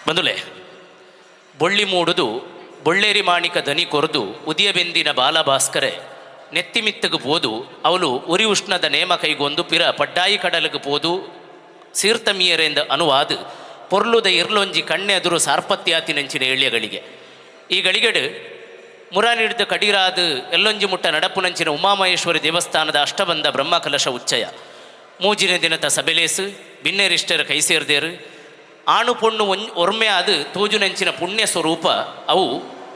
ಬಂದುಲೆ ಬೊಳ್ಳಿ ಮೂಡುದು ಬೊಳ್ಳೇರಿ ಮಾಣಿಕ ದನಿ ಕೊರದು ಉದಿಯಬೆಂದಿನ ಬಾಲಭಾಸ್ಕರೆ ನೆತ್ತಿಮಿತ್ತಗೆ ಪೋದು ಅವಳು ಉರಿ ಉಷ್ಣದ ನೇಮ ಕೈಗೊಂದು ಪಿರ ಪಡ್ಡಾಯಿ ಕಡಲಿಗೆ ಪೋದು ಸೀರ್ತಮೀಯರೆಂದ ಅನುವಾದ ಪೊರ್ಲುದ ಇರ್ಲೊಂಜಿ ಕಣ್ಣೆದುರು ಸಾರ್ಪತ್ಯಾತಿನಂಚಿನ ಏಳ್ಯಗಳಿಗೆ. ಈ ಗಳಿಗೆಡು ಮುರಾನಿಡ್ದ ಕಡೀರಾದ ಎಲ್ಲೊಂಜಿ ಮುಟ್ಟ ನಡಪುನಂಚಿನ ಉಮಾಮಹೇಶ್ವರಿ ದೇವಸ್ಥಾನದ ಅಷ್ಟಬಂಧ ಬ್ರಹ್ಮಕಲಶ ಉಚ್ಚಯ ಮೂಜಿನ ದಿನದ ಸಬೆಲೇಸು ಬಿನ್ನೆರಿಷ್ಟರ ಕೈ ಸೇರ್ದೇರು ಆಣು ಪೊಣ್ಣು ಒರ್ಮೆ ಆದ ತೋಜುನಂಚಿನ ಪುಣ್ಯ ಸ್ವರೂಪ ಅವು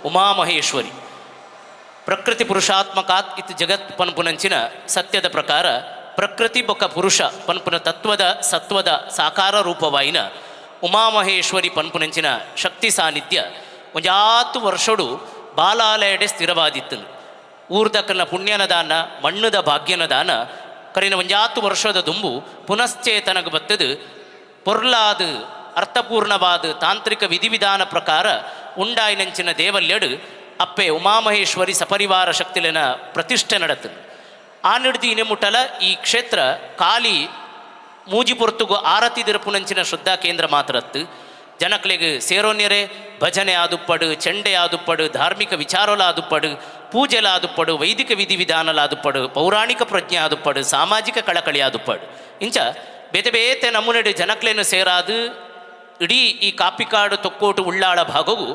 ಉಮಾಮಹೇಶ್ವರಿ. ಪ್ರಕೃತಿ ಪುರುಷಾತ್ಮಕಾತ್ ಇತ್ ಜಗತ್ ಪನ್ಪುನಂಚಿನ ಸತ್ಯದ ಪ್ರಕಾರ ಪ್ರಕೃತಿ ಬೊಕ್ಕ ಪುರುಷ ಪನ್ಪುನ ತತ್ವದ ಸತ್ವದ ಸಾಕಾರ ರೂಪವಾಯಿನ ಉಮಾಮಹೇಶ್ವರಿ ಪನ್ಪುನಂಚಿನ ಶಕ್ತಿ ಸಾನ್ನಿಧ್ಯ ಒಂಜಾತು ವರ್ಷಡು ಬಾಲಾಲಯಡೆ ಸ್ಥಿರವಾದಿತ್ತು. ಊರ್ದಕಲ್ನ ಪುಣ್ಯನ ದಾನ, ಮಣ್ಣುದ ಭಾಗ್ಯನ ದಾನ ಕರಿನ ಒಂಜಾತು ವರ್ಷದ ದುಂಬು ಪುನಶ್ಚೇತನಗ ಬತ್ತದು ಪೊರ್ಲಾದ ಅರ್ಥಪೂರ್ಣವಾದ ತಾಂತ್ರಿಕ ವಿಧಿವಿಧಾನ ಪ್ರಕಾರ ಉಂಡಾಯಿನಂಚಿನ ದೇವಲ್ಯಡು ಅಪ್ಪೆ ಉಮಾಮಹೇಶ್ವರಿ ಸಪರಿವಾರ ಶಕ್ತಿಲಿನ ಪ್ರತಿಷ್ಠೆ ನಡತು. ಆ ನಿಡ್ದು ಇನೆಮುಟ್ಟಲ ಈ ಕ್ಷೇತ್ರ ಕಾಲಿ ಮೂಜಿ ಪೊರ್ತುಗು ಆರತಿ ದಿರಪುನಂಚಿನ ಶ್ರದ್ಧಾ ಕೇಂದ್ರ ಮಾತ್ರತ್ತು. ಜನಕ್ಲೆಗ್ ಸೇರೋನ್ಯರೆ ಭಜನೆ ಆದುಪ್ಪಡು, ಚೆಂಡೆ ಆದುಪ್ಪಡು, ಧಾರ್ಮಿಕ ವಿಚಾರಲ ಆದುಪ್ಪಡು, ಪೂಜೆಲ ಆದುಪ್ಪಡು, ವೈದಿಕ ವಿಧಿವಿಧಾನಲ ಆದುಪ್ಪಡು, ಪೌರಾಣಿಕ ಪ್ರಜ್ಞೆ ಆದುಪ್ಪಡು, ಸಾಮಾಜಿಕ ಕಳಕಳಿ ಆದುಪ್ಪಡು, ಇಂಚ ಬೇತೆ ಬೇತೆ ನಮೂನೆಡು ಜನಕ್ಲೆನು ಸೇರಾದು ಇಡೀ ಈ ಕಾಪಿಕಾಡು ತೊಕ್ಕೋಟು ಉಳ್ಳಾಳ ಭಾಗವು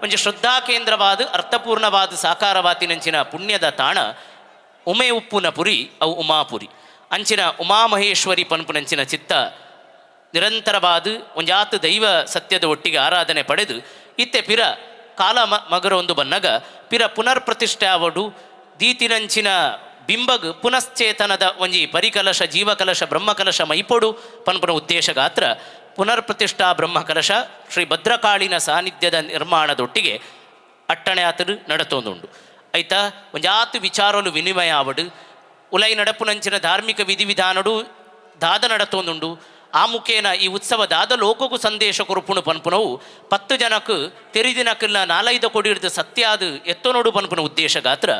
ಒಂಜಿ ಶ್ರದ್ಧಾ ಕೇಂದ್ರವಾದ ಅರ್ಥಪೂರ್ಣವಾದ ಸಾಕಾರವಾತಿನಂಚಿನ ಪುಣ್ಯದ ತಾಣ ಉಮೆ ಉಪ್ಪುನ ಪುರಿ ಅವು ಉಮಾಪುರಿ. ಅಂಚಿನ ಉಮಾಮಹೇಶ್ವರಿ ಪನ್ಪುನಂಚಿನ ಚಿತ್ತ ನಿರಂತರವಾದ ಒಂಜಾತು ದೈವ ಸತ್ಯದ ಒಟ್ಟಿಗೆ ಆರಾಧನೆ ಪಡೆದು ಇತ್ತೆ ಪಿರ ಕಾಲ ಮಗರೊಂದು ಬನ್ನಗ ಪಿರ ಪುನರ್ ಪ್ರತಿಷ್ಠೆ ಆವಡು ದೀತಿನಂಚಿನ ಬಿಂಬಗ್ ಪುನಶ್ಚೇತನದ ಒಂಜಿ ಪರಿಕಲಶ ಜೀವಕಲಶ ಬ್ರಹ್ಮಕಲಶ ಮೈಪೊಡು ಪನ್ಪುನ ಉದ್ದೇಶ ಗಾತ್ರ ಪುನರ್ ಪ್ರತಿಷ್ಠಾ ಬ್ರಹ್ಮಕಲಶ ಶ್ರೀ ಭದ್ರಕಾಳಿನ ಸಾನ್ನಿಧ್ಯದ ನಿರ್ಮಾಣದೊಟ್ಟಿಗೆ ಅಟ್ಟಣೆ ಆತಡು ನಡತೊಂದುಂಡು. ಐತ ಒಂಜಾತು ವಿಚಾರಲು ವಿನಿಮಯ ಆವಡು, ಉಲೈ ನಡಪುನಂಚಿನ ಧಾರ್ಮಿಕ ವಿಧಿವಿಧಾನಡು ದಾದ ನಡತೊಂದುಂಡು. ಆ ಮುಖೇನ ಈ ಉತ್ಸವ ದಾದ ಲೋಕಗೂ ಸಂದೇಶ ಕೊರುಪುಣು ಪನ್ಪುನವು 10 ಜನಕ್ಕೆ ತೆರಿದಿನಕಲ್ಲ 4-5 ಕೊಡಿರ್ದು ಸತ್ಯಾದ ಎತ್ತನೋಡು ಪನ್ಪುನ ಉದ್ದೇಶ ಗಾತ್ರ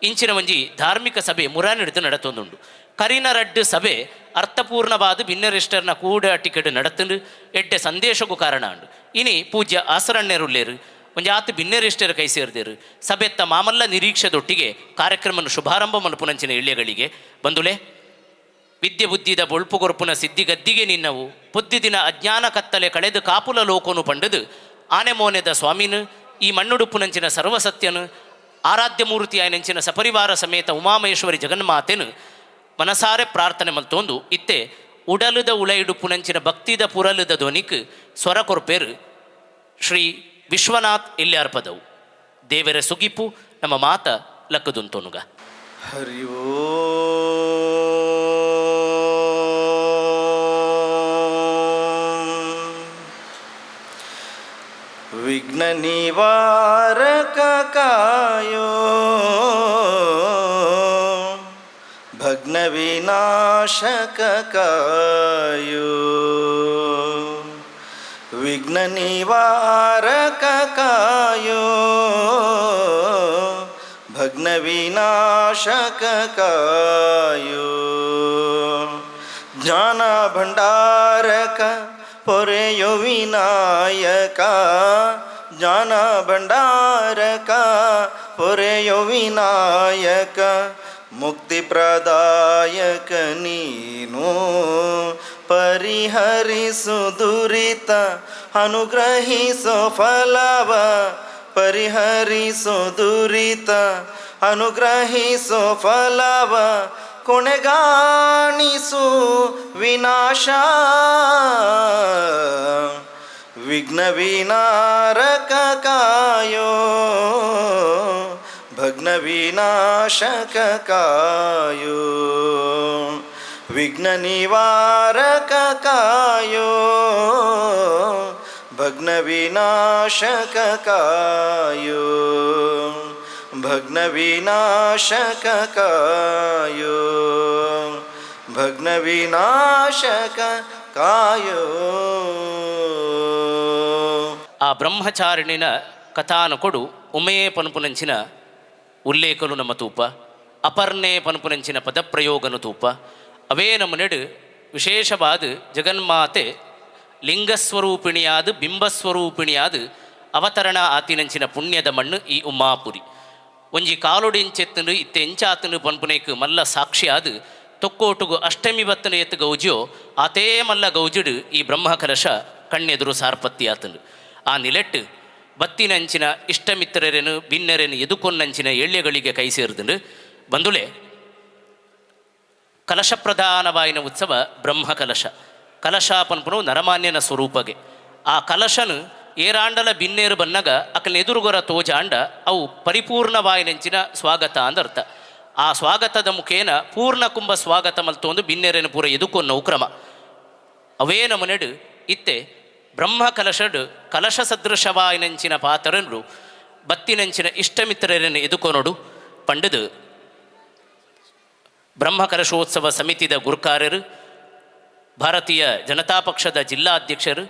ಇಂಚಿನ ಒಂಜಿ ಧಾರ್ಮಿಕ ಸಭೆ ಮುರಾನಿಡ್ದು ನಡತೊಂದುಂಡು. ಕರಿನ ರಡ್ಡು ಸಭೆ ಅರ್ಥಪೂರ್ಣವಾದ ಬಿನ್ನರಿಷ್ಟರ್ನ ಕೂಡ ಟಿಕೆಟ್ ನಡತುಂಡು ಎಡ್ಡೆ ಸಂದೇಶಕ್ಕೂ ಕಾರಣ ಉಂಡು. ಇನಿ ಪೂಜ್ಯ ಆಸರಣ್ಯರುಲ್ಲೇರು ಒಂಜಾತು ಬಿನ್ನೆರಿಷ್ಟರ ಕೈ ಸೇರಿದರು ಸಭೆತ್ತ ಮಾಮಲ್ಲ ನಿರೀಕ್ಷೆದೊಟ್ಟಿಗೆ ಕಾರ್ಯಕ್ರಮವನ್ನು ಶುಭಾರಂಭ ಮಲ್ಪುನಂಚಿನ ಇಳ್ಯಗಳಿಗೆ ಬಂದುಲೆ. ವಿದ್ಯೆ ಬುದ್ಧಿದ ಬೊಳ್ಪು ಕೊರ್ಪುನ ಸಿದ್ಧಿಗದ್ದಿಗೆ ನಿನ್ನವು ಪೊದ್ದಿದಿನ ಅಜ್ಞಾನ ಕತ್ತಲೆ ಕಳೆದು ಕಾಪುಲ ಲೋಕೋನು ಪಂಡದು ಆನೆ ಮೋನೆದ ಸ್ವಾಮಿನು ಈ ಮಣ್ಣುಡುಪುನಂಚಿನ ಸರ್ವಸತ್ಯನು ಆರಾಧ್ಯ ಮೂರ್ತಿ ಆಯನಂಚಿನ ಸಪರಿವಾರ ಸಮೇತ ಉಮಾಮಹೇಶ್ವರಿ ಜಗನ್ಮಾತೆನು ಮನಸಾರೆ ಪ್ರಾರ್ಥನೆ ಮಲ್ತೊಂದು ಇತ್ತೆ ಉಡಲುದ ಉಳೈಡುಪುನಂಚಿನ ಭಕ್ತಿದ ಪುರಲುದ ಧ್ವನಿಕ್ ಸ್ವರ ಕೊರ್ಪೇರು ಶ್ರೀ ವಿಶ್ವನಾಥ್ ಇಲ್ಯಾರ್ಪದವು. ದೇವರ ಸುಗಿಪು ನಮ್ಮ ಮಾತ ಲಕ್ಕದುಂತೊನುಗ. ಹರಿ ಓಂ. ವಿಘ್ನ ನಿವಾರಕ ಕಾಯೋ, ಭಗ್ನ ವಿನಾಶಕ ಕಾಯೋ, ವಿಘ್ನ ನಿವಾರಕ ಕಾಯೋ, ಭಗ್ನ ವಿನಾಶಕ ಕಾಯೋ, ಜ್ಞಾನ ಭಂಡಾರಕ ಪೊರೆಯೋ ವಿನಾಯಕ, ಜ್ಞಾನ ಭಂಡಾರಕ ಪೊರೆಯೋ ವಿನಾಯಕ, ಮುಕ್ತಿ ಪ್ರದಾಯಕ ನೀನು, ಪರಿಹರಿಸು ದುರಿತ ಅನುಗ್ರಹಿಸೋ ಫಲವ, ಪರಿಹರಿಸು ದುರಿತ ಅನುಗ್ರಹಿಸೋ ಫಲವ, ಕೊನೆಗಾಣಿಸು ವಿನಾಶ, ವಿಘ್ನ ವಿನಾರಕ ಕಾಯೋ, ಭಗ್ನ ವಿನಾಶಕ ಕಾಯೋ, ವಿಘ್ನ ನಿವಾರಕ ಕಾಯೋ, ಭಗ್ನ ವಿನಾಶಕ ಕಾಯೋ, ಭಗ್ನ ವಿನಾಶಕ ಕಾಯೋ, ಭಗ್ನ ವಿನಾಶಕ ಕಾಯೋ. ಆ ಬ್ರಹ್ಮಚಾರಿಣಿನ ಕಥಾನ ಕೊಡು ಉಮೇ ಪನ್ಪುನಂಚಿನ ಉಲ್ಲೇಖಲು ನಮ್ಮ ತೂಪ, ಅಪರ್ಣೆ ಪನ್ಪುನಂಚಿನ ಪದಪ್ರಯೋಗನು ತೂಪ. ಅವೇ ನಮ್ಮ ನೆಡು ವಿಶೇಷವಾದ ಜಗನ್ಮಾತೆ ಲಿಂಗಸ್ವರೂಪಿಣಿಯಾದ ಬಿಂಬಸ್ವರೂಪಿಣಿಯಾದ ಅವತರಣ ಆತಿನಂಚಿನ ಪುಣ್ಯದ ಮಣ್ಣು ಈ ಉಮ್ಮಾಪುರಿ. ಒಂಜಿ ಕಾಲೊಡಿಂಚೆತ್ತನು ಇತ್ತೆ ಎಂಚಾತನು ಪನ್ಪುನೇಕ್ ಮಲ್ಲ ಸಾಕ್ಷಿಯಾದ ತೊಕ್ಕೋಟುಗು ಅಷ್ಟಮಿ ಬತ್ತನ ಎತ್ತು ಗೌಜಿಯೋ ಆತೇ ಮಲ್ಲ ಗೌಜಿಡು ಈ ಬ್ರಹ್ಮಕಲಶ ಕಣ್ಣೆದುರು ಸಾರ್ಪತ್ತಿ ಆತನು. ಆ ನಿಲೆಟ್ಟು ಬತ್ತಿನಂಚಿನ ಇಷ್ಟಮಿತ್ರರೇನು ಬಿನ್ನರೇನು ಎದುಕೊನ್ನಂಚಿನ ಎಳ್ಳೆಗಳಿಗೆ ಕೈ ಸೇರಿದಂಡು ಬಂದುಲೆ. ಕಲಶ ಪ್ರಧಾನವಾಯಿನ ಉತ್ಸವ ಬ್ರಹ್ಮ ಕಲಶ. ಕಲಶ ಪನ್ಪುನು ನರಮಾನ್ಯನ ಸ್ವರೂಪಗೆ. ಆ ಕಲಶನು ಏರಾಂಡಲ ಬಿನ್ನೇರು ಬನ್ನಗ ಅಕಲ್ನ ಎದುರುಗೊರ ತೋಜಾಂಡ ಅವು ಪರಿಪೂರ್ಣವಾಯಿನಂಚಿನ ಸ್ವಾಗತ ಅಂದರ್ಥ. ಆ ಸ್ವಾಗತದ ಮುಖೇನ ಪೂರ್ಣ ಕುಂಭ ಸ್ವಾಗತ ಮಲ್ತೊಂದು ಬಿನ್ನೆರೆನ ಪೂರ ಎದುಕೊನ್ನವು ಕ್ರಮ. ಅವೇ ನಮನೆಡು ಇತ್ತೆ ಬ್ರಹ್ಮ ಕಲಶಡು ಕಲಶ ಸದೃಶವಾಯಿನಂಚಿನ ಪಾತ್ರನು ಬತ್ತಿನಂಚಿನ ಇಷ್ಟಮಿತ್ರರನ್ನು ಎದುಕೊನೊಡು ಪಂಡದು ಬ್ರಹ್ಮ ಕಲಶೋತ್ಸವ ಸಮಿತಿದ ಗುರುಕಾರರು, ಭಾರತೀಯ ಜನತಾ ಪಕ್ಷದ ಜಿಲ್ಲಾ ಅಧ್ಯಕ್ಷರು,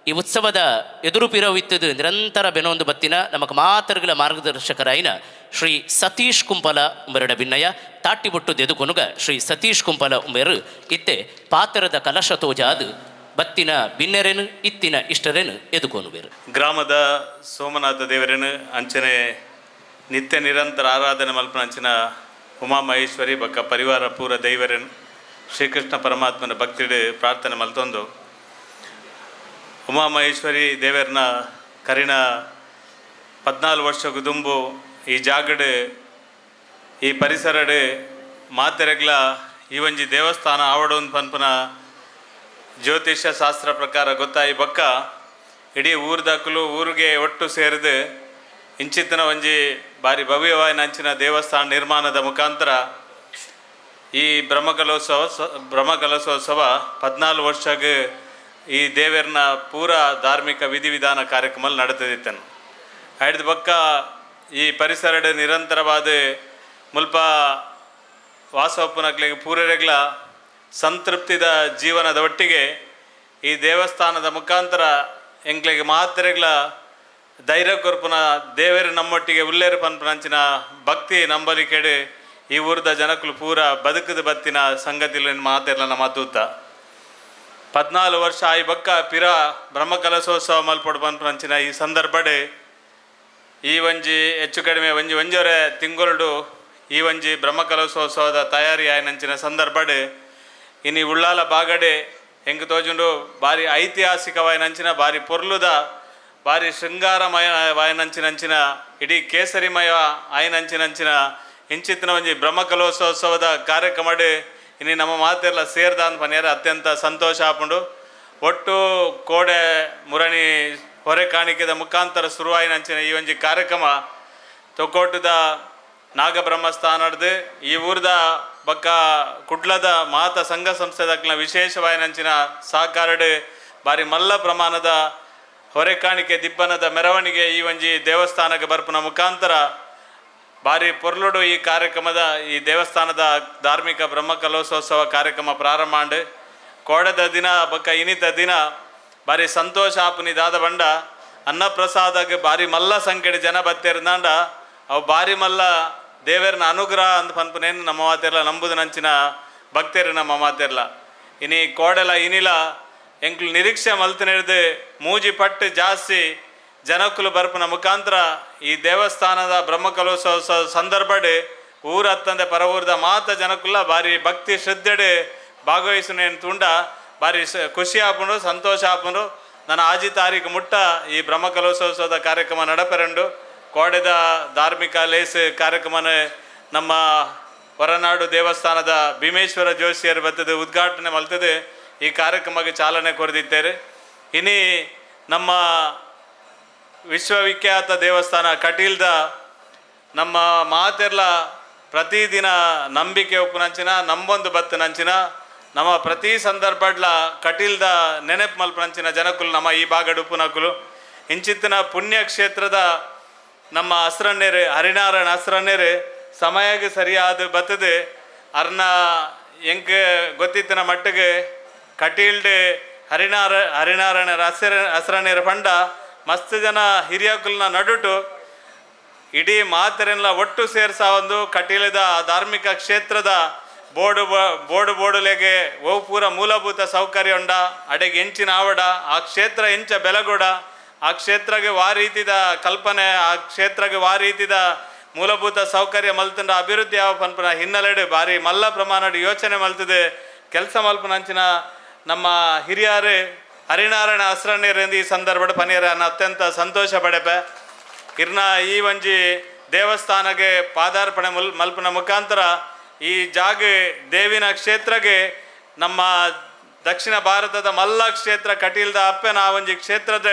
ಈ ಉತ್ಸವದ ಎದುರು ಪಿರವಿತ್ತದು ನಿರಂತರ ಬೆನೊಂದು ಬತ್ತಿನ ನಮಕ್ ಮಾತರ್ಗಳ ಮಾರ್ಗದರ್ಶಕರಾಯಿನ ಶ್ರೀ ಸತೀಶ್ ಕುಂಪಲ ಉಂಬೆರಡ ಭಿನ್ನಯ. ತಾಟಿಬೊಟ್ಟು ದೆದುಕೊನುಗ ಶ್ರೀ ಸತೀಶ್ ಕುಂಪಲ ಉಂಬೆರು ಇತ್ತೆ ಪಾತ್ರದ ಕಲಶ ತೋಜಾದು ಬತ್ತಿನ ಬಿನ್ನೆರೆನು ಇತ್ತಿನ ಇಷ್ಟರೇನು ಎದುಕೊನುವೆರು. ಗ್ರಾಮದ ಸೋಮನಾಥ ದೇವರೇನು ಅಂಚನೆ ನಿತ್ಯ ನಿರಂತರ ಆರಾಧನೆ ಮಲ್ಪನ ಅಂಚಿನ ಉಮಾಮಹೇಶ್ವರಿ ಬಕ್ಕ ಪರಿವಾರ ಪೂರ ದೈವರೇನು ಶ್ರೀಕೃಷ್ಣ ಪರಮಾತ್ಮನ ಭಕ್ತಿಡು ಪ್ರಾರ್ಥನೆ ಮಲ್ತೊಂದು, ಉಮಾಮಹೇಶ್ವರಿ ದೇವರನ ಕರಿನ 14 ವರ್ಷ ದುಂಬು ಈ ಜಾಗಡ್ ಈ ಪರಿಸರಡ್ ಮಾತೆರೆಗ್ಲ ಈ ಒಂಜಿ ದೇವಸ್ಥಾನ ಆವಡೋನ್ ಪನ್ಪುನ ಜ್ಯೋತಿಷ್ಯ ಶಾಸ್ತ್ರ ಪ್ರಕಾರ ಗೊತ್ತಾಯಿ ಬಕ್ಕ ಇಡೀ ಊರ್ದಕ್ಕಲು ಊರಿಗೆ ಒಟ್ಟು ಸೇರಿದು ಇಂಚಿತ್ತಿನ ಒಂಜಿ ಬಾರಿ ಭವ್ಯವಾಯಿನ ಅಂಚಿನ ದೇವಸ್ಥಾನ ನಿರ್ಮಾಣದ ಮುಖಾಂತರ ಈ ಬ್ರಹ್ಮಕಲಶೋತ್ಸವ 14 ವರ್ಷಗ್ ಈ ದೇವರನ ಪೂರ ಧಾರ್ಮಿಕ ವಿಧಿವಿಧಾನ ಕಾರ್ಯಕ್ರಮ ನಡೀತದಿತ್ತನು. ಐಡ್ದು ಬಕ್ಕ ಈ ಪರಿಸರಡ್ ನಿರಂತರವಾದ ಮುಲ್ಪ ವಾಸವಪ್ಪನಕ್ಲಿಗೆ ಪೂರರೆಗ್ಲ ಸಂತೃಪ್ತಿದ ಜೀವನದ ಒಟ್ಟಿಗೆ ಈ ದೇವಸ್ಥಾನದ ಮುಖಾಂತರ ಎಂಕ್ಲೆಗೆ ಮಾತ್ರೆಗ್ಲ ಧೈರ್ಯ ಕೊರ್ಪುನ ದೇವರು ನಮ್ಮೊಟ್ಟಿಗೆ ಉಲ್ಲೇರು ಪನ್ಪುನಂಚಿನ ಭಕ್ತಿ ನಂಬಲಿಕೆಡು ಈ ಊರ್ದ ಜನಕುಲು ಪೂರ ಬದುಕದ ಬತ್ತಿನ ಸಂಗತಿಲು ಮಾತೆರ್ಲ ನಮ್ಮ ತೂತ. 14 ವರ್ಷ ಆಯಿ ಬಕ್ಕ ಪಿರ ಬ್ರಹ್ಮಕಲಶೋತ್ಸವ ಮಲ್ಪೊಡು ಪನ್ಪುನಂಚಿನ ಈ ಸಂದರ್ಭಡ್ ಈ ಒಂಜಿ ಹೆಚ್ಚು ಕಡಿಮೆ ಒಂಜಿ ಒಂಜೊರೆ ತಿಂಗೊಲ್ಡು ಈ ಒಂಜಿ ಬ್ರಹ್ಮಕಲಶೋತ್ಸವದ ತಯಾರಿ ಆಯಿನಂಚಿನ ಸಂದರ್ಭಡ್ ಇನಿ ಉಳ್ಳಾಲ ಬಾಗಡೆ ಎಂಕ್ ತೋಜುಂಡು ಬಾರಿ ಐತಿಹಾಸಿಕವಾಯಿನಂಚಿನ, ಬಾರಿ ಪೊರ್ಲುದ, ಬಾರಿ ಶೃಂಗಾರಮಯ ವಾಯಿನಂಚಿನಂಚಿನ, ಇಡೀ ಕೇಸರಿಮಯ ಆಯಿನಂಚಿನಂಚಿನ ಇಂಚಿತ್ತಿನ ಒಂಜಿ ಬ್ರಹ್ಮಕಲಶೋತ್ಸವದ ಕಾರ್ಯಕ್ರಮಡ್ ಇನಿ ನಮ್ಮ ಮಾತೆಲ್ಲ ಸೇರ್ದ ಅಂದ್ ಪನ್ಯರ ಅತ್ಯಂತ ಸಂತೋಷ ಆಪುಂಡು. ಒಟ್ಟು ಕೋಡೆ ಮುರಣಿ ಹೊರೆ ಕಾಣಿಕೆದ ಮುಖಾಂತರ ಶುರುವಾಯಿನಂಚಿನ ಈ ಒಂಜಿ ಕಾರ್ಯಕ್ರಮ ತೊಕ್ಕೋಟದ ನಾಗಬ್ರಹ್ಮಸ್ಥಾನಡ್ದು ಈ ಊರ್ದ ಬಕ್ಕ ಕುಡ್ಲದ ಮಾತ ಸಂಘ ಸಂಸ್ಥೆದಕ್ಲ ವಿಶೇಷವಾಯಿನಂಚಿನ ಸಹಕಾರಡ್ ಬಾರಿ ಮಲ್ಲ ಪ್ರಮಾಣದ ಹೊರೆ ಕಾಣಿಕೆ ದಿಬ್ಬನದ ಮೆರವಣಿಗೆ ಈ ಒಂಜಿ ದೇವಸ್ಥಾನಕ್ಕೆ ಬರ್ಪುನ ಮುಖಾಂತರ ಬಾರಿ ಪೊರ್ಲುಡು ಈ ಕಾರ್ಯಕ್ರಮದ ಈ ದೇವಸ್ಥಾನದ ಧಾರ್ಮಿಕ ಬ್ರಹ್ಮಕಲಶೋತ್ಸವ ಕಾರ್ಯಕ್ರಮ ಪ್ರಾರಂಭ ಆಂಡ್. ಕೋಡದ ದಿನ ಬಕ್ಕ ಇನಿತ ದಿನ ಬಾರಿ ಸಂತೋಷ ಆಪುನಿ ದಾದ ಬಂಡ ಅನ್ನಪ್ರಸಾದಕ್ಕೆ ಬಾರಿ ಮಲ್ಲ ಸಂಖ್ಯೆ ಜನ ಬತ್ತೇರ್ದಾಂಡ ಅವು ಬಾರಿ ಮಲ್ಲ ದೇವರನ ಅನುಗ್ರಹ ಅಂದ್ ಪನ್ಪುನೇನು ನಮ್ಮ ಮಾತೆರ್ಲ ನಂಬುದು ನಂಚಿನ ಭಕ್ತರು ನಮ್ಮ ಮಾತೆರ್ಲ. ಇನಿ ಕೋಡೆಲ ಇನಿಲ ಎಂಕ್ಲು ನಿರೀಕ್ಷೆ ಮಲ್ತನಿಡ್ದು ಮೂಜಿ ಪಟ್ಟು ಜಾಸ್ತಿ ಜನಕ್ಕುಲು ಬರ್ಪುನ ಮುಖಾಂತರ ಈ ದೇವಸ್ಥಾನದ ಬ್ರಹ್ಮಕಲಶೋತ್ಸವ ಸಂದರ್ಭಡ್ ಊರ ಅತ್ತಂದೆ ಪರ ಊರದ ಮಾತ ಜನಕ್ಕುಲ ಬಾರಿ ಭಕ್ತಿ ಶ್ರದ್ಧೆಡ್ ಭಾಗವಹಿಸುನೇನು ತುಂಡ ಬಾರಿ ಖುಷಿ ಆಪುಂಡು, ಸಂತೋಷ ಆಪುಂಡು. ನನ್ನ ಆಜಿ ತಾರೀಕು ಮುಟ್ಟ ಈ ಬ್ರಹ್ಮಕಲಶೋತ್ಸವದ ಕಾರ್ಯಕ್ರಮ ನಡಪೆರಂಡು. ಕೋಡೆದ ಧಾರ್ಮಿಕ ಲೇಸ್ ಕಾರ್ಯಕ್ರಮನ ನಮ್ಮ ಹೊರನಾಡು ದೇವಸ್ಥಾನದ ಭೀಮೇಶ್ವರ ಜೋಶಿಯರು ಬರ್ತದೆ ಉದ್ಘಾಟನೆ ಮಲ್ತದೆ ಈ ಕಾರ್ಯಕ್ರಮಕ್ಕೆ ಚಾಲನೆ ಕೊರೆದಿದ್ದಾರೆ. ಇನಿ ನಮ್ಮ ವಿಶ್ವವಿಖ್ಯಾತ ದೇವಸ್ಥಾನ ಕಟೀಲ್ದ ನಮ್ಮ ಮಾತೆರ್ಲ ಪ್ರತಿದಿನ ನಂಬಿಕೆ ಒಪ್ಪುನಂಚಿನ ನಂಬೊಂದು ಬತ್ತನಂಚಿನ ನಮ್ಮ ಪ್ರತಿ ಸಂದರ್ಭಡ್ಲ ಕಟೀಲ್ದ ನೆನಪು ಮಲ್ಪನಂಚಿನ ಜನಕುಲು ನಮ್ಮ ಈ ಭಾಗಡ್ ಉಪ್ಪುನಕುಲು. ಇಂಚಿತ್ತಿನ ಪುಣ್ಯಕ್ಷೇತ್ರದ ನಮ್ಮ ಅಸ್ರಣ್ಣೇರು ಹರಿನಾರಾಯಣ ಅಸ್ರಣ್ಣೇರು ಸಮಯಕ್ಕೆ ಸರಿಯಾದ ಬತ್ತದೆ ಅರ್ನ ಎಂಕ್ ಗೊತ್ತಿತ್ತಿನ ಮಟ್ಟಿಗೆ ಕಟೀಲ್ಡ್ ಹರಿನಾರಾಯಣ ಅಸ್ರಣ್ಣೇರು ಪಂಡ ಮಸ್ತ್ ಜನ ಹಿರಿಯಕುಲ್ನ ನಡುಟು ಇಡೀ ಮಾತರೆಲ್ಲ ಒಟ್ಟು ಸೇರ್ಸ ಒಂದು ಕಟೀಲದ ಧಾರ್ಮಿಕ ಕ್ಷೇತ್ರದ ಬೋಡು ಬೋಡು ಬೋಡುಲೆಗೆ ಓ ಪೂರ ಮೂಲಭೂತ ಸೌಕರ್ಯ ಉಂಡ ಅಡೆಗೆ ಎಂಚಿನ ಆವಡ ಆ ಕ್ಷೇತ್ರ ಎಂಚ ಬೆಲಗೋಡ ಆ ಕ್ಷೇತ್ರಗೆ ವಾ ರೀತಿದ ಕಲ್ಪನೆ ಆ ಕ್ಷೇತ್ರಗೆ ವಾ ರೀತಿದ ಮೂಲಭೂತ ಸೌಕರ್ಯ ಮಲ್ತುಂಡ ಅಭಿವೃದ್ಧಿ ಯಾವ ಪನ್ಪುನ ಹಿನ್ನೆಲೆಡು ಭಾರಿ ಮಲ್ಲ ಪ್ರಮಾಣಡ್ ಯೋಚನೆ ಮಲ್ತದೆ ಕೆಲಸ ಮಲ್ಪುನಂಚಿನ ನಮ್ಮ ಹಿರಿಯರು ಹರಿನಾರಾಯಣ ಅಸ್ರಣ್ಯರಿಂದ ಈ ಸಂದರ್ಭದ ಪನಿಯರ ಅತ್ಯಂತ ಸಂತೋಷ ಪಡೆಪೆ. ಇರ್ನ ಈ ಒಂಜಿ ದೇವಸ್ಥಾನಗೆ ಪಾದಾರ್ಪಣೆ ಮಲ್ಪುನ ಮುಖಾಂತರ ಈ ಜಾಗೆ ದೇವಿನ ಕ್ಷೇತ್ರಗೆ ನಮ್ಮ ದಕ್ಷಿಣ ಭಾರತದ ಮಲ್ಲ ಕ್ಷೇತ್ರ ಕಟೀಲ್ದ ಅಪ್ಪೆನ ಆ ಒಂಜಿ ಕ್ಷೇತ್ರದ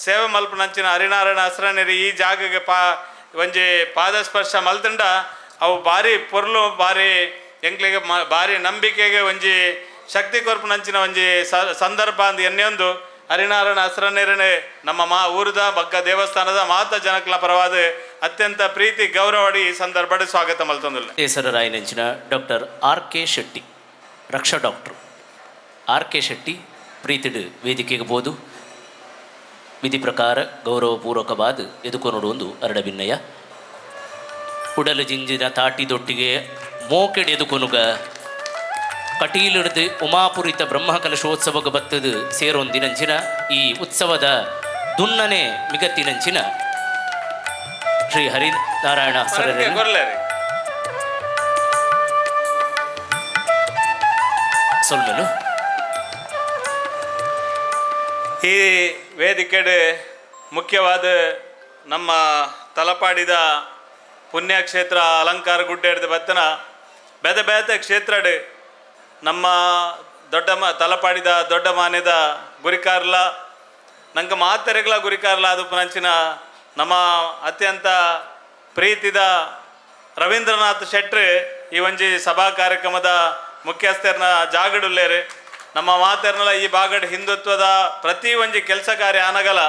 ಸೇವೆ ಮಲ್ಪುನಂಚಿನ ಹರಿನಾರಾಯಣ ಅಸ್ರಣ್ಯರು ಈ ಜಾಗಗೆ ಒಂಜಿ ಪಾದಸ್ಪರ್ಶ ಮಲ್ತುಂಡ ಅವು ಭಾರಿ ಪೊರ್ಲು ಭಾರಿ ಎಂಕ್ಲೆಗೆ ಭಾರಿ ನಂಬಿಕೆಗೆ ಒಂಜಿ ಶಕ್ತಿ ಕೊರ್ಪುನಂಚಿನ ಒಂಜಿ ಸಂದರ್ಭ ಅಂದ್ ಎನ್ನೆಯೊಂದು ಹರಿನಾರಾಯಣ ಅಸ್ರಣ್ಯರೇ ನಮ್ಮ ಮಾ ಊರದ ಬಗ್ಗ ದೇವಸ್ಥಾನದ ಮಾತ ಜನಕ್ಲ ಪರವಾದ ಅತ್ಯಂತ ಪ್ರೀತಿ ಗೌರವಡಿ ಈ ಸಂದರ್ಭದ ಸ್ವಾಗತ ಮಲ್ತೊಂದುಲ್ಲ. ಹೆಸರಾಯನಂಚಿನ doctor R K Shetty, Raksha doctor R K Shetty ಪ್ರೀತಿಡು ವೇದಿಕೆಗೆ ಬೋದು ವಿಧಿ ಪ್ರಕಾರ ಗೌರವಪೂರ್ವಕವಾದ ಎದುಕೊನೋಡು ಒಂದು ಅರಡಬಿನ್ನಯ ಉಡಲು ಜಿಂಜಿನ ತಾಟಿದೊಟ್ಟಿಗೆ ಮೋಕೆಡ್ ಎದುಕೊನುಗ ಕಟೀಲಿಡ್ದು ಉಮಾಪುರಿತ ಬ್ರಹ್ಮಕಲಶೋತ್ಸವಗ ಬತ್ತದು ಸೇರೊಂದಿನಂಚಿನ ಈ ಉತ್ಸವದ ದುನ್ನನೆ ಮಿಗತ್ತಿನಂಚಿನ ಶ್ರೀ ಹರಿನಾರಾಯಣ ಸರರನ್ನು ಸೊಲ್ಮೆಲು. ಈ ವೇದಿಕೆಡೆ ಮುಖ್ಯವಾದ ನಮ್ಮ ತಲಪಾಡಿದ ಪುಣ್ಯಕ್ಷೇತ್ರ ಅಲಂಕಾರ ಗುಡ್ಡೆ ಹಿಡಿದು ಬತ್ತನ ಬೇತೆ ಬೇತೆ ಕ್ಷೇತ್ರಡ್ ನಮ್ಮ ದೊಡ್ಡ ತಲಪಾಡಿದ ದೊಡ್ಡ ಮಾನ್ಯದ ಗುರಿಕಾರ್ಲ ನಂಗೆ ಮಾತೆರೆಗ್ಲ ಗುರಿಕಾರ್ಲ ಅದು ಪುನಂಚಿನ ನಮ್ಮ ಅತ್ಯಂತ ಪ್ರೀತಿದ ರವೀಂದ್ರನಾಥ್ ಶೆಟ್ರು ಈ ಒಂಜಿ ಸಭಾ ಕಾರ್ಯಕ್ರಮದ ಮುಖ್ಯಸ್ಥರನ್ನ ಜಾಗಡುಲ್ಲೇರು. ನಮ್ಮ ಮಾತೆರ್ನಲ ಈ ಭಾಗಡ್ ಹಿಂದುತ್ವದ ಪ್ರತಿ ಒಂಜಿ ಕೆಲಸ ಕಾರ್ಯ ಆನಗಲ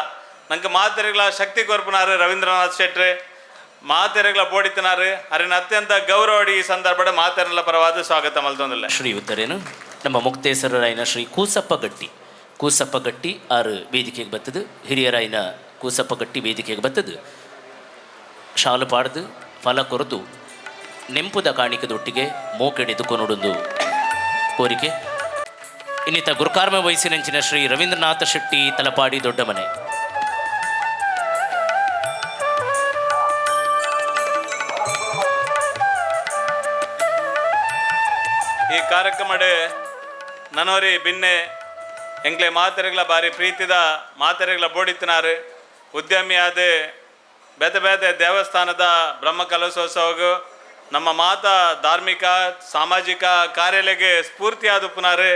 ನಂಗೆ ಮಾತೆರೆಗ್ಲ ಶಕ್ತಿ ಕೊರ್ಪುನಾರು ರವೀಂದ್ರನಾಥ್ ಶೆಟ್ರು ಮಾತೆರೆಗ್ಲ ಬೋಡಿತನಾರು ಅರಿನ ಅತ್ಯಂತ ಗೌರವಡಿ ಈ ಸಂದರ್ಭದ ಮಾತೆರ್ನಲ ಪರವಾದ ಸ್ವಾಗತ ಮಲ್ತೊಂದಿಲ್ಲ. ಶ್ರೀ ಉತ್ತರೇನು ನಮ್ಮ ಮುಕ್ತೇಸರರಾಯನ ಶ್ರೀ ಕೂಸಪ್ಪ ಗಟ್ಟಿ, ಕೂಸಪ್ಪ ಗಟ್ಟಿ ಆರು ವೇದಿಕೆಗೆ ಬತ್ತದು. ಹಿರಿಯರಾಯನ ಕೂಸಪ್ಪ ಗಟ್ಟಿ ವೇದಿಕೆಗೆ ಬತ್ತದು ಶಾಲು ಪಾಡ್ದು ಫಲ ಕೊರತು ನೆಂಪುದ ಕಾಣಿಕದೊಟ್ಟಿಗೆ ಮೋಕೆಡೆದು ಕೊನೊಡೊಂದು ಕೋರಿಕೆ. ಇನ್ನಿತ ಗುರುಕಾರ್ಮ ವಯಸ್ಸಿನಂಚಿನ ಶ್ರೀ ರವೀಂದ್ರನಾಥ ಶೆಟ್ಟಿ ತಲಪಾಡಿ ದೊಡ್ಡಮನೆ. ಈ ಕಾರ್ಯಕ್ರಮಡೆ ನನೋರಿ ಬಿನ್ನೆ ಎಂಕ್ಲೆ ಮಾತೆರೆಗ್ಲ ಬಾರಿ ಪ್ರೀತಿದ ಮಾತೆರೆಗ್ಲ ಬೋಡಿತ್ತಿನಾರು ಉದ್ಯಮಿಯಾದ ಬೇತೆ ಬೇತೆ ದೇವಸ್ಥಾನದ ಬ್ರಹ್ಮಕಲಶೋತ್ಸವಗೂ ನಮ್ಮ ಮಾತಾ ಧಾರ್ಮಿಕ ಸಾಮಾಜಿಕ ಕಾರ್ಯಾಲಯಕ್ಕೆ ಸ್ಫೂರ್ತಿಯಾದ ಪುನಾರು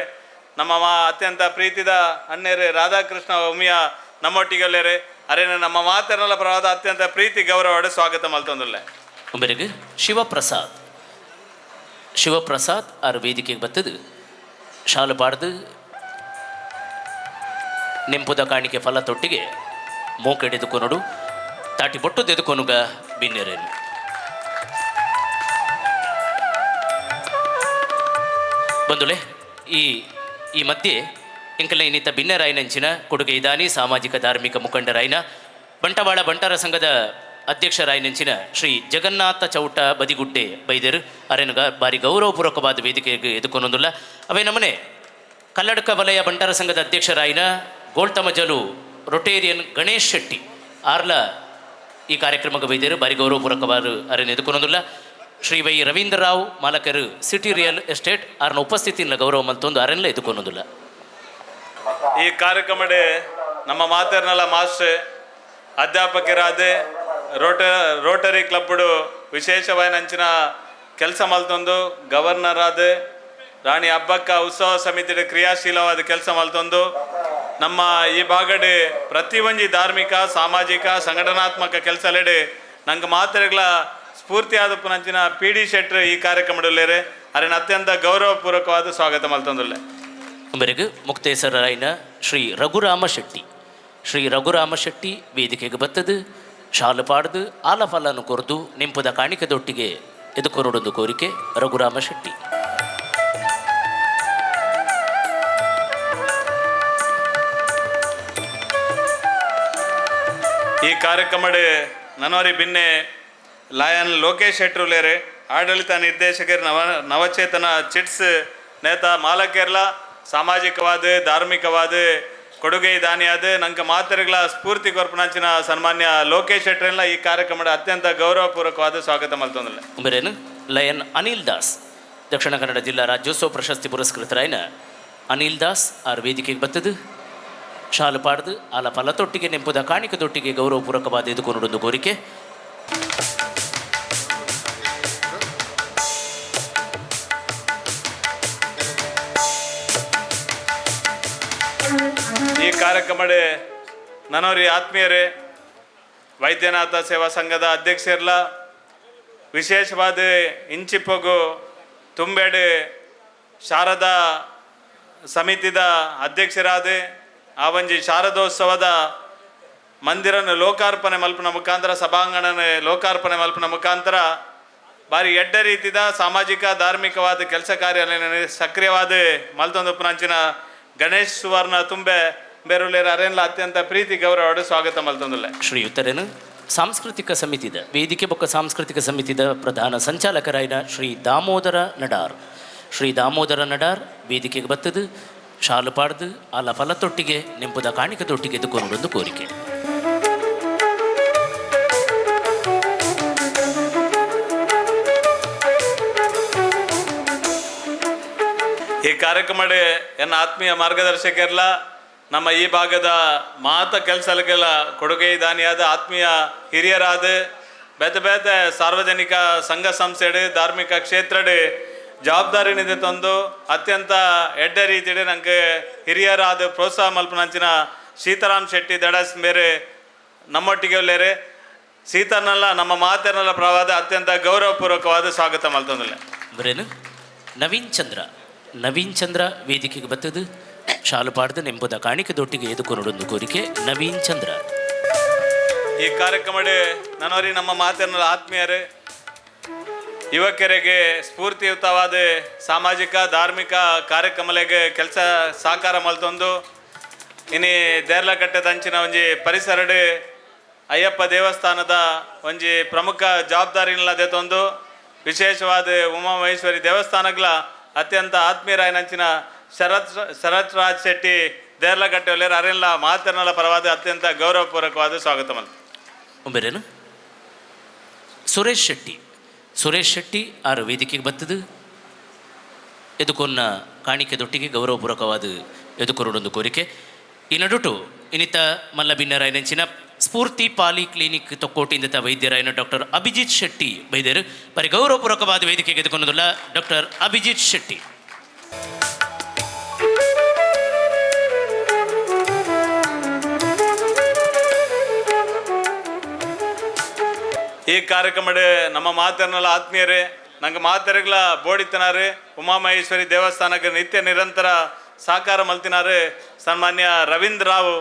ನಮ್ಮ ಅತ್ಯಂತ ಪ್ರೀತಿದ ಅಣ್ಣೇರು ರಾಧಾಕೃಷ್ಣ ಉಮಿಯ ನಮ್ಮೊಟ್ಟಿಗೆಲ್ಲೇರು ಅರೇನ ನಮ್ಮ ಮಾತೆರೆಲ್ಲ ಪರವಾದ ಅತ್ಯಂತ ಪ್ರೀತಿ ಗೌರವ ಸ್ವಾಗತ ಮಲ್ತೊಂದುಲ್ಲೆ. ಒಬ್ಬರಿಗೆ ಶಿವಪ್ರಸಾದ್, ಶಿವಪ್ರಸಾದ್ ಆರ್ ವೇದಿಕೆಗೆ ಬತ್ತದು ಶಾಲು ಪಾಡ್ದು ನೆಂಪುದ ಕಾಣಿಕೆ ಫಲ ತೊಟ್ಟಿಗೆ ಮೋಕೆಡೆದುಕೊನಡು ತಾಟಿ ಬೊಟ್ಟು ದೆದುಕೊನುಗ ಬಿನ್ನೆರೇನು. ಬಂದುಲೆ ಈ ಈ ಮಧ್ಯೆ ಇಂಕಲ ಇನ್ನಿತ ಬಿನ್ನೆರಾಯನಂಚಿನ ಕೊಡುಗೆ ಇದಾನಿ ಸಾಮಾಜಿಕ ಧಾರ್ಮಿಕ ಮುಖಂಡರಾಯನ ಬಂಟವಾಳ ಬಂಟರ ಸಂಘದ ಅಧ್ಯಕ್ಷರಾಯನಂಚಿನ ಶ್ರೀ ಜಗನ್ನಾಥ ಚೌಟ ಬದಿಗುಡ್ಡೆ ಬೈದರು ಅರೆನುಗ ಬಾರಿ ಗೌರವಪೂರ್ವಕವಾದ ವೇದಿಕೆಗೆ ಎದುಕೊನೊಂದುಲ್ಲ. ಅವೇ ನಮನೆ ಕಲ್ಲಡ್ಕ ವಲಯ ಬಂಟರ ಸಂಘದ ಅಧ್ಯಕ್ಷರಾಯನ ಗೋಳ್ತಮಜಲು ರೊಟೇರಿಯನ್ ಗಣೇಶ್ ಶೆಟ್ಟಿ ಆರ್ಲ ಈ ಕಾರ್ಯಕ್ರಮಕ್ಕೆ ಬೈದರು ಬಾರಿ ಗೌರವಪೂರ್ವಕವಾದ ಅರೆನ ಎದುಕೊನೊಂದುಲ್ಲ. ಶ್ರೀ ವೈ ರವೀಂದ್ರರಾವ್ ಮಾಲಕರು city real estate ಆರ್ನ ಉಪಸ್ಥಿತಿನ ಗೌರವ ಮಲ್ತೊಂದು ಅರೆನ್ಲ ಎದುಕೊನೊಂದುಲ್ಲ. ಈ ಕಾರ್ಯಕ್ರಮಡೆ ನಮ್ಮ ಮಾತೆರ್ನಲ ಮಾಸ್ಟರ್ ಅಧ್ಯಾಪಕರಾದ ರೋಟರಿ ಕ್ಲಬ್ಡು ವಿಶೇಷವಾದ ಕೆಲಸ ಮಲ್ತೊಂದು ಗವರ್ನರ್ ಆದ ರಾಣಿ ಹಬ್ಬಕ್ಕ ಉತ್ಸವ ಸಮಿತಿ ಕ್ರಿಯಾಶೀಲವಾದ ಕೆಲಸ ಮಲ್ತೊಂದು ನಮ್ಮ ಈ ಭಾಗಡೆ ಪ್ರತಿ ಒಂಜಿ ಧಾರ್ಮಿಕ ಸಾಮಾಜಿಕ ಸಂಘಟನಾತ್ಮಕ ಕೆಲಸಲೆಡೆ ನಂಗೆ ಮಾತೆರೆಗ್ಲ ಸ್ಫೂರ್ತಿಯಾದ ಪುನಂಚಿನ ಪಿ ಡಿ ಶೆಟ್ರು ಈ ಕಾರ್ಯಕ್ರಮದಲ್ಲೇರೆ ಅರಿನ ಅತ್ಯಂತ ಗೌರವಪೂರ್ವಕವಾದ ಸ್ವಾಗತ ಮಲ್ತೊಂದುಲ್ಲೆ. ಒಬ್ಬರಿಗೆ ಮುಕ್ತೇಸರರಾಯನ ಶ್ರೀ ರಘುರಾಮ ಶೆಟ್ಟಿ, ಶ್ರೀ ರಘುರಾಮ ಶೆಟ್ಟಿ ವೇದಿಕೆಗೆ ಬತ್ತದು ಶಾಲು ಪಾಡ್ದು ಆಲಫಲನ್ನು ಕೊರ್ದು ನೆಂಪುದ ಕಾಣಿಕೆದೊಟ್ಟಿಗೆ ಎದುಕೊರಡೊಂದು ಕೋರಿಕೆ ರಘುರಾಮ ಶೆಟ್ಟಿ. ಈ ಕಾರ್ಯಕ್ರಮಡೆ ನನೋರಿ ಬಿನ್ನೆ ಲಯನ್ ಲೋಕೇಶ್ ಶೆಟ್ರುಲೇರೆ ಆಡಳಿತ ನಿರ್ದೇಶಕರು ನವಚೇತನ ಚಿಟ್ಸ್ ನೇತಾ ಮಾಲಕೇರ್ಲ ಸಾಮಾಜಿಕವಾದ ಧಾರ್ಮಿಕವಾದ ಕೊಡುಗೆ ದಾನಿಯಾದ ನಂಗೆ ಮಾತೃಗಳ ಸ್ಫೂರ್ತಿ ಕೊರ್ಪಣಂಚಿನ ಸನ್ಮಾನ್ಯ ಲೋಕೇಶ್ ಶೆಟ್ಟರೆಲ್ಲ ಈ ಕಾರ್ಯಕ್ರಮದ ಅತ್ಯಂತ ಗೌರವಪೂರ್ವಕವಾದ ಸ್ವಾಗತ ಮಲ್ತೊಂದಿಲ್ಲ. ಉಂಬರೇನು ಲಯನ್ ಅನಿಲ್ ದಾಸ್, ದಕ್ಷಿಣ ಕನ್ನಡ ಜಿಲ್ಲಾ ರಾಜ್ಯೋತ್ಸವ ಪ್ರಶಸ್ತಿ ಪುರಸ್ಕೃತರಾಯಿನ ಅನಿಲ್ ದಾಸ್ ಆರ್ ವೇದಿಕೆಗೆ ಬತ್ತದು ಶಾಲು ಪಾಡ್ದು ಆಲ ಫಲತೊಟ್ಟಿಗೆ ನೆಂಪುದ ಕಾಣಿಕದೊಟ್ಟಿಗೆ ಗೌರವಪೂರ್ವಕವಾದ ಎದುಕೊನುಡೊಂದು ಕೋರಿಕೆ. ಈ ಕಾರ್ಯಕ್ರಮದ ನನೋರಿ ಆತ್ಮೀಯರೇ, ವೈದ್ಯನಾಥ ಸೇವಾ ಸಂಘದ ಅಧ್ಯಕ್ಷರ್ಲ ವಿಶೇಷವಾದ ಇಂಚಿಪೊಗು ತುಂಬೆಡು ಶಾರದಾ ಸಮಿತಿದ ಅಧ್ಯಕ್ಷರಾದ ಆ ಒಂಜಿ ಶಾರದೋತ್ಸವದ ಮಂದಿರನ ಲೋಕಾರ್ಪಣೆ ಮಲ್ಪನ ಮುಖಾಂತರ, ಸಭಾಂಗಣನ ಲೋಕಾರ್ಪಣೆ ಮಲ್ಪನ ಮುಖಾಂತರ ಬಾರಿ ಎಡ್ಡ ರೀತಿದ ಸಾಮಾಜಿಕ ಧಾರ್ಮಿಕವಾದ ಕೆಲಸ ಕಾರ್ಯ ಸಕ್ರಿಯವಾದ ಮಲ್ತೊಂದುಪ್ಪುನಂಚಿನ ಗಣೇಶ್ ಸುವರ್ಣ ತುಂಬೆ ಬೇರುಲೇರ ಅರೇನ್ಲ ಅತ್ಯಂತ ಪ್ರೀತಿ ಗೌರವ ಸ್ವಾಗತ ಮಲ್ತೊಂದುಲ್ಲೆ. ಶ್ರೀಯುತರೇನು ಸಾಂಸ್ಕೃತಿಕ ಸಮಿತಿದ ವೇದಿಕೆ ಬೊಕ್ಕ ಸಾಂಸ್ಕೃತಿಕ ಸಮಿತಿದ ಪ್ರಧಾನ ಸಂಚಾಲಕರಾಯಿನ ಶ್ರೀ ದಾಮೋದರ ನಡಾರ್, ಶ್ರೀ ದಾಮೋದರ ನಡಾರ್ ವೇದಿಕೆಗೆ ಬತ್ತದು ಶಾಲು ಪಾಡ್ದು ಆಲ ಫಲತೊಟ್ಟಿಗೆ ನೆಂಪುದ ಕಾಣಿಕದೊಟ್ಟಿಗೆ ಎದುಕೊನುಡೊಂದು ಕೋರಿಕೆ. ಈ ಕಾರ್ಯಕ್ರಮ ಎನ್ನ ಆತ್ಮೀಯ ಮಾರ್ಗದರ್ಶಕರ್ಲ ನಮ್ಮ ಈ ಭಾಗದ ಮಾತ ಕೆಲಸಗಳಿಗೆಲ್ಲ ಕೊಡುಗೆ ದಾನಿಯಾದ ಆತ್ಮೀಯ ಹಿರಿಯರಾದ ಬೇತೆ ಬೇತೆ ಸಾರ್ವಜನಿಕ ಸಂಘ ಸಂಸ್ಥೆಡು ಧಾರ್ಮಿಕ ಕ್ಷೇತ್ರಡು ಜವಾಬ್ದಾರಿ ನಿಧಿ ತಂದು ಅತ್ಯಂತ ಎಡ್ಡೆ ರೀತಿಡೆ ನಂಗೆ ಹಿರಿಯರಾದ ಪ್ರೋತ್ಸಾಹ ಮಲ್ಪನಂಚಿನ ಸೀತಾರಾಮ್ ಶೆಟ್ಟಿ ದಡಸ್ ಮೇರೆ ನಮ್ಮೊಟ್ಟಿಗೆ ಒಲ್ಲೇರೆ ಸೀತನಲ್ಲ ನಮ್ಮ ಮಾತೇನಲ್ಲ ಪ್ರವಾದ ಅತ್ಯಂತ ಗೌರವಪೂರ್ವಕವಾದ ಸ್ವಾಗತ ಮಲ್ತೊಂದಿಲ್ಲ. ಬರೇನು ನವೀನ್ ಚಂದ್ರ, ನವೀನ್ ಚಂದ್ರ ವೇದಿಕೆಗೆ ಬತ್ತದು ಶಾಲು ಪಾಡ್ದು ನೆಂಪುದ ಕಾಣಿಕದೊಟ್ಟಿಗೆ ಎದುಕೊನುಡೊಂದು ಕೋರಿಕೆ ನವೀನ್ ಚಂದ್ರ. ಈ ಕಾರ್ಯಕ್ರಮದ ನನ್ನವರಿ ನಮ್ಮ ಮಾತಿನ ಆತ್ಮೀಯರೇ, ಯುವಕರಿಗೆ ಸ್ಫೂರ್ತಿಯುತವಾದ ಸಾಮಾಜಿಕ ಧಾರ್ಮಿಕ ಕಾರ್ಯಕ್ರಮಗಳಿಗೆ ಕೆಲಸ ಸಾಕಾರ ಮಲ್ತೊಂದು ಇನಿ ದೇರ್ಲಕಟ್ಟೆದಂಚಿನ ಒಂಜಿ ಪರಿಸರಡು ಅಯ್ಯಪ್ಪ ದೇವಸ್ಥಾನದ ಒಂಜಿ ಪ್ರಮುಖ ಜವಾಬ್ದಾರಿನ ತಂದು ವಿಶೇಷವಾದ ಉಮಾಮಹೇಶ್ವರಿ ದೇವಸ್ಥಾನಗಳ ಅತ್ಯಂತ ಆತ್ಮೀಯರಾಯನಂಚಿನ ಶರತ್ ಶರತ್ ರಾಜ್ ಶೆಟ್ಟಿ ದೇರ್ಲಕಟ್ಟೆ ಅರೆಲ್ಲ ಮಾತನಾಡ ಪರವಾದ ಅತ್ಯಂತ ಗೌರವಪೂರ್ವಕವಾದ ಸ್ವಾಗತ ಮಲ್ತ. ಒಂಬರೇನು ಸುರೇಶ್ ಶೆಟ್ಟಿ, ಸುರೇಶ್ ಶೆಟ್ಟಿ ಆರು ವೇದಿಕೆಗೆ ಬತ್ತದು ಎದುಕೊನ್ನ ಕಾಣಿಕೆದೊಟ್ಟಿಗೆ ಗೌರವಪೂರ್ವಕವಾದ ಎದುಕೊರಡೊಂದು ಕೋರಿಕೆ. ಈ ನಡುಟು ಇನ್ನಿತ ಮಲ್ಲಬಿನ್ನರಾಯನಂಚಿನ ಸ್ಫೂರ್ತಿ ಪಾಲಿ ಕ್ಲಿನಿಕ್ ತೊಕ್ಕೋಟಿಂದ ವೈದ್ಯರಾಯನ ಡಾಕ್ಟರ್ ಅಭಿಜಿತ್ ಶೆಟ್ಟಿ ವೈದ್ಯರು ಬರಿ ಗೌರವಪೂರ್ವಕವಾದ ವೇದಿಕೆಗೆ ಎದುಕೊನ್ನೋದಿಲ್ಲ ಡಾಕ್ಟರ್ ಅಭಿಜಿತ್ ಶೆಟ್ಟಿ. ಈ ಕಾರ್ಯಕ್ರಮದ ನಮ್ಮ ಮಾತೇರ್ನಲ್ಲ ಆತ್ಮೀಯರೇ, ನಂಗೆ ಮಾತೆರೆಗ್ಲ ಬೋಡಿತನಾರು ಉಮಾಮಹೇಶ್ವರಿ ದೇವಸ್ಥಾನಕ್ಕೆ ನಿತ್ಯ ನಿರಂತರ ಸಾಕಾರ ಮಲ್ತಿನಾರು ಸನ್ಮಾನ್ಯ ರವೀಂದ್ರ ರಾವ್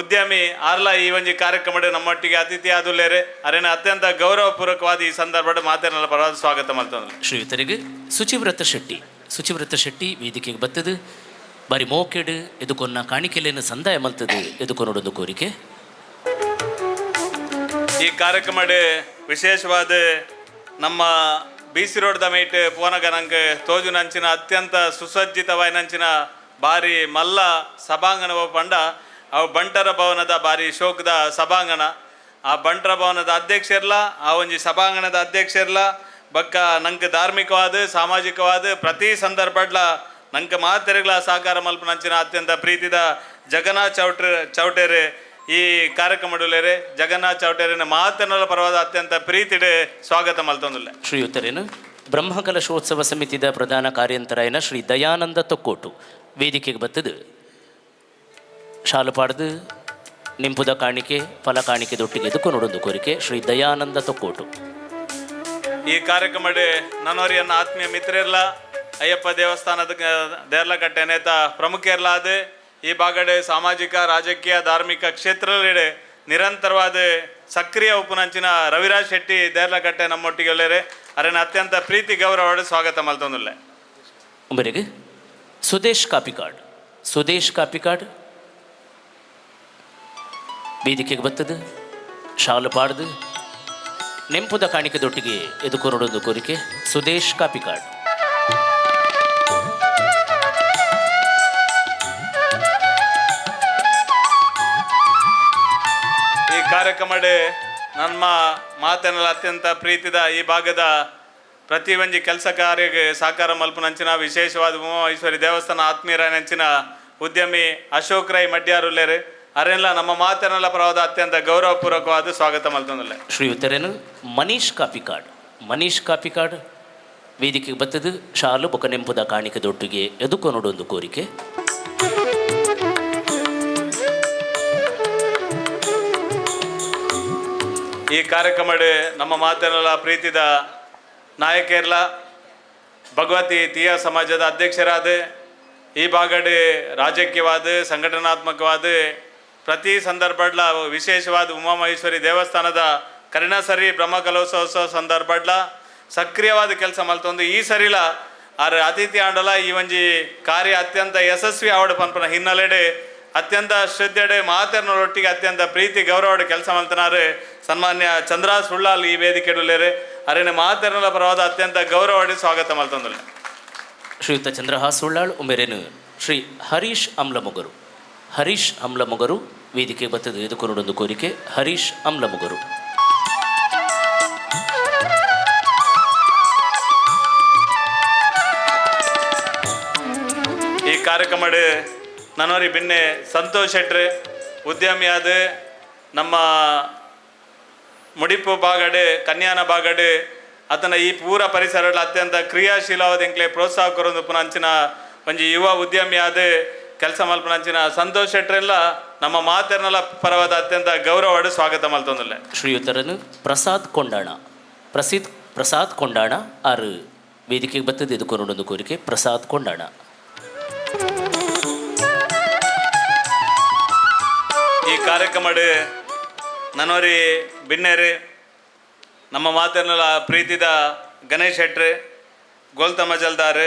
ಉದ್ಯಮಿ ಆರ್ಲ ಈ ಒಂಜಿ ಕಾರ್ಯಕ್ರಮದ ನಮ್ಮೊಟ್ಟಿಗೆ ಅತಿಥಿ ಆದುಲ್ಲೇರೆ ಅರೇನ ಅತ್ಯಂತ ಗೌರವಪೂರ್ವಕವಾದ ಈ ಸಂದರ್ಭದ ಮಾತೇರ್ನಲ್ಲ ಪರವಾದ ಸ್ವಾಗತ ಮಲ್ತಂದ್ರೆ. ಶ್ರೀಯುತರಿಗೆ ಶುಚಿವ್ರತ ಶೆಟ್ಟಿ, ಶುಚಿವ್ರತ ಶೆಟ್ಟಿ ವೇದಿಕೆಗೆ ಬತ್ತದು ಬಾರಿ ಮೋಕೆಡು ಎದುಕೊನ್ನ ಕಾಣಿಕೆಲೇನು ಸಂದಾಯ ಮಲ್ತದು ಎದುಕೊನೊಡೊಂದು ಕೋರಿಕೆ. ಈ ಕಾರ್ಯಕ್ರಮದ ವಿಶೇಷವಾದ ನಮ್ಮ ಬಿ ಸಿ ರೋಡ್ದ ಮೇಟ್ ಪೋನಗ ನಂಗೆ ತೋಜುನಂಚಿನ ಅತ್ಯಂತ ಸುಸಜ್ಜಿತವಾಯಿನಂಚಿನ ಬಾರಿ ಮಲ್ಲ ಸಭಾಂಗಣ ಪಂಡ ಅವು ಬಂಟರ ಭವನದ ಬಾರಿ ಶೋಕದ ಸಭಾಂಗಣ. ಆ ಬಂಟರ ಭವನದ ಅಧ್ಯಕ್ಷರ್ಲ ಆ ಒಂಜಿ ಸಭಾಂಗಣದ ಅಧ್ಯಕ್ಷರ್ಲ ಬಕ್ಕ ನಂಗೆ ಧಾರ್ಮಿಕವಾದ ಸಾಮಾಜಿಕವಾದ ಪ್ರತಿ ಸಂದರ್ಭಡ್ಲ ನಂಗೆ ಮಾತೆರೆಗ್ಲ ಸಹಕಾರ ಮಲ್ಪನಂಚಿನ ಅತ್ಯಂತ ಪ್ರೀತಿದ ಜಗನ್ನಾಥ್ ಚೌಟೇರು ಈ ಕಾರ್ಯಕ್ರಮಡುಲ್ಲೇರೆ ಜಗನ್ನಾಥ್ ಚೌಟೇರಿನ ಮಾತನ್ನಲ ಪರವಾದ ಅತ್ಯಂತ ಪ್ರೀತಿಡೆ ಸ್ವಾಗತ ಮಲ್ತೊಂದುಲ್ಲೆ. ಶ್ರೀಯುತರೇನು ಬ್ರಹ್ಮಕಲಶೋತ್ಸವ ಸಮಿತಿದ ಪ್ರಧಾನ ಕಾರ್ಯಂತರಾಯನ ಶ್ರೀ ದಯಾನಂದ ತೊಕ್ಕೋಟು ವೇದಿಕೆಗೆ ಬತ್ತದು ಶಾಲು ಪಾಡ್ದು ನಿಂಪುದ ಕಾಣಿಕೆ ಫಲ ಕಾಣಿಕೆ ಎದುಕೊನೊಡೊಂದು ಕೋರಿಕೆ ಶ್ರೀ ದಯಾನಂದ ತೊಕ್ಕೋಟು. ಈ ಕಾರ್ಯಕ್ರಮಡೆ ನನ್ನವರಿಯನ್ನ ಆತ್ಮೀಯ ಮಿತ್ರರ್ಲ ಅಯ್ಯಪ್ಪ ದೇವಸ್ಥಾನದ ದೇರ್ಲಕಟ್ಟೆ ನೇತ ಪ್ರಮುಖರ್ಲಾದ ಈ ಭಾಗಡೆ ಸಾಮಾಜಿಕ ರಾಜಕೀಯ ಧಾರ್ಮಿಕ ಕ್ಷೇತ್ರದಲ್ಲಿ ನಿರಂತರವಾದ ಸಕ್ರಿಯ ಉಪನಂಚಿನ ರವಿರಾಜ್ ಶೆಟ್ಟಿ ದೇರ್ಲಕಟ್ಟೆ ನಮ್ಮೊಟ್ಟಿಗೆ ಒಲ್ಲೇರೆ ಅರೆನ ಅತ್ಯಂತ ಪ್ರೀತಿ ಗೌರವ ಸ್ವಾಗತ ಮಲ್ತೊಂದುಲ್ಲೆ. ಒಬ್ಬರಿಗೆ ಸುದೇಶ್ ಕಾಪಿಕಾಡ್, ಸುದೇಶ್ ಕಾಪಿಕಾಡ್ ವೇದಿಕೆಗೆ ಬತ್ತದು ಶಾಲು ಪಾಡ್ದು ನೆಂಪುದ ಕಾಣಿಕೆದೊಟ್ಟಿಗೆ ಎದುಕೊರಡೊಂದು ಕೋರಿಕೆ ಸುದೇಶ್ ಕಾಪಿಕಾಡ್. ಈ ಕಾರ್ಯಕ್ರಮಡ್ ನಮ್ಮ ಮಾತನೆಲ್ಲ ಅತ್ಯಂತ ಪ್ರೀತಿದ ಈ ಭಾಗದ ಪ್ರತಿ ಒಂಜಿ ಕೆಲಸ ಕಾರ್ಯಕ್ಕೆ ಸಾಕಾರ ಮಲ್ಪುನಂಚಿನ ವಿಶೇಷವಾದ ಉಮಾಮಹೇಶ್ವರಿ ದೇವಸ್ಥಾನ ಆತ್ಮೀಯರಂಚಿನ ಉದ್ಯಮಿ ಅಶೋಕ್ ರೈ ಮಡ್ಯಾರುಲ್ಲೇರು ಅರೆಲ್ಲ ನಮ್ಮ ಮಾತನೆಲ್ಲ ಪರವಾದ ಅತ್ಯಂತ ಗೌರವಪೂರ್ವಕವಾದ ಸ್ವಾಗತ ಮಲ್ತೊಂದುಲ್ಲೆ. ಶ್ರೀಯುತರೇನು ಮನೀಶ್ ಕಾಪಿಕಾಡ್, ಮನೀಶ್ ಕಾಪಿಕಾಡ್ ವೇದಿಕೆಗೆ ಬತ್ತದು ಶಾಲು ಬೊಕ ನೆಂಪುದ ಕಾಣಿಕೆದೊಟ್ಟಿಗೆ ಎದುಕೊನೊಡೊಂದು ಕೋರಿಕೆ. ಈ ಕಾರ್ಯಕ್ರಮಡ್ ನಮ್ಮ ಮಾತನೆಲ್ಲ ಪ್ರೀತಿದ ನಾಯಕರ್ಲ ಭಗವತಿ ತೀಯ ಸಮಾಜದ ಅಧ್ಯಕ್ಷರಾದ ಈ ಭಾಗಡ್ ರಾಜಕೀಯವಾದ ಸಂಘಟನಾತ್ಮಕವಾದ ಪ್ರತಿ ಸಂದರ್ಭಡ್ಲ ವಿಶೇಷವಾದ ಉಮಾಮಹೇಶ್ವರಿ ದೇವಸ್ಥಾನದ ಕರಿಣಸರಿ ಬ್ರಹ್ಮಕಲೋತ್ಸವ ಸಂದರ್ಭಡ್ಲ ಸಕ್ರಿಯವಾದ ಕೆಲಸ ಮಲ್ತೊಂದು ಈ ಸರಿಲ ಆರ್ ಅತಿಥಿ ಆಂಡಲ ಈ ಒಂಜಿ ಕಾರ್ಯ ಅತ್ಯಂತ ಯಶಸ್ವಿ ಆವಡ ಪನ್ಪನ ಹಿನ್ನೆಲೆಡೆ ಅತ್ಯಂತ ಶ್ರದ್ಧೆಡೆ ಮಾತೆರ್ನೊಟ್ಟಿಗೆ ಅತ್ಯಂತ ಪ್ರೀತಿ ಗೌರವಡೆ ಕೆಲಸ ಮಲ್ತನಾರು ಸನ್ಮಾನ್ಯ ಚಂದ್ರ ಸುಳ್ಳಾಲ್ ಈ ವೇದಿಕೆಡುಲ್ಲೇರು ಅರೇನೆ ಮಾತೆರ್ನಲ ಪರವಾದ ಅತ್ಯಂತ ಗೌರವಡೆ ಸ್ವಾಗತ ಮಲ್ತೊಂದುಲ್ಲೆ. ಶ್ರೀಯುತ ಚಂದ್ರಹಾಸ್ ಸುಳ್ಳಾಳ್ ಉಮೇರೇನು ಶ್ರೀ ಹರೀಶ್ ಅಮ್ಲಮೊಗರು, ಹರೀಶ್ ಅಮ್ಲಮೊಗರು ವೇದಿಕೆ ಬತ್ತದ ಎದುಕೊನೊಡೊಂದು ಕೋರಿಕೆ. ಹರೀಶ್ ಅಮ್ಲಮೊಗರು. ಈ ಕಾರ್ಯಕ್ರಮಡ್ ನನೋರಿ ಬಿನ್ನೆ ಸಂತೋಷ್ ಶೆಟ್ರು ಉದ್ಯಮಿಯಾದ ನಮ್ಮ ಮುಡಿಪು ಬಾಗಡೆ ಕನ್ಯಾನ ಬಾಗಡೆ ಆತನ ಈ ಪೂರ ಪರಿಸರ ಅತ್ಯಂತ ಕ್ರಿಯಾಶೀಲವಾದ ಎಂಕ್ಲೆ ಪ್ರೋತ್ಸಾಹ ಕೊರೊಂದು ಪುನಃ ಅಂಚಿನ ಒಂಜಿ ಯುವ ಉದ್ಯಮಿಯಾದ ಕೆಲಸ ಮಲ್ಪುನ ಅಂಚಿನ ಸಂತೋಷ್ ಶೆಟ್ರೆಲ್ಲ ನಮ್ಮ ಮಾತೆರ್ನಲ ಪರವಾದ ಅತ್ಯಂತ ಗೌರವಡು ಸ್ವಾಗತ ಮಲ್ತೊಂದುಲ್ಲೆ. ಶ್ರೀಯುತರನು ಪ್ರಸಾದ್ ಕೊಂಡಾಣ, ಪ್ರಸಾದ್ ಕೊಂಡಾಣ ಆರು ವೇದಿಕೆಗೆ ಬತ್ತದ ಎದುಕೊನೊಡೊಂದು ಕೋರಿಕೆ. ಪ್ರಸಾದ್ ಕೊಂಡಾಣ. ಈ ಕಾರ್ಯಕ್ರಮಡ್ ನನೋರಿ ಬಿನ್ನೇರು ನಮ್ಮ ಮಾತೆರ್ನಲ ಪ್ರೀತಿದ ಗಣೇಶ್ ಶೆಟ್ರು ಗೋಲ್ತಮ ಜಲ್ದಾರ್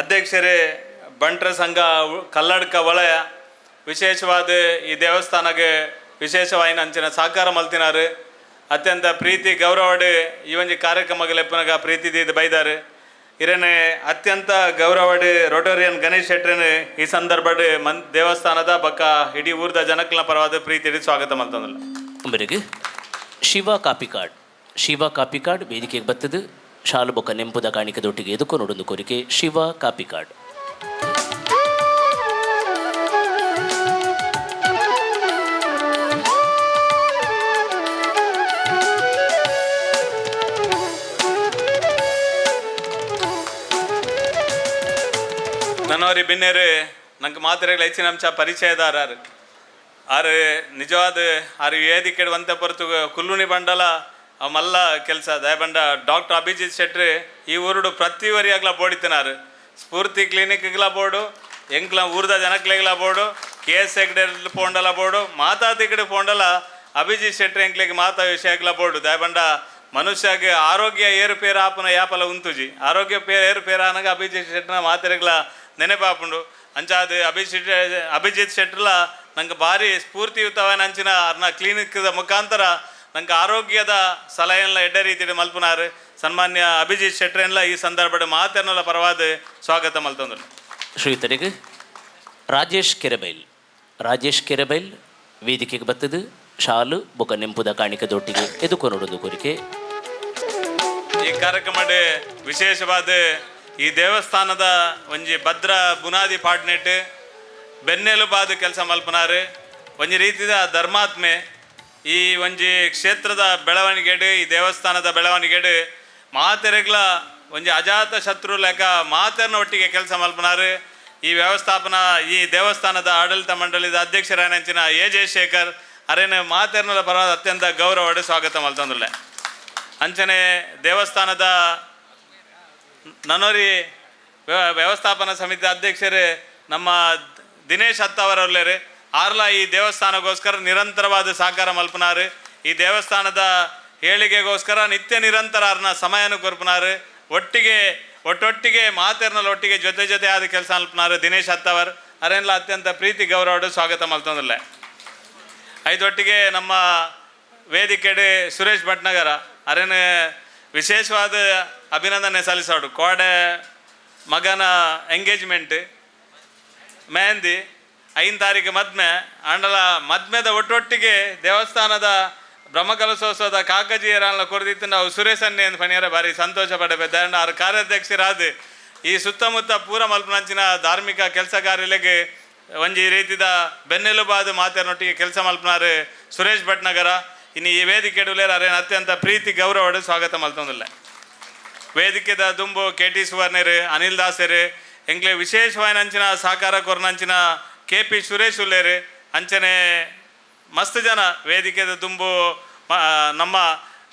ಅಧ್ಯಕ್ಷರೇ ಬಂಟ್ರ ಸಂಘ ಕಲ್ಲಡ್ಕ ವಲಯ ವಿಶೇಷವಾದ ಈ ದೇವಸ್ಥಾನಕ್ಕೆ ವಿಶೇಷವಾಯಿನ ಅಂಚಿನ ಸಹಕಾರ ಮಲ್ತಿನಾರು ಅತ್ಯಂತ ಪ್ರೀತಿ ಗೌರವಡು ಈ ಒಂಜಿ ಕಾರ್ಯಕ್ರಮಕ್ಕೆ ಲೆಪ್ಪನಗ ಪ್ರೀತಿ ದೀದ್ ಬೈದಾರು. ಇರನೆ ಅತ್ಯಂತ ಗೌರವಡು ರೋಟರಿಯನ್ ಗಣೇಶ್ ಶೆಟ್ರನ್ ಈ ಸಂದರ್ಭಡ್ ದೇವಸ್ಥಾನದ ಬಕ್ಕ ಇಡೀ ಊರ್ದ ಜನಕ್ಲ ಪರವಾದ ಪ್ರೀತಿ ಸ್ವಾಗತ ಮಲ್ತೊಂದುಲ್ಲೆ. ಉಂಬರಿಗೆ ಶಿವ ಕಾಪಿಕಾಡ್, ಶಿವ ಕಾಪಿಕಾಡ್ ವೇದಿಕೆಗೆ ಬತ್ತದು ಶಾಲು ಬೊಕ್ಕ ನೆಂಪುದ ಕಾಣಿಕೆದೊಟ್ಟಿಗೆ ಎದುಕೊನೊಡೊಂದು ಕೋರಿಕೆ. ಶಿವ ಕಾಪಿಕಾಡ್. ನನ್ನವರಿ ಬಿನ್ನೇರು ನಂಗೆ ಮಾತ್ರೆಗಳ ಹೆಚ್ಚಿನ ಅಂಶ ಪರಿಚಯದಾರಾರು ಆರು ನಿಜವಾದ ಆರು ವೇದಿಕೆ ವಂತ ಪೊರತು ಕುಲ್ಲುನಿ ಬಂಡಲ ಮಲ್ಲ ಕೆಲಸ ದಯಬಂಡ ಡಾಕ್ಟರ್ ಅಭಿಜಿತ್ ಶೆಟ್ರು ಈ ಊರುಡು ಪ್ರತಿ ವರಿಯಾಗ್ಲ ಬೋಡಿತಿನಾರು ಸ್ಫೂರ್ತಿ ಕ್ಲಿನಿಕ್ಗ್ಲ ಬೋರ್ಡು ಎಂಕ್ಲ ಊರ್ದ ಜನಕ್ಲೆಗ್ಲ ಬೋರ್ಡು ಕೆ ಎಸ್ ಹೆಗ್ಡೆ ಪೋಂಡಲ ಬೋರ್ಡು ಮಾತಾತಿ ಕಡೆ ಪೋಂಡಲ ಅಭಿಜಿತ್ ಶೆಟ್ರು ಎಂಕ್ಲೆಗ್ ಮಾತಾ ವಿಷಯಗ್ಲ ಬೋರ್ಡು. ದಯಬಂಡ ಮನುಷ್ಯಗೆ ಆರೋಗ್ಯ ಏರುಪೇರು ಆಪನ ಯಾಪಲ ಉಂತುಜಿ ಆರೋಗ್ಯ ಪೇರು ಏರುಪೇರು ಆನಗ ಅಭಿಜಿತ್ ಶೆಟ್ರನ ಮಾತೆರೆಗ್ಲ ನೆನಪಾಪುಂಡು. ಅಂಚಾದ ಅಭಿಜಿತ್ ಶೆಟ್ರಲ ನಂಗೆ ಭಾರಿ ಸ್ಫೂರ್ತಿಯುತವಾದ ಅಂಚಿನ ಅರ್ನ ಕ್ಲಿನಿಕ್ದ ಮುಖಾಂತರ ನಂಗೆ ಆರೋಗ್ಯದ ಸಲಹೆಲ್ಲ ಎಡ್ಡ ರೀತಿಯಲ್ಲಿ ಮಲ್ಪುನಾರು ಸನ್ಮಾನ್ಯ ಅಭಿಜಿತ್ ಶೆಟ್ರೆನ್ಲ ಈ ಸಂದರ್ಭದ ಮಾತೆರ್ನಲ ಪರವಾದ ಸ್ವಾಗತ ಮಲ್ತೊಂದುಲ್ಲೆ. ಶ್ರೀಯುತರಿಗೆ ರಾಜೇಶ್ ಕೆರೆಬೈಲ್, ರಾಜೇಶ್ ಕೆರೆಬೈಲ್ ವೇದಿಕೆಗೆ ಬತ್ತದು ಶಾಲು ಬೊಕ ನೆಂಪುದ ಕಾಣಿಕೆದೊಟ್ಟಿಗೆ ಎದುಕೊನೊಡೊಂದು ಕೋರಿಕೆ. ಈ ಕಾರ್ಯಕ್ರಮಡ್ ವಿಶೇಷವಾದ ಈ ದೇವಸ್ಥಾನದ ಒಂಜಿ ಭದ್ರ ಬುನಾದಿ ಪಾಡ್ನೆಟ್ ಬೆನ್ನೆಲುಬಾದ ಕೆಲಸ ಮಲ್ಪನಾರು ಒಂಜಿ ರೀತಿದ ಧರ್ಮಾತ್ಮೆ ಈ ಒಂಜಿ ಕ್ಷೇತ್ರದ ಬೆಳವಣಿಗೆಡು ಈ ದೇವಸ್ಥಾನದ ಬೆಳವಣಿಗೆಡು ಮಾತೆರೆಗ್ಲ ಒಂಜಿ ಅಜಾತ ಶತ್ರು ಲೆಕ್ಕ ಮಾತೆರ್ನ ಒಟ್ಟಿಗೆ ಕೆಲಸ ಮಲ್ಪನಾರು. ಈ ವ್ಯವಸ್ಥಾಪನಾ ಈ ದೇವಸ್ಥಾನದ ಆಡಳಿತ ಮಂಡಳಿದ ಅಧ್ಯಕ್ಷರಾನಂಚಿನ ಎ ಜೆ ಶೇಖರ್ ಅರೇನ ಮಾತೆರ್ನಲ ಪರವಾದ ಅತ್ಯಂತ ಗೌರವಡು ಸ್ವಾಗತ ಮಲ್ತೊಂದುಲ್ಲೆ. ಅಂಚನೆ ದೇವಸ್ಥಾನದ ನನೋರಿ ವ್ಯವಸ್ಥಾಪನಾ ಸಮಿತಿ ಅಧ್ಯಕ್ಷರು ನಮ್ಮ ದಿನೇಶ್ ಅತ್ತವರಲ್ಲೇರು ಆರ್ಲ ಈ ದೇವಸ್ಥಾನಕ್ಕೋಸ್ಕರ ನಿರಂತರವಾದ ಸಹಕಾರ ಮಲ್ಪನಾರು. ಈ ದೇವಸ್ಥಾನದ ಏಳಿಗೆಗೋಸ್ಕರ ನಿತ್ಯ ನಿರಂತರ ಅರ್ನ ಸಮಯನು ಕೊರ್ಪನಾರು. ಒಟ್ಟಿಗೆ ಒಟ್ಟೊಟ್ಟಿಗೆ ಮಾತೆರ್ನಲ್ ಒಟ್ಟಿಗೆ ಜೊತೆ ಜೊತೆ ಆದ ಕೆಲಸ ಮಲ್ಪನಾರು ದಿನೇಶ್ ಅತ್ತವರ್ ಅರೆನ್ಲ ಅತ್ಯಂತ ಪ್ರೀತಿ ಗೌರವಡು ಸ್ವಾಗತ ಮಲ್ತೊಂದುಲ್ಲೆ. ಐದೊಟ್ಟಿಗೆ ನಮ್ಮ ವೇದಿಕೆಡ್ ಸುರೇಶ್ ಭಟ್ನಗರ ಅರೆನ ವಿಶೇಷವಾದ ಅಭಿನಂದನೆ ಸಲ್ಲಿಸೋಡು. ಕೋಡೆ ಮಗನ ಎಂಗೇಜ್ಮೆಂಟ್, ಮೆಹಂದಿ, 5 ತಾರೀಕು ಮದ್ಮೆ. ಆಂಡಲ ಮದ್ಮೆದ ಒಟ್ಟೊಟ್ಟಿಗೆ ದೇವಸ್ಥಾನದ ಬ್ರಹ್ಮಕಲಶೋತ್ಸವದ ಕಾಕಜಿಯರನ್ನ ಕೊರ್ದಿತ್ತು ನಾವು ಸುರೇಶನ್ನೇ ಅಂತ ಪಣಿಯರ ಭಾರಿ ಸಂತೋಷ ಪಡಬೇಕು. ಆರು ಕಾರ್ಯಾಧ್ಯಕ್ಷರಾದ ಈ ಸುತ್ತಮುತ್ತ ಪೂರ ಮಲ್ಪನಂಚಿನ ಧಾರ್ಮಿಕ ಕೆಲಸ ಕಾರ್ಯಗಳಿಗೆ ಒಂಜಿ ರೀತಿದ ಬೆನ್ನೆಲುಬಾದ ಮಾತೆರನೊಟ್ಟಿಗೆ ಕೆಲಸ ಮಲ್ಪನಾರು ಸುರೇಶ್ ಭಟ್ನಗರ. ಇನ್ನು ಈ ವೇದಿಕೆ ಅರೇನು ಅತ್ಯಂತ ಪ್ರೀತಿ ಗೌರವಡು ಸ್ವಾಗತ ಮಲ್ತೊಂದಿಲ್ಲ. ವೇದಿಕೆದ ದುಂಬು ಕೆ ಟಿ ಸುವರ್ಣರು, ಅನಿಲ್ ದಾಸರು, ಎಂಗ್ಲೆ ವಿಶೇಷವಾದ ಅಂಚಿನ ಸಹಕಾರ ಕೊರ್ನಂಚಿನ ಕೆ ಪಿ ಸುರೇಶ್ ಉಲ್ಲೇರು, ಅಂಚನೆ ಮಸ್ತ್ ಜನ ವೇದಿಕೆದ ದುಂಬು ನಮ್ಮ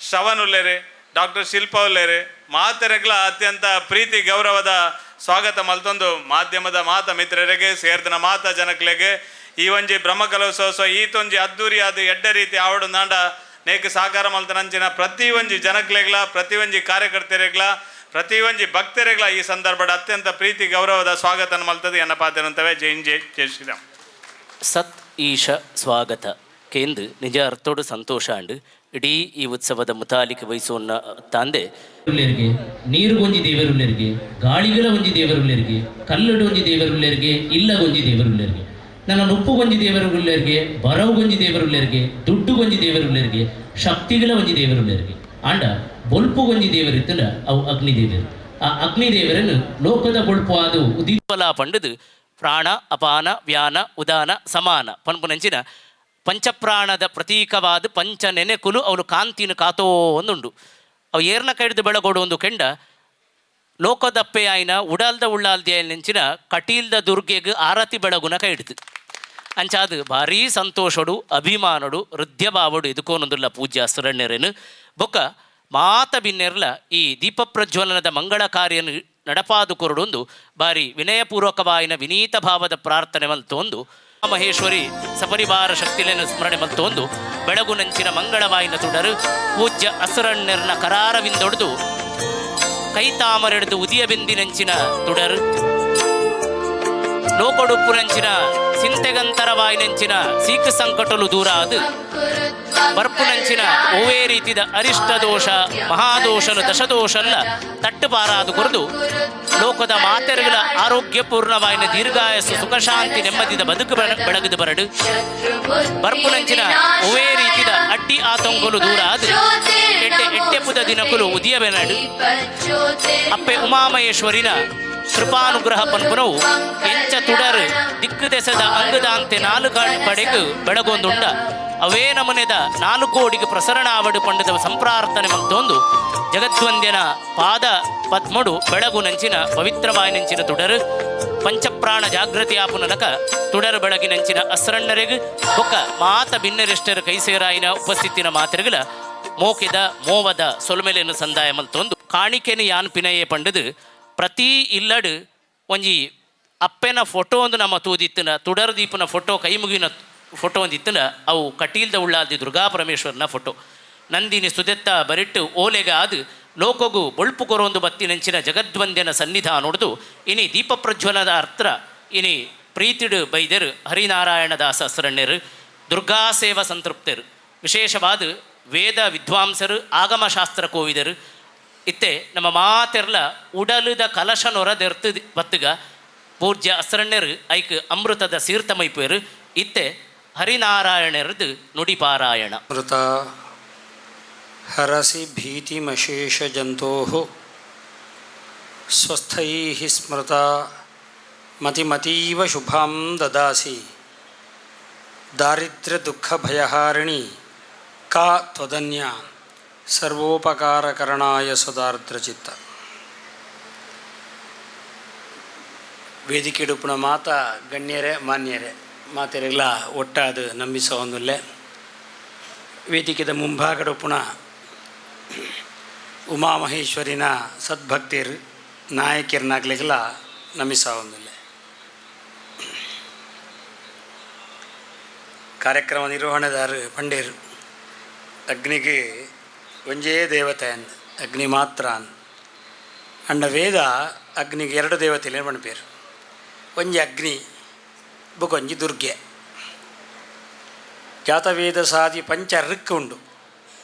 ಶ್ರವಣ್ ಉಲ್ಲೇರು, ಡಾಕ್ಟರ್ ಶಿಲ್ಪ ಉಲ್ಲೇರು, ಮಾತೆರೆಗ್ಲ ಅತ್ಯಂತ ಪ್ರೀತಿ ಗೌರವದ ಸ್ವಾಗತ ಮಲ್ತೊಂದು ಮಾಧ್ಯಮದ ಮಾತ ಮಿತ್ರರಿಗೆ ಸೇರ್ದನ ಮಾತ ಜನಕ್ಲೆಗೆ ಈ ಒಂಜಿ ಬ್ರಹ್ಮಕಲಶೋತ್ಸವ ಈತೊಂಜಿ ಅದ್ದೂರಿಯಾದ ಎಡ್ಡ ರೀತಿ ಆವಡು ನಾಂಡ ನೇಕ್ ಸಹಕಾರ ಮಲ್ತನಂಚಿನ ಪ್ರತಿ ಒಂಜಿ ಜನಕ್ಲೆಗ್ಲ, ಪ್ರತಿ ಒಂಜಿ ಕಾರ್ಯಕರ್ತರಿಗ್ಲ, ಪ್ರತಿ ಒಂಜಿ ಭಕ್ತರಿಗ್ಲ ಈ ಸಂದರ್ಭದ ಅತ್ಯಂತ ಪ್ರೀತಿ ಗೌರವದ ಸ್ವಾಗತ ಮಲ್ತದೆ ಎನ್ನ ಪಾತ್ರನಂತವೇ. ಜೈ ಜೈ ಜೈ ಶ್ರೀರಾಮ್. ಸತ್ ಈಶ ಸ್ವಾಗತ ಕೇಂದ್ರ ನಿಜ ಅರ್ಥೋಡು ಸಂತೋಷ ಅಂಡ್ ಇಡೀ ಈ ಉತ್ಸವದ ಮುತಾಲಿಕೆ ವಹಿಸೋನ್ನ ತಾಂದೆ ನೀರುಗೊಂಜಿ ದೇವರುಲ್ಲೆರಿಗೆ, ಗಾಳಿಗಳ ಒಂಜಿ ದೇವರುಲ್ಲೆರಿಗೆ, ಕಲ್ಲಡು ಒಂಜಿ ದೇವರುಲ್ಲೆರಿಗೆ, ಇಲ್ಲಗೊಂಜಿ ದೇವರುಲ್ಲೆರಿಗೆ, ನನ್ನ ನುಪ್ಪುಗೊಂಜಿ ದೇವರುಲ್ಲೆರಿಗೆ, ಬರವುಗೊಂಜಿ ದೇವರುಲ್ಲೆರಿಗೆ, ದುಡ್ಡುಗೊಂಜಿ ದೇವರುಲ್ಲೆರಿಗೆ, ಶಕ್ತಿಗಳ ಒಂಜಿ ದೇವರುಲ್ಲೆರಿಗೆ, ಆಂಡ ಬೊಲ್ಪುಗೊಂಜಿ ದೇವರಿತ್ತಲ್ಲ ಅವು ಅಗ್ನಿದೇವರು. ಆ ಅಗ್ನಿದೇವರನ್ನು ಲೋಕದ ಬೊಲ್ಪು ಆದು ಉದಿಪಲ ಪಂಡದು ಪ್ರಾಣ ಅಪಾನ ವ್ಯಾನ ಉದಾನ ಸಮಾನ ಪನ್ಪುನಂಚಿನ ಪಂಚಪ್ರಾಣದ ಪ್ರತೀಕವಾದ ಪಂಚ ನೆನೆಕುಲು ಅವನು ಕಾಂತಿನ ಕಾತೋ ಒಂದುಂಡು. ಅವು ಏರ್ನ ಕೈಡ್ದು ಬೆಳಗೋಡು ಒಂದು ಕೆಂಡ ಲೋಕದಪ್ಪೆ ಆಯ್ನ ಉಡಾಲ್ದ ಉಳ್ಳಾಲ್ದಿ ನೆಂಚಿನ ಕಟೀಲ್ದ ದುರ್ಗೆಗ್ ಆರತಿ ಬೆಳಗುನ ಕೈಡ್ದು ಅಂಚಾದು ಭಾರೀ ಸಂತೋಷಡು ಅಭಿಮಾನಡು ಹೃದಯಭಾವಡು ಎದುಕೋನೊಂದುಲ್ಲ ಪೂಜ್ಯ ಸುರಣ್ಯರೇನು. ಬೊಕ್ಕ ಮಾತ ಬಿನ್ನೆರ್ಲ ಈ ದೀಪ ಪ್ರಜ್ವಲನದ ಮಂಗಳ ಕಾರ್ಯನು ನಡಪಾದು ಕೊರಡೊಂದು ಬಾರಿ ವಿನಯಪೂರ್ವಕವಾಯಿನ ವಿನೀತ ಭಾವದ ಪ್ರಾರ್ಥನೆ ಮಲ್ತೊಂದು ಮಹೇಶ್ವರಿ ಸಪರಿವಾರ ಶಕ್ತಿಲೆನು ಸ್ಮರಣೆ ಮಲ್ತೊಂದು ಬೆಳಗು ನಂಚಿನ ಮಂಗಳವಾಯಿನ ತುಡರು ಪೂಜ್ಯ ಅಸುರಣ್ಯರ್ನ ಕರಾರವಿಂದೊಡೆದು ಕೈತಾಮರೆಡ್ದು ಉದಿಯ ಬೆಂದಿನಂಚಿನ ತುಡರು ಲೋಕೊಡುಪ್ಪುನಂಚಿನ ಸಿಂತೆಗಂತರವಾಯಿನಂಚಿನ ಸೀಕ ಸಂಕಟಲು ದೂರ ಅದು ಬರ್ಪುನಂಚಿನ ಓವೇ ರೀತಿದ ಅರಿಷ್ಟ ದೋಷ ಮಹಾದೋಷಲು ದಶದೋಷಲ್ಲ ತಟ್ಟುಪಾರಾದು ಕೊರದು ಲೋಕದ ಮಾತೆರುಗಳ ಆರೋಗ್ಯಪೂರ್ಣವಾಯಿನ ದೀರ್ಘಾಯಸ್ಸು ಸುಖಶಾಂತಿ ನೆಮ್ಮದಿದ ಬದುಕು ಬೆಳಗದು ಬರಡು ಬರ್ಪುನಂಚಿನ ಓವೇ ರೀತಿದ ಅಡ್ಡಿ ಆತಂಕಲು ದೂರ ಅದು ಎಟ್ಟೆ ಎಟ್ಟೆಪುದ ದಿನಕುಲು ಉದಿಯಬೆನಡು ಅಪ್ಪೆ ಉಮಾಮಹೇಶ್ವರಿನ ಕೃಪಾನುಗ್ರಹ ಪನ್ಪುನವು ಎಂಚ ತುಡರು ದಿಕ್ಕು ದೆಸದ ಅಂಗದಾಂತೆ ನಾಲ್ಕು ಕಡೆಗೂ ಬೆಳಗೊಂದುಂಡ ಅವೇ ನಮನೆದ 4 ಕೋಡಿಗೆ ಪ್ರಸರಣ ಆವಡು ಪಂಡದ ಸಂಪ್ರಾರ್ಥನೆ ಮಂತೊಂದು ಜಗದ್ವಂದ್ಯನ ಪಾದ ಪದ್ಮಡು ಬೆಳಗು ನಂಚಿನ ಪವಿತ್ರವಾಯಿನಂಚಿನ ತುಡರು ಪಂಚಪ್ರಾಣ ಜಾಗೃತಿ ಆಪುನಲಕ ತುಡರು ಬೆಳಗಿನಂಚಿನ ಅಸ್ರಣ್ಣರೆಗ್ ಬೊಕ್ಕ ಮಾತ ಬಿನ್ನರಿಷ್ಟರ ಕೈಸೇರಾಯಿನ ಉಪಸ್ಥಿತಿನ ಮಾತೆರೆಗಳ ಮೋಕಿದ ಮೋವದ ಸೊಲ್ಮೆಲೆಯನ್ನು ಸಂದಾಯ ಮಲ್ತೊಂದು ಕಾಣಿಕೆನು ಯಾನ್ ಪಿನಯೇ ಪಂಡದು ಪ್ರತಿ ಇಲ್ಲಡು ಒಂಜಿ ಅಪ್ಪೆನ ಫೋಟೋ ಒಂದು ನಮ್ಮ ತೂದಿತ್ತಿನ ತುಡರ್ ದೀಪನ ಫೋಟೋ ಕೈ ಮುಗಿನ ಫೋಟೋ ಒಂದಿತ್ತಿನ ಅವು ಕಟೀಲ್ದ ಉಳ್ಳಾದಿ ದುರ್ಗಾ ಪರಮೇಶ್ವರನ ಫೋಟೋ ನಂದಿನಿ ಸುದೆತ್ತ ಬರಿಟ್ಟು ಓಲೆಗ ಅದು ಲೋಕಗು ಬೊಳ್ಪು ಕೊರೊಂದು ಬತ್ತಿನಂಚಿನ ಜಗದ್ವಂದ್ಯನ ಸನ್ನಿಧಾನೊಡ್ದು ಇನಿ ದೀಪ ಪ್ರಜ್ವಲದ ಅರ್ಥ ಇನಿ ಪ್ರೀತಿಡು ಬೈದೆರು ಹರಿನಾರಾಯಣ ದಾಸ ಅಸರಣ್ಯರು ದುರ್ಗಾ ಸೇವಾ ಸಂತೃಪ್ತರು ವಿಶೇಷವಾದ ವೇದ ವಿದ್ವಾಂಸರು ಆಗಮಶಾಸ್ತ್ರ ಕೋವಿದರು ಇತ್ತೆ ನಮ್ಮ ಮಾತೆರ್ಲ ಉಡಲುದ ಕಲಶನೊರ ದೆರ್ತು ಬತ್ತುಗ ಪೂಜ್ಯ ಅಸರಣ್ಯರು ಐಕ್ ಅಮೃತದ ಸೀರ್ತಮೈಪೇರು ಇತ್ತೆ ಹರಿನಾರಾಯಣರದು ನುಡಿಪಾರಾಯಣ. ಮೃತ ಹರಸಿ ಭೀತಿಮಶೇಷಜಂತೋಃ ಸ್ವಸ್ಥೈಃ ಸ್ಮೃತ ಮತಿಮತೀವ ಶುಭಾಂ ದದಾಸಿ ದಾರಿದ್ರ್ಯದುಃಖಭಯಹಾರಿಣಿ ಕಾ ತ್ವದನ್ಯ ಸರ್ವೋಪಕಾರಕರಣಾಯ ಸದಾರ್ದ್ರಚಿತ್ತ. ವೇದಿಕೆಡುಪುಣ ಮಾತಾ ಗಣ್ಯರೇ ಮಾನ್ಯರೇ ಮಾತೆರೆಗ್ಲ ಒಟ್ಟಾದ ನಂಬಿಸವೊಂದುಲ್ಲೆ. ವೇದಿಕೆದ ಮುಂಭಾಗಡುಪುಣ ಉಮಾಮಹೇಶ್ವರಿನ ಸದ್ಭಕ್ತಿರ್ ನಾಯಕಿರ್ನಾಗ್ಲಿಗೆಲ್ಲ ನಮಿಸವೊಂದುಲ್ಲೆ. ಕಾರ್ಯಕ್ರಮ ನಿರ್ವಹಣೆದಾರ ಪಂಡೇರು ಅಗ್ನಿಗೆ ಒಂಜೇ ದೇವತೆ ಅಂದ್ ಅಗ್ನಿ ಮಾತ್ರ ಅಂದ್ ಅಂಡ ವೇದ ಅಗ್ನಿಗೆ ಎರಡು ದೇವತೆ ಪಣ್ಪೇರು, ಒಂಜಿ ಅಗ್ನಿ ಬೊಕೊಂಜಿ ದುರ್ಗೆ. ಜಾತವೇದ ಸಾದಿ ಪಂಚ ಋಕ್ ಉಂಡು.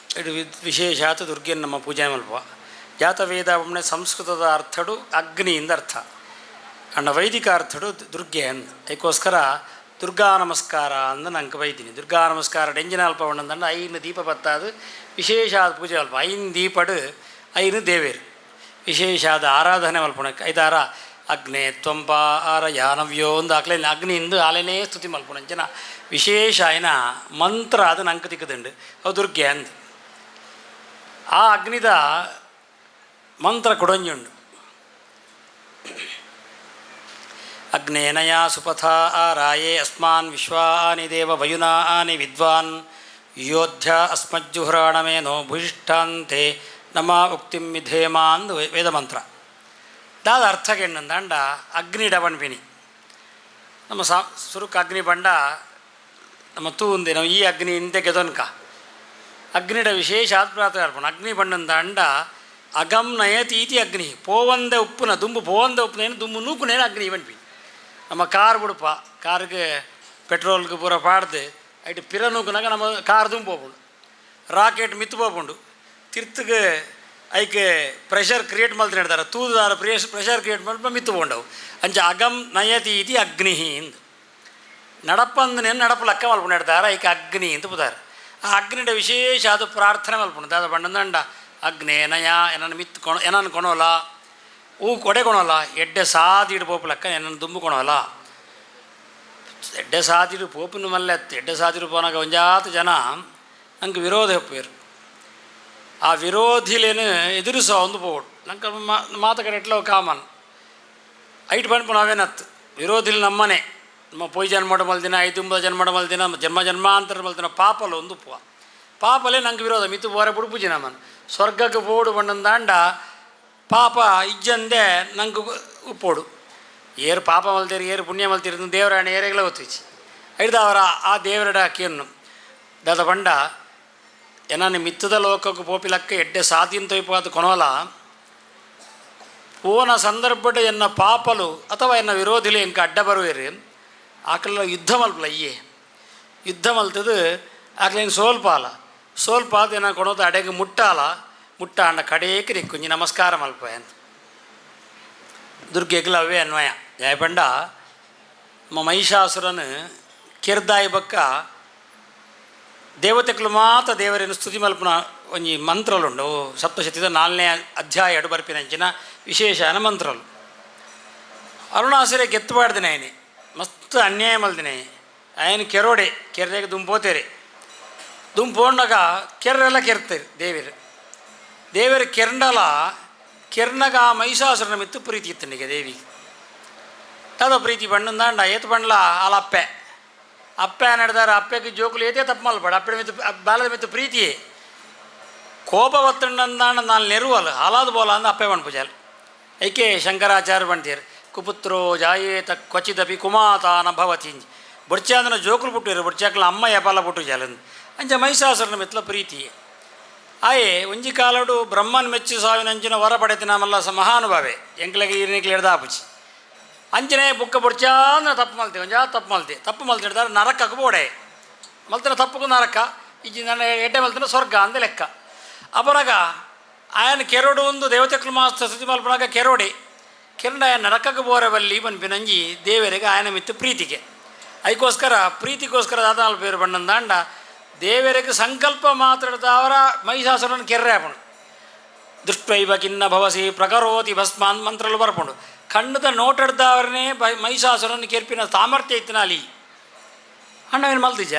ವಿಶೇಷಾತ್ ದುರ್ಗೆನ್ ನಮ್ಮ ಪೂಜೆ ಮಲ್ಪ. ಜಾತವೇದ ಪಂಡ ಸಂಸ್ಕೃತದ ಅರ್ಥಡು ಅಗ್ನಿಯಿಂದ ಅರ್ಥ, ಅಂಡ ವೈದಿಕ ಅರ್ಥಡು ದುರ್ಗೆ ಅಂದ್. ಅದಕ್ಕೋಸ್ಕರ ದುರ್ಗಾ ನಮಸ್ಕಾರ ಅಂದ ನಂಗೆ ಬೈತೀನಿ. ದುರ್ಗಾ ನಮಸ್ಕಾರ ಡೆಂಜಿನ ಅಲ್ಪ ಉಂಡಂದಂಡ ಐನು ದೀಪ ಬತ್ತಾದು ವಿಶೇಷ ಆದ ಪೂಜೆ ಅಲ್ಪ. ಐನ್ ದೀಪಡು ಐನು ದೇವೇರು ವಿಶೇಷ ಆದ ಆರಾಧನೆ ಮಲ್ಪುಣಕ್ಕೆ ಐದಾರ ಅಗ್ನೇ ತ್ವಂಪ ಆರ ಯಾನವ್ಯೋ ಒಂದು ಆಕ್ಲೆ ಅಗ್ನಿಯಿಂದ ಆಲೆನೇ ಸ್ತುತಿ ಮಲ್ಪುಣಂಚಿನ ವಿಶೇಷ ಆಯ್ನ ಮಂತ್ರ ಅದು ನಂಗೆ ತಿಕ್ಕದುಂಡು ಅವು ದುರ್ಗೆ ಅಂದ್. ಆ ಅಗ್ನಿದ ಮಂತ್ರ ಕೊಡೊಂಜುಂಡು. ಅಗ್ನೇನಯಾ ಸುಪಥಾ ಆರಾಯೇ ಅಸ್ಮಾನ್ ವಿಶ್ವಾನಿ ದೇವ ವಯುನಾನಿ ವಿದ್ವಾನ್ ಯೋಧ್ಯ ಅಸ್ಮಜ್ಜುಹ್ರಾಣಮೇನೋ ಭೂಯಿಷ್ಠಾಂತೆ ನಮ ಉಕ್ತಿಂ ವಿಧೇಮ ಅಂದು ವೇದಮಂತ್ರ. ದಾದ ಅರ್ಥಗೆಣ್ಣಂದಾಂಡ ಅಗ್ನಿ ಡಬಣ್ಪಿನಿ ನಮ್ಮ ಸಾ ಸುರುಕ್ ಅಗ್ನಿ ಬಂಡ ನಮ್ಮ ತೂಂದೆ ನಾವು ಈ ಅಗ್ನಿ ಇಂತೆ ಗೆದೊನ್ಕ ಅಗ್ನಿಡ ವಿಶೇಷ ಆತ್ಮರಾತ್ರ ಅರ್ಪಣ. ಅಗ್ನಿ ಬಣ್ಣಂದಾಂಡ ಅಗಂ ನಯತೀತಿ ಅಗ್ನಿ ಪೋವಂದೆ ಉಪ್ಪುನ ದುಂಬು ಪೋವಂದೆ ಉಪ್ಪುನೇನು ದುಂಬು ನೂಕುನೇನು ಅಗ್ನಿ ಬಣ್ಪಿ. ನಮ್ಮ ಕಾರ್ ಬಿಡುಪ ಕಾರ್ಗೆ ಪೆಟ್ರೋಲ್ಗೆ ಪೂರ ಪಾಡ್ದು ಐಟ್ ಪಿರ ನೂಕುನಾಗ ನಮ್ಮ ಕಾರ್ ದುಂಬು ಪೋಪುಂಡು, ರಾಕೆಟ್ ಮಿತ್ತು ಪೋಪುಂಡು, ತಿರ್ತುಗೆ ಐಕೆ ಪ್ರೆಷರ್ ಕ್ರಿಯೇಟ್ ಮಲ್ತು ನಡ್ದಾರ ತೂದುದಾರ ಪ್ರೆಷರ್ ಕ್ರಿಯೇಟ್ ಮಲ್ಪ ಮಿತ್ತು ಪೋಂಡವು. ಅಂಚ ಅಗಂ ನಯತೀತಿ ಅಗ್ನಿ ಇಂದು ನಡಪಂದನೇನು ನಡಪು ಲಕ್ಕ ಮಲ್ಪುಂಡು ನಡ್ದಾರ ಐಕೆ ಅಗ್ನಿ ಅಂತ ಪುದಾರ. ಆ ಅಗ್ನಿಡ ವಿಶೇಷ ಅದು ಪ್ರಾರ್ಥನೆ ಮಲ್ಪುಂಡು. ದಾದ ಬಣ್ಣದಂಡ ಅಗ್ನೇ ನಯ ಎನನ್ನು ಮಿತ್ತು ಕೊಣ ಎನನ್ನು ಕೊಣೋಲ ಹೂ ಕೊಡೆ ಕೊಣೋಲ ಎಡ್ಡೆ ಸಾದಿಡು ಪೋಪು ಲಕ್ಕ ಎನನ್ನು ದುಂಬು ಕೊಣೋಲ ಎಡ್ಡೆ ಸಾದಿಡು ಪೋಪಿನ ಮಲ್ಲೆ ಎಡ್ಡೆ ಸಾದಿಡು ಪೋನಾಗ ಒಂಜಾತ ಜನ ನಂಗೆ ವಿರೋಧ ಒಪ್ಪುವೆರು. ಆ ವಿರೋಧಿಲೇನು ಎದುರಿಸೋ ಒಂದು ಪೋಡು ನಂಗೆ ಮಾತ ಕಡೆ ಎಟ್ಲ ಕಾಮನ್ ಐಟ್ ಪನ್ಪು ನಾವೇನತ್ತು ವಿರೋಧಿಲ್ ನಮ್ಮನೆ ನಮ್ಮ ಪೊಯ್ ಜನ್ಮ ಮಲ್ದಿನ ಐದುಂಬ ಜನ್ಮ ಮಲ್ದಿನ ಜನ್ಮ ಜನ್ಮಾಂತರ ಮಲ್ದಿನ ಪಾಪಲು ಒಂದು ಪುವ ಪಾಪಲೇ ನಂಗೆ ವಿರೋಧ ಮಿತ್ತು ಬೋರೆ ಬುಡುಪುಜಿ ನಮ್ಮನ್ನು ಸ್ವರ್ಗಕ್ಕೆ ಪೋಡು ಬಣ್ಣಂದಾಂಡ ಪಾಪ ಇಜ್ಜಂದೆ ನಂಗೆ ಉಪ್ಪೋಡು ಏರು ಪಾಪ ಮಲ್ತೀರಿ ಏರು ಪುಣ್ಯ ಮಲ್ತೀರಿ ದೇವರಾಣಿ ಏರೆಗಳ ಗೊತ್ತಿಚ್ಚಿ ಐದಾವರ ಆ ದೇವರಡ ಕೇನು ದಾದ ಬಂಡ ಎನನ್ನು ಮಿತ್ತದ ಲೋಕಕ್ಕೆ ಪೋಪಿಲಕ್ಕ ಎಡ್ಡೆ ಸಾಧಿನ ತೊಯ್ಪಾದ ಕೊನೋಲ ಪೋನ ಸಂದರ್ಭದ ಎನ್ನ ಪಾಪಲು ಅಥವಾ ಎನ್ನ ವಿರೋಧಿಲು ಎಂಕ ಅಡ್ಡ ಬರುವೇರಿ ಆಕಲ ಯುದ್ಧ ಮಲ್ಪಲ ಅಯ್ಯೇ ಯುದ್ಧ ಮಲ್ತದು ಆಕಲೇನು ಸೋಲ್ಪಾಲ ಸೋಲ್ಪಾದ ಏನ ಕೊಡೋದು ಅಡೆಗೆ ಮುಟ್ಟಾಲ ಮುಟ್ಟ ಅಣ್ಣ ಕಡೇಕ್ ನಿಕ್ಕೊಂಜಿ ನಮಸ್ಕಾರ ಮಲ್ಪ ಅಂತ ದುರ್ಗೆಗ್ಲ ಅವೇ ಅನ್ವಯ. ಜಯಪಂಡ ನಮ್ಮ ಮಹಿಷಾಸುರನು ಕಿರ್ದಾಯಿ ಬಕ್ಕ ದೇವತೆಗಳು ಮಾತ್ರ ದೇವರನ್ನು ಸ್ತುತಿ ಮಲ್ಪನ ಒಂಜಿ ಮಂತ್ರಲುಂಡು. ಸಪ್ತಶತಿದ 4ನೇ ಅಧ್ಯಾಯ ಎಡು ಬರ್ಪಿನಂಚಿನ ವಿಶೇಷ ಮಂತ್ರಲು. ಅರುಣಾಸುರೆ ಗೆತ್ತುಬಾಡ್ದಿನ ಆಯನೆ ಮಸ್ತ್ ಅನ್ಯಾಯ ಮಲ್ದಿನ ಆಯನ ಕೆರೋಡೆ ಕೆರೆಗೆ ದುಂಪೋತೇರೆ ದುಂಪೋಂಡಾಗ ಕೆರೆಲ್ಲ ಕೆರ್ತೇರು ದೇವರು ದೇವರು ಕೆರಂಡಲ ಕೆರ್ನಗ ಆ ಮಹಿಷಾಸುರನ ಮಿತ್ತು ಪ್ರೀತಿ ಇತ್ತನಿಗೆ ದೇವಿ ತದ ಪ್ರೀತಿ ಬಣ್ಣಂದಾಂಡ ಏತು ಬಂಡ್ಲ ಆಲ ಅಪ್ಪೆ ಅಪ್ಪೆ ನಡೆದಾರ ಅಪ್ಪೆಗೆ ಜೋಕುಲು ಏತೇ ತಪ್ಪು ಮಲ್ಪಡ ಅಪ್ಪೆ ಮಿತ್ತು ಬಾಲದ ಮಿತ್ತು ಪ್ರೀತಿಯೇ ಕೋಪ ಒತ್ತಂಡಂದಾಂಡ ನಾನು ನೆರುವಲ್ಲ ಹಾಲಾದ ಬೋಲ ಅಂದ ಅಪ್ಪೆ ಬಣ್ಣ ಪೂಜಾಲ್ ಏಕೆ ಶಂಕರಾಚಾರ್ಯ ಬಂತೀರು ಕುಪುತ್ರೋ ಜಾಯೇತ ಕ್ವಚಿದಪಿ ಕುಮಾತಾನ ಭವತಿ ಬೊಡ್ಚಾಂದನ ಜೋಕುಲು ಪುಟ್ಟಿರು ಬೊಡ್ಚಾಕ್ಲ ಅಮ್ಮ ಯಪಾಲ ಪುಟ್ಟು ಜಾಲಂದು ಅಂಚ ಮಹಿಷಾಸುರನ ಮಿತ್ಲ ಪ್ರೀತಿ ಆಯೆ ಒಂಜಿ ಕಾಲಡು ಬ್ರಹ್ಮನ್ ಮೆಚ್ಚು ಸಾವಿನಂಚಿನ ವರ ಪಡೆತಿನ ಮಲ್ಲ ಸ ಮಹಾನುಭಾವೆ ಎಂಕ್ಲೆಗೆ ಈರ್ನಿಕ್ಲೆ ಹಿಡ್ದಾಪುಚಿ ಅಂಚನೆ ಬುಕ್ಕ ಬೊಡ್ಚಾಂದ್ರ ತಪ್ಪು ಮಲ್ತೆ ಒಂಜಾ ತಪ್ಪು ಮಲ್ತೆ ತಪ್ಪು ಮಲ್ತೆ ಹಿಡ್ದಾರೆ ನರಕಕ್ಕೆ ಬೋಡೆ ಮಲ್ತಿನ ತಪ್ಪುಕು ನರಕ ಇಜ್ಜಿ ನನ್ನ ಎಡ್ಡೆ ಮಲ್ತಿನ ಸ್ವರ್ಗ ಅಂದ ಲೆಕ್ಕ. ಅಪರಾಗ ಆಯನ ಕೆರೋಡು ಒಂದು ದೇವತೆಕ್ಲು ಮಾಸ್ತ ಸ್ತುತಿ ಮಲ್ಪನಾಗ ಕೆರೋಡೆ ಕೆರಂಡ ಆಯನ ನರಕಕ್ಕೆ ಬೋರೆ ಬಲ್ಲಿ ಪನ್ಪಿನಂಜಿ ದೇವರಿಗೆ ಆಯನ ಮಿತ್ತು ಪ್ರೀತಿಗೆ ಅದಕ್ಕೋಸ್ಕರ ಪ್ರೀತಿಗೋಸ್ಕರ ದಾದಾಲ್ ಪೇರು ಬಣ್ಣಂದಾಂಡ ದೇವರಿಗೆ ಸಂಕಲ್ಪ ಮಾತಾಡ್ತಾವರ ಮಹಿಷಾಸುರನ ಕೆರ್ರೆ ಹಾಪುಂಡು. ದುಷ್ಟೈವ ಕಿನ್ನ ಭವಸಿ ಪ್ರಕರೋತಿ ಭಸ್ಮಾನ್ ಮಂತ್ರಲು ಬರ್ಪುಂಡು ಕಣ್ಣದ ನೋಟಡ್ದವರನೇ ಮಹಿಷಾಸುರನ ಕೆರ್ಪಿನ ಸಾಮರ್ಥ್ಯ ಇತ್ತಿನ ಅಲ್ಲಿ ಅಣ್ಣವೇನು ಮಲ್ತಿಜ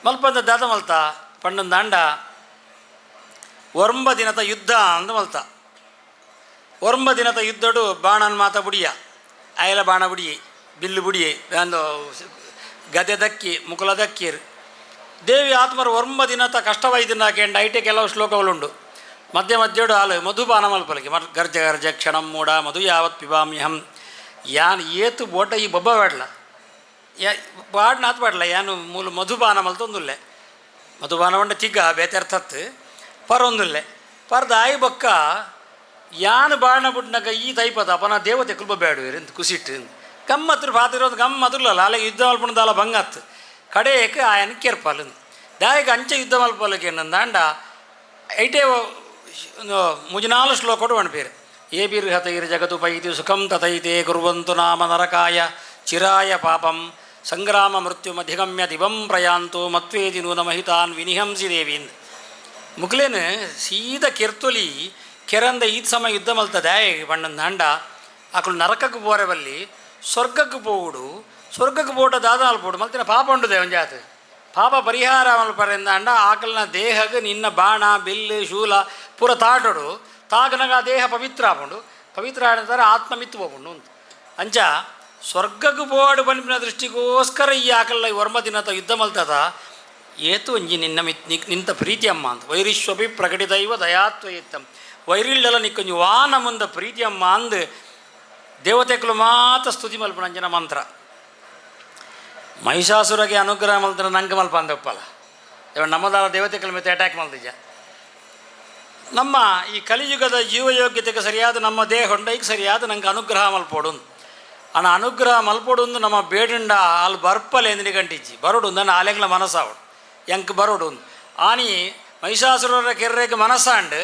ಮಲ್ಪಂದ ದಾದ ಮಲ್ತ ಪಣ್ಣಂದಾಂಡ ಒರ್ಂಬ ದಿನದ ಯುದ್ಧ ಅಂದ ಮಲ್ತ ಒರ್ಂಬ ದಿನದ ಯುದ್ಧಡು ಬಾಣನ್ ಮಾತ ಬುಡಿಯ ಅಯಲ ಬಾಣ ಬುಡಿಯೆ ಬಿಲ್ಲು ಬುಡಿಯೆ ಅಂದು ಗದೆ ದಕ್ಕಿ ಮುಕುಲ ದಕ್ಕಿರು ದೇವಿ ಆತ್ಮರು ಒರ್ಂಬ ದಿನತ ಕಷ್ಟವೈದಿನ ಕೇಂಡ ಐಟೆ ಕೆಲವು ಶ್ಲೋಕಗಳುಂಡು ಮಧ್ಯ ಮಧ್ಯಡು ಹಾಲು ಮಧುಪಾನ ಮಲ್ಪಲಿಗೆ ಗರ್ಜ ಗರ್ಜ ಕ್ಷಣಂ ಮೂಡ ಮಧು ಯಾವತ್ ಪಿಬಾಮ್ಯಹಂ ಯಾನ್ ಏತು ಬೋಟ ಈ ಬೊಬ್ಬ ಬೇಡಲ ಯಾ ಬಾಡ್ನಾತ್ ಬಾಡ್ಲ ಯಾನು ಮೂಲ ಮಧುಪಾನ ಮಲ್ತೊಂದುಲ್ಲೆ ಮಧುಪಾನ ಉಂಡ ತಿಗ್ಗ ಬೇತೆರ್ಥತ್ ಪರೊಂದುಲ್ಲೆ ಪರ್ದ ಆಯಿ ಬೊಕ್ಕ ಯಾನ್ ಬಾಣ ಬುಡ್ನಗ ಈ ತೈಪದ ಅಪನ ದೇವತೆ ಕುಲ್ಪ ಬೇಡುವೇರು ಅಂತ ಕುಸಿಟ್ಟು ಗಮ್ಮತ್ರ ಪಾತಿರೋದು ಗಮ್ಮತ್ತುಲ್ಲ ಅಲ್ಲ ಯುದ್ಧ ಮಲ್ಪುಣದಾಲ ಬಂಗತ್ತು ಕಡೆಯಕ್ಕೆ ಆಯನ ಕೆರ್ಪಾಲು ದಾಯಗ ಅಂಚೆ ಯುದ್ಧ ಮಲ್ಪಲಕ್ಕೆ ನಂದಾಂಡ ಐಟೇ ಮುಜಿನಾಲು ಶ್ಲೋಕಡು ಪಣ್ಪೇರು. ಏಬಿರ್ಹತೈರ್ ಜಗತು ಪೈತಿ ಸುಖಂ ತಥೈತೆ ಕುರ್ವಂತು ನಾಮ ನರಕಾಯ ಚಿರಾಯ ಪಾಪಂ ಸಂಗ್ರಾಮ ಮೃತ್ಯುಮಧಿಗಮ್ಯ ದಿವಂ ಪ್ರಯಾಂತು ಮತ್ವೇತಿ ನೂನಮಹಿತಾನ್ ವಿನಿಹಂಸಿ ದೇವೀನ್. ಮುಕ್ಲೇನು ಸೀದ ಕೆರ್ತೊಲಿ ಕೆರಂದ ಈತ್ ಸಮ ಯುದ್ಧ ಮಲ್ತ ದಾಯ ಪಣ್ಣಂದಾಂಡ ಅಕುಲು ನರಕಕ್ಕೆ ಪೋರೆ ಬಲ್ಲಿ ಸ್ವರ್ಗಕ್ಕೆ ಪೋವುಡು. ಸ್ವರ್ಗಕ್ಕೆ ಪೋಟ ದಾದಾಲ್ ಪೋಡು ಮಲ್ತಿನ ಪಾಪ ಉಂಡುದೆ ಒಂಜಾತ ಪಾಪ ಪರಿಹಾರ ಮಲ್ಪರೆಂದಾಂಡ ಆಕಲ್ನ ದೇಹಕ್ಕೆ ನಿನ್ನ ಬಾಣ ಬಿಲ್ಲು ಶೂಲ ಪೂರ ತಾಟೋಡು ತಾಗನಗ ಆ ದೇಹ ಪವಿತ್ರ ಆಪುಂಡು. ಪವಿತ್ರ ಆಡಿದರೆ ಆತ್ಮ ಮಿತ್ತು ಹೋಗುಂಡು ಅಂತ. ಅಂಚ ಸ್ವರ್ಗಕ್ಕೆ ಪೋಡು ಪನ್ಪಿನ ದೃಷ್ಟಿಗೋಸ್ಕರ ಈ ಆಕಲ್ಲ ಒರ್ಮ ದಿನತ ಯುದ್ಧ ಮಲ್ತದ ಏತು ಒಂಜಿ ನಿನ್ನ ಮಿತ್ ನಿಂತ ಪ್ರೀತಿ ಅಮ್ಮ ಅಂತ. ವೈರಿಶ್ವಪಿ ಪ್ರಕಟಿತೈವ ದಯಾತ್ವಯಿತ್ತಂ ವೈರಿಲ್ಲೆಲ್ಲ ನಿಕ್ಕೊಂಜಿ ವಾನ ಮುಂದ ಪ್ರೀತಿ ಅಮ್ಮ ಅಂದು ದೇವತೆಗಳು ಮಾತ್ರ ಸ್ತುತಿ ಮಲ್ಪನಂಜನ ಮಂತ್ರ. ಮಹಿಷಾಸುರಗೆ ಅನುಗ್ರಹ ಮಲ್ತನ ನಂಗೆ ಮಲ್ಪ ಅಂದಪ್ಪಲ್ಲ ಇವ ನಮ್ಮದಾದ ದೇವತೆಗಳ ಮೇಲೆ ಅಟ್ಯಾಕ್ ಮಲ್ತಿದ್ಯ. ನಮ್ಮ ಈ ಕಲಿಯುಗದ ಜೀವಯೋಗ್ಯತೆಗೆ ಸರಿಯಾದ ನಮ್ಮ ದೇಹ ಹೊಂಡೈಗೆ ಸರಿಯಾದ ನಂಗೆ ಅನುಗ್ರಹ ಮಲ್ಪೋಡು ಅಣ್ಣ. ಅನುಗ್ರಹ ಮಲ್ಪೋಡು ನಮ್ಮ ಬೇಡುಂಡ ಅಲ್ಲಿ ಬರ್ಪಲೆ ಎಂದಿನ ಗಂಟಿಜ್ಜಿ ಬರೋಡು ನನ್ನ ಆಲೆಗಳ ಮನಸ್ಸಾವಡು ಎಂಕ್ ಬರೋಡು. ಆನಿ ಮಹಿಷಾಸುರರ ಕೆರ್ರೆಗೆ ಮನಸ್ಸಾಂಡು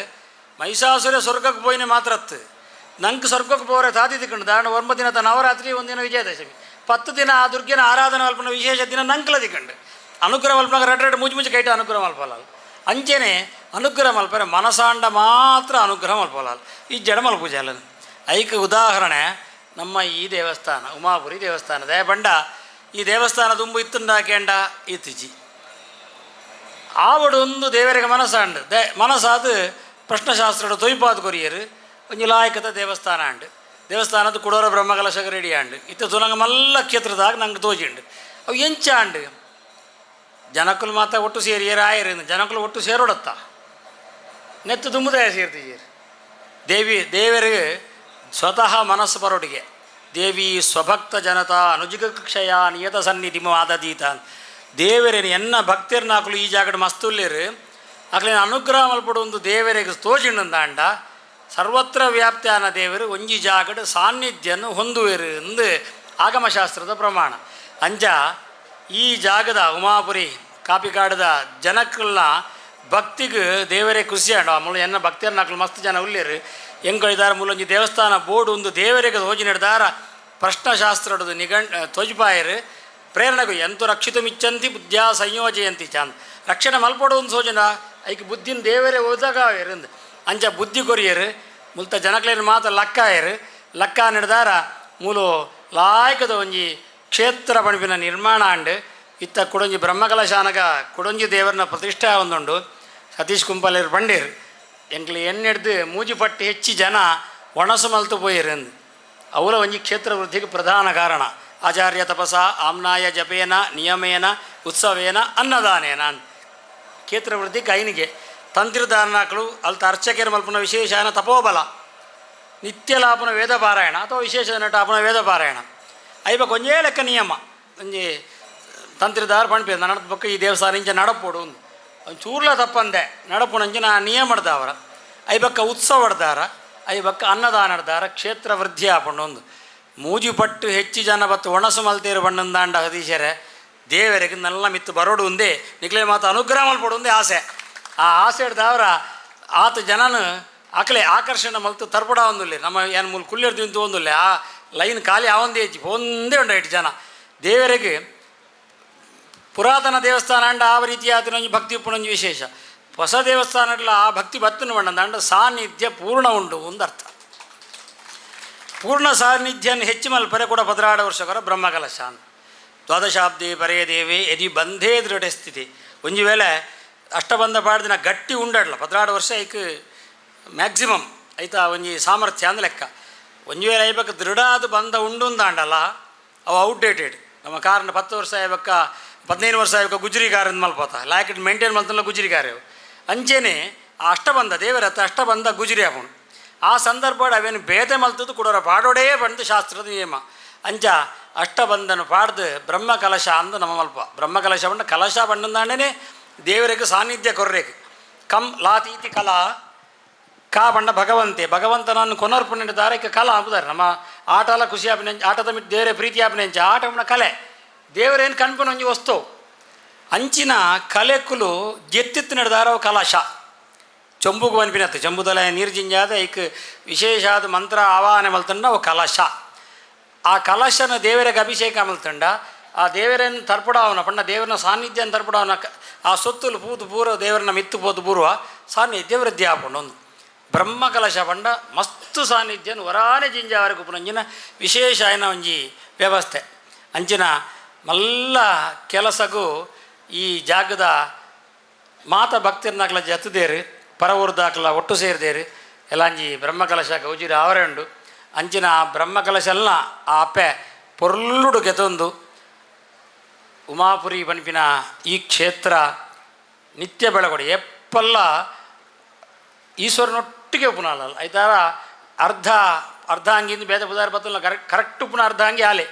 ಮಹಿಷಾಸುರ ಸ್ವರ್ಗಕ್ಕೆ ಪೋಯಿನ ಮಾತ್ರತ್ತು ನಂಗೆ ಸ್ವರ್ಗಕ್ಕೆ ಪೋರೆ ತಾತಿ ತಿಕ್ಕಂಡು ದಾಣ ಒಂಬತ್ತು ದಿನ ನವರಾತ್ರಿ ಒಂದಿನ ವಿಜಯದಶಮಿ 10 ದಿನ ಆ ದುರ್ಗಿನ ಆರಾಧನೆ ಮಲ್ಪನ ವಿಶೇಷ ದಿನ ನಂಕ್ಲ ತಿಕ್ಕಂಡು ಅನುಗ್ರಹ ಮಲ್ಪನಾಗ ರೆಡ್ ರೆಡ್ ಮುಜು ಮುಜು ಕೈಟ ಅನುಗ್ರಹ ಮಲ್ಪಲ್ಲ. ಅಂಚೆನೆ ಅನುಗ್ರಹ ಮಲ್ಪರೆ ಮನಸಾಂಡ ಮಾತ್ರ ಅನುಗ್ರಹ ಮಲ್ಪಲ್ಲ ಈ ಜಡಮಲ್ ಪೂಜೆ ಅಲ್ಲ. ಐಕ ಉದಾಹರಣೆ ನಮ್ಮ ಈ ದೇವಸ್ಥಾನ ಉಮಾಪುರಿ ದೇವಸ್ಥಾನ ದಯಬಂಡ. ಈ ದೇವಸ್ಥಾನ ದುಂಬು ಇತ್ತುಂಡಾಕೇಂಡ ಇತ್ತಿಜಿ ಆವಡು ಒಂದು ದೇವರಿಗೆ ಮನಸಾಂಡು ದೇ ಮನಸಾದ ಪ್ರಶ್ನಶಾಸ್ತ್ರದ ತೊಯ್ಪಾದ ಕೊರಿಯರು ಒಂಜಿ ಲಾಯಕದ ದೇವಸ್ಥಾನ ಅಂಡು. ದೇವಸ್ಥಾನದ ಕುಡೋರ ಬ್ರಹ್ಮಕಲಶಗ ರೆಡಿ ಆಂಡು. ಇತ್ತ ತುನಂಗ ಮಲ್ಲ ಕ್ಷೇತ್ರದಾಗ ನಂಗೆ ತೋಜಿಂಡು ಅವು ಎಂಚ ಆಂಡು. ಜನಕ್ಕಲು ಮಾತ ಒಟ್ಟು ಸೇರಿಯರು ಆಯರು ಜನಕ್ಕಲು ಒಟ್ಟು ಸೇರೋಡತ್ತ ನೆತ್ತು ತುಂಬುದೇ ಸೇರ್ತಿದ್ದೀರಿ. ದೇವಿ ದೇವರಿಗೆ ಸ್ವತಃ ಮನಸ್ಸು ಬರೋಡಿಗೆ ದೇವಿ ಸ್ವಭಕ್ತ ಜನತಾ ಅನುಜಿಗಕ್ಷಯ ನಿಯತ ಸನ್ನಿಧಿ ಮಾದದೀತ. ದೇವರೇನು ಎನ್ನ ಭಕ್ತರ್ನಾಕಲು ಈ ಜಾಗಡ್ ಮಸ್ತುಲ್ಲೇರು ಅಕ್ಲೇನು ಅನುಗ್ರಹ ಮಲ್ಪಡು ಒಂದು ದೇವರಿಗೆ ತೋಜಿಂಡಂದಾಂಡ ಸರ್ವತ್ರ ವ್ಯಾಪ್ತಿಯಾನ ದೇವರು ಒಂಜಿ ಜಾಗಡ್ ಸಾನ್ನಿಧ್ಯನ್ನು ಹೊಂದುವೆರು ಎಂದು ಆಗಮಶಾಸ್ತ್ರದ ಪ್ರಮಾಣ. ಅಂಚ ಈ ಜಾಗದ ಉಮಾಪುರಿ ಕಾಪಿಕಾಡದ ಜನಕ್ಕಲ್ನ ಭಕ್ತಿಗೆ ದೇವರೇ ಖುಷಿ ಆಂಡ. ಮೂಲ ಎನ್ನ ಭಕ್ತಿಯರ್ನಾಕಲು ಮಸ್ತ್ ಜನ ಉಲ್ಲೇರು ಎಂಕೊಯ್ದಾರ ಮೂಲೊಂಜಿ ದೇವಸ್ಥಾನ ಬೋರ್ಡು ಒಂದು ದೇವರಿಗೆ ತೋಜಿ ನಡೆದಾರ ಪ್ರಶ್ನಶಾಸ್ತ್ರದ್ದು ನಿಗಂಡ್ ತೋಜಿಪಾಯರು ಪ್ರೇರಣೆಗು ಎಂತು ರಕ್ಷಿತುಮಿಚ್ಚಂತಿ ಬುದ್ಧ್ಯಾ ಸಂಯೋಜಯಂತಿ ಚಾಂದ್ ರಕ್ಷಣೆ ಮಲ್ಪೊಡು ಒಂದು ಸೋಜನ ಐಕ್ ಬುದ್ಧಿನ ದೇವರೇ ಓದಾಗ ಅಂದ್ ಅಂಚ ಬುದ್ಧಿ ಕೊರಿಯರು ಮುಲ್ತ ಜನಕ್ಲೇನು ಮಾತ ಲಕ್ಕಾಯರು ಲಕ್ಕ ನಡೆದಾರ ಮೂಲು ಲಾಯಕದ ಒಂಜಿ ಕ್ಷೇತ್ರ ಪಣಿಪಿನ ನಿರ್ಮಾಣ ಆಂಡ್. ಇತ್ತ ಕುಡೊಂಜಿ ಬ್ರಹ್ಮಕಲಶಾನಗ ಕುಡೊಂಜಿ ದೇವರನ್ನ ಪ್ರತಿಷ್ಠೆ ಒಂದುಂಡು. ಸತೀಶ್ ಕುಂಪಲೇರು ಪಂಡೀರ್ ಎಂಕ್ಲೆ ಎಣ್ಣೆಡ್ದು ಮೂಜಿ ಪಟ್ಟಿ ಹೆಚ್ಚಿ ಜನ ಒಣಸು ಮಲ್ತು ಪೋಯಿರು ಅಂದ್. ಅವರ ಒಂಜಿ ಕ್ಷೇತ್ರ ವೃದ್ಧಿಗೆ ಪ್ರಧಾನ ಕಾರಣ ಆಚಾರ್ಯ ತಪಸ ಆಮ್ನಾಯ ಜಪೇನ ನಿಯಮೇನ ಉತ್ಸವೇನ ಅನ್ನದಾನೇನ ಅಂದ್. ಕ್ಷೇತ್ರ ವೃದ್ಧಿ ಕೈನಿಗೆ ತಂತ್ರಿದಾರನಾಕಲು ಅಲ್ತ ಅರ್ಚಕರ ಮಲ್ಪನ ವಿಶೇಷಾನ ತಪೋಬಲ ನಿತ್ಯ ಲಾಪನ ವೇದ ಪಾರಾಯಣ ಅಥವಾ ವಿಶೇಷ ನಟಾಪನ ವೇದ ಪಾರಾಯಣ ಐಬ ಒಂಜೇ ಲೆಕ್ಕ ನಿಯಮ ಒಂಜಿ ತಂತ್ರಿದಾರ ಪಣ್ಪೆ ನಡದ ಬೊಕ್ಕ ಈ ದೇವಸ್ಥಾನ ಇಂಚ ನಡಪೋಡು ಒಂದು ಚೂರ್ಲ ತಪ್ಪಂದೆ ನಡಪುಣಂಚ ನಾ ನಿಯಮ ಮಾಡ್ದವರ ಐಬಕ್ಕ ಉತ್ಸವ ಹೊಡ್ದಾರ ಐಬಕ್ಕ ಅನ್ನದಾನ ಹಿಡ್ದಾರ ಕ್ಷೇತ್ರ ವೃದ್ಧಿ ಆಪುಂಡು. ಒಂದು ಮೂಜಿ ಪಟ್ಟು ಹೆಚ್ಚು ಜನ ಬತ್ತು ಒಣಸು ಮಲ್ತೇರು ಬಣ್ಣಂದಾಂಡ ಸತೀಶರೇ ದೇವರಿಗೆ ನಲ್ಲ ಮಿತ್ತು ಬರೋಡು ಒಂದೇ ನಿಕ್ಲೆ ಮಾತು ಅನುಗ್ರಹ ಮಲ್ಪೊಡು ಒಂದೇ ಆಸೆ. ಆ ಆಸೆ ಹಿಡ್ದವರ ಆತ ಜನನು ಆಕಲೆ ಆಕರ್ಷಣೆ ಮಲ್ತು ತರ್ಪಡ ಒಂದುಲ್ಲೆ ನಮ್ಮ ಏನು ಮೂಲ ಕುಲ್ಲೆರ್ದು ನಿಂತು ಒಂದುಲ್ಲೆ ಆ ಲೈನ್ ಖಾಲಿ ಆವಂದೇ ಹೆಚ್ಚಿ ಒಂದೇ ಉಂಡು ಇಟ್ಟು ಜನ ದೇವರಿಗೆ. ಪುರಾತನ ದೇವಸ್ಥಾನ ಅಂಡ ಆ ರೀತಿಯಾದ ಒಂಜಿ ಭಕ್ತಿ ಉಪ್ಪುನೊಂಜಿ ವಿಶೇಷ. ಹೊಸ ದೇವಸ್ಥಾನಗಳ ಆ ಭಕ್ತಿ ಬತ್ತನು ಬಣ್ಣ ಅಂಡ ಸಾನ್ನಿಧ್ಯ ಪೂರ್ಣ ಉಂಡು ಒಂದು ಅರ್ಥ. ಪೂರ್ಣ ಸಾನ್ನಿಧ್ಯನ ಹೆಚ್ಚು ಮಲ್ಪರೆ ಕೂಡ 12 ವರ್ಷಕರ ಬ್ರಹ್ಮಕಲಶ ಅಂತ. ದ್ವಾದಶಾಬ್ದಿ ಪರೇ ದೇವಿ ಯದಿ ಬಂಧೇ ದೃಢ ಸ್ಥಿತಿ. ಒಂಜಿ ವೇಳೆ ಅಷ್ಟಬಂಧ ಪಾಡ್ದಿನ ಗಟ್ಟಿ ಉಂಡಡ್ಲ 12 ವರ್ಷ ಐಕ್ ಮ್ಯಾಕ್ಸಿಮಮ್ ಐತಾ ಒಂಜಿ ಸಾಮರ್ಥ್ಯ ಅಂದ ಲೆಕ್ಕ. ಒಂಜಿ ವೇಳೆ ಐಬಕ್ ದೃಢ ಅದು ಬಂಧ ಉಂಡು ಅಂದಾಂಡಲ್ಲ ಅವು ಔಟ್ಡೇಟೆಡ್. ನಮ್ಮ ಕಾರಣ 10 ವರ್ಷ ಆಯ್ಬಕ್ಕ 15 ವರ್ಷ ಆಯ್ಬಕ್ಕ ಗುಜ್ರಿ ಕಾರ್ ಮಲ್ಪೋತ ಲಾಯ್ಕ್ ಮೇಂಟೈನ್ ಮಲ್ತಲ್ಲ ಗುಜ್ರಿ ಕಾರ್. ಅಂಚೆನೆ ಆ ಅಷ್ಟಬಂಧ ದೇವರತ್ತ ಅಷ್ಟಬಂಧ ಗುಜ್ರಿ ಆಪುಂಡು. ಆ ಸಂದರ್ಭ ಅವೇನು ಬೇತೆ ಮಲ್ತದ್ದು ಕೊಡೋರ ಪಾಡೋಡೇ ಬಂದು ಶಾಸ್ತ್ರದ ನಿಯಮ. ಅಂಚ ಅಷ್ಟಬಂಧನ ಪಾಡ್ದು ಬ್ರಹ್ಮ ಕಲಶ ಅಂದು ನಮ್ಮ ಮಲ್ಪ ಬ್ರಹ್ಮಕಲಶ ಬಣ್ಣ ಕಲಶ ಬಣ್ಣಂದಾಂಡನೆ ದೇವರಿಗೆ ಸಾನ್ನಿಧ್ಯ ಕೊರ್ರೇಕ್ ಕಂ ಲಾತೀತಿ ಕಲಾ ಕಾ ಬಣ್ಣ ಭಗವಂತೆ ಭಗವಂತನನ್ನು ಕೊನರ್ಪುಣ್ಯ ದಾರಕ್ಕೆ ಕಲಾ ಅಂಬುದಾರೆ. ನಮ್ಮ ಆಟಲ ಖುಷಿ ಆಪಿನ ಆಟದ ಮಿಟ್ ದೇವರೇ ಪ್ರೀತಿ ಆಪಿನ ಆಟ ಬಣ್ಣ ಕಲೆ ದೇವರೇನು ಕಣ್ಪುನ ಒಂಜಿ ವಸ್ತು. ಅಂಚಿನ ಕಲೆಕುಲು ಜೆತ್ತಿತ್ತು ನಡೆದಾರವು ಕಲಶ ಚೊಂಬುಗು ಪನ್ಪಿನತ್ತು ಚೊಂಬುದಲ ನೀರು ಜಿಂಜಾದ ಐಕ್ ವಿಶೇಷ ಆದ ಮಂತ್ರ ಆವಾಹನೆ ಮಲ್ತಂಡ ಅವು ಕಲಶ. ಆ ಕಲಶನ ದೇವರಿಗೆ ಅಭಿಷೇಕ ಮಲ್ತಂಡ ಆ ದೇವರನ್ನು ತರ್ಪಡಾವನ ಪಂಡ ದೇವರನ ಸಾನ್ನಿಧ್ಯ ತರ್ಪಡಾವನ ಆ ಸೊತ್ತುಲು ಪೂದು ಪೂರ ದೇವರನ್ನ ಮಿತ್ತು ಪೋದು ಪೂರ್ವ ಸಾನ್ನಿಧ್ಯ ವೃದ್ಧಿ ಆಪುಂಡು. ಒಂದು ಬ್ರಹ್ಮ ಕಲಶ ಪಂಡ ಮಸ್ತು ಸಾನ್ನಿಧ್ಯನು ವರಾನೆ ಜಿಂಜಾವರೆಗೆ ಉಪ್ಪುನಂಚಿನ ವಿಶೇಷ ಆಯ್ನ ಒಂಜಿ ವ್ಯವಸ್ಥೆ. ಅಂಚಿನ ಮಲ್ಲ ಕೆಲಸಗೂ ಈ ಜಾಗದ ಮಾತ ಭಕ್ತರ್ನಾಕ್ಲ ಜತ್ತದೇರು ಪರವೂರ್ದಾಕ್ಲ ಒಟ್ಟು ಸೇರಿದೇರು ಎಲ್ಲಂಜಿ ಬ್ರಹ್ಮಕಲಶ ಗೌಜಿರ ಆವರೆ ಉಂಡು. ಅಂಚಿನ ಆ ಬ್ರಹ್ಮಕಲಶಲ್ನ ಆ ಅಪ್ಪೆ ಪೊರ್ಲುಡು ಗೆತೊಂದು ಉಮಾಪುರಿ ಪನ್ಪಿನ ಈ ಕ್ಷೇತ್ರ ನಿತ್ಯ ಬೆಳಗೊಡಿ ಎಪ್ಪಲ್ಲ ಈಶ್ವರನೊಟ್ಟಿಗೆ ಪುನಃ ಐತಾರ ಅರ್ಧ ಅರ್ಧ ಅಂಗಿಂದ ಬೇದ ಪುದಾರ ಬತ್ತಲ್ಲ ಕರೆಕ್ಟ್ ಪುನಃ ಅರ್ಧ ಅಂಗಿ ಆಲೆ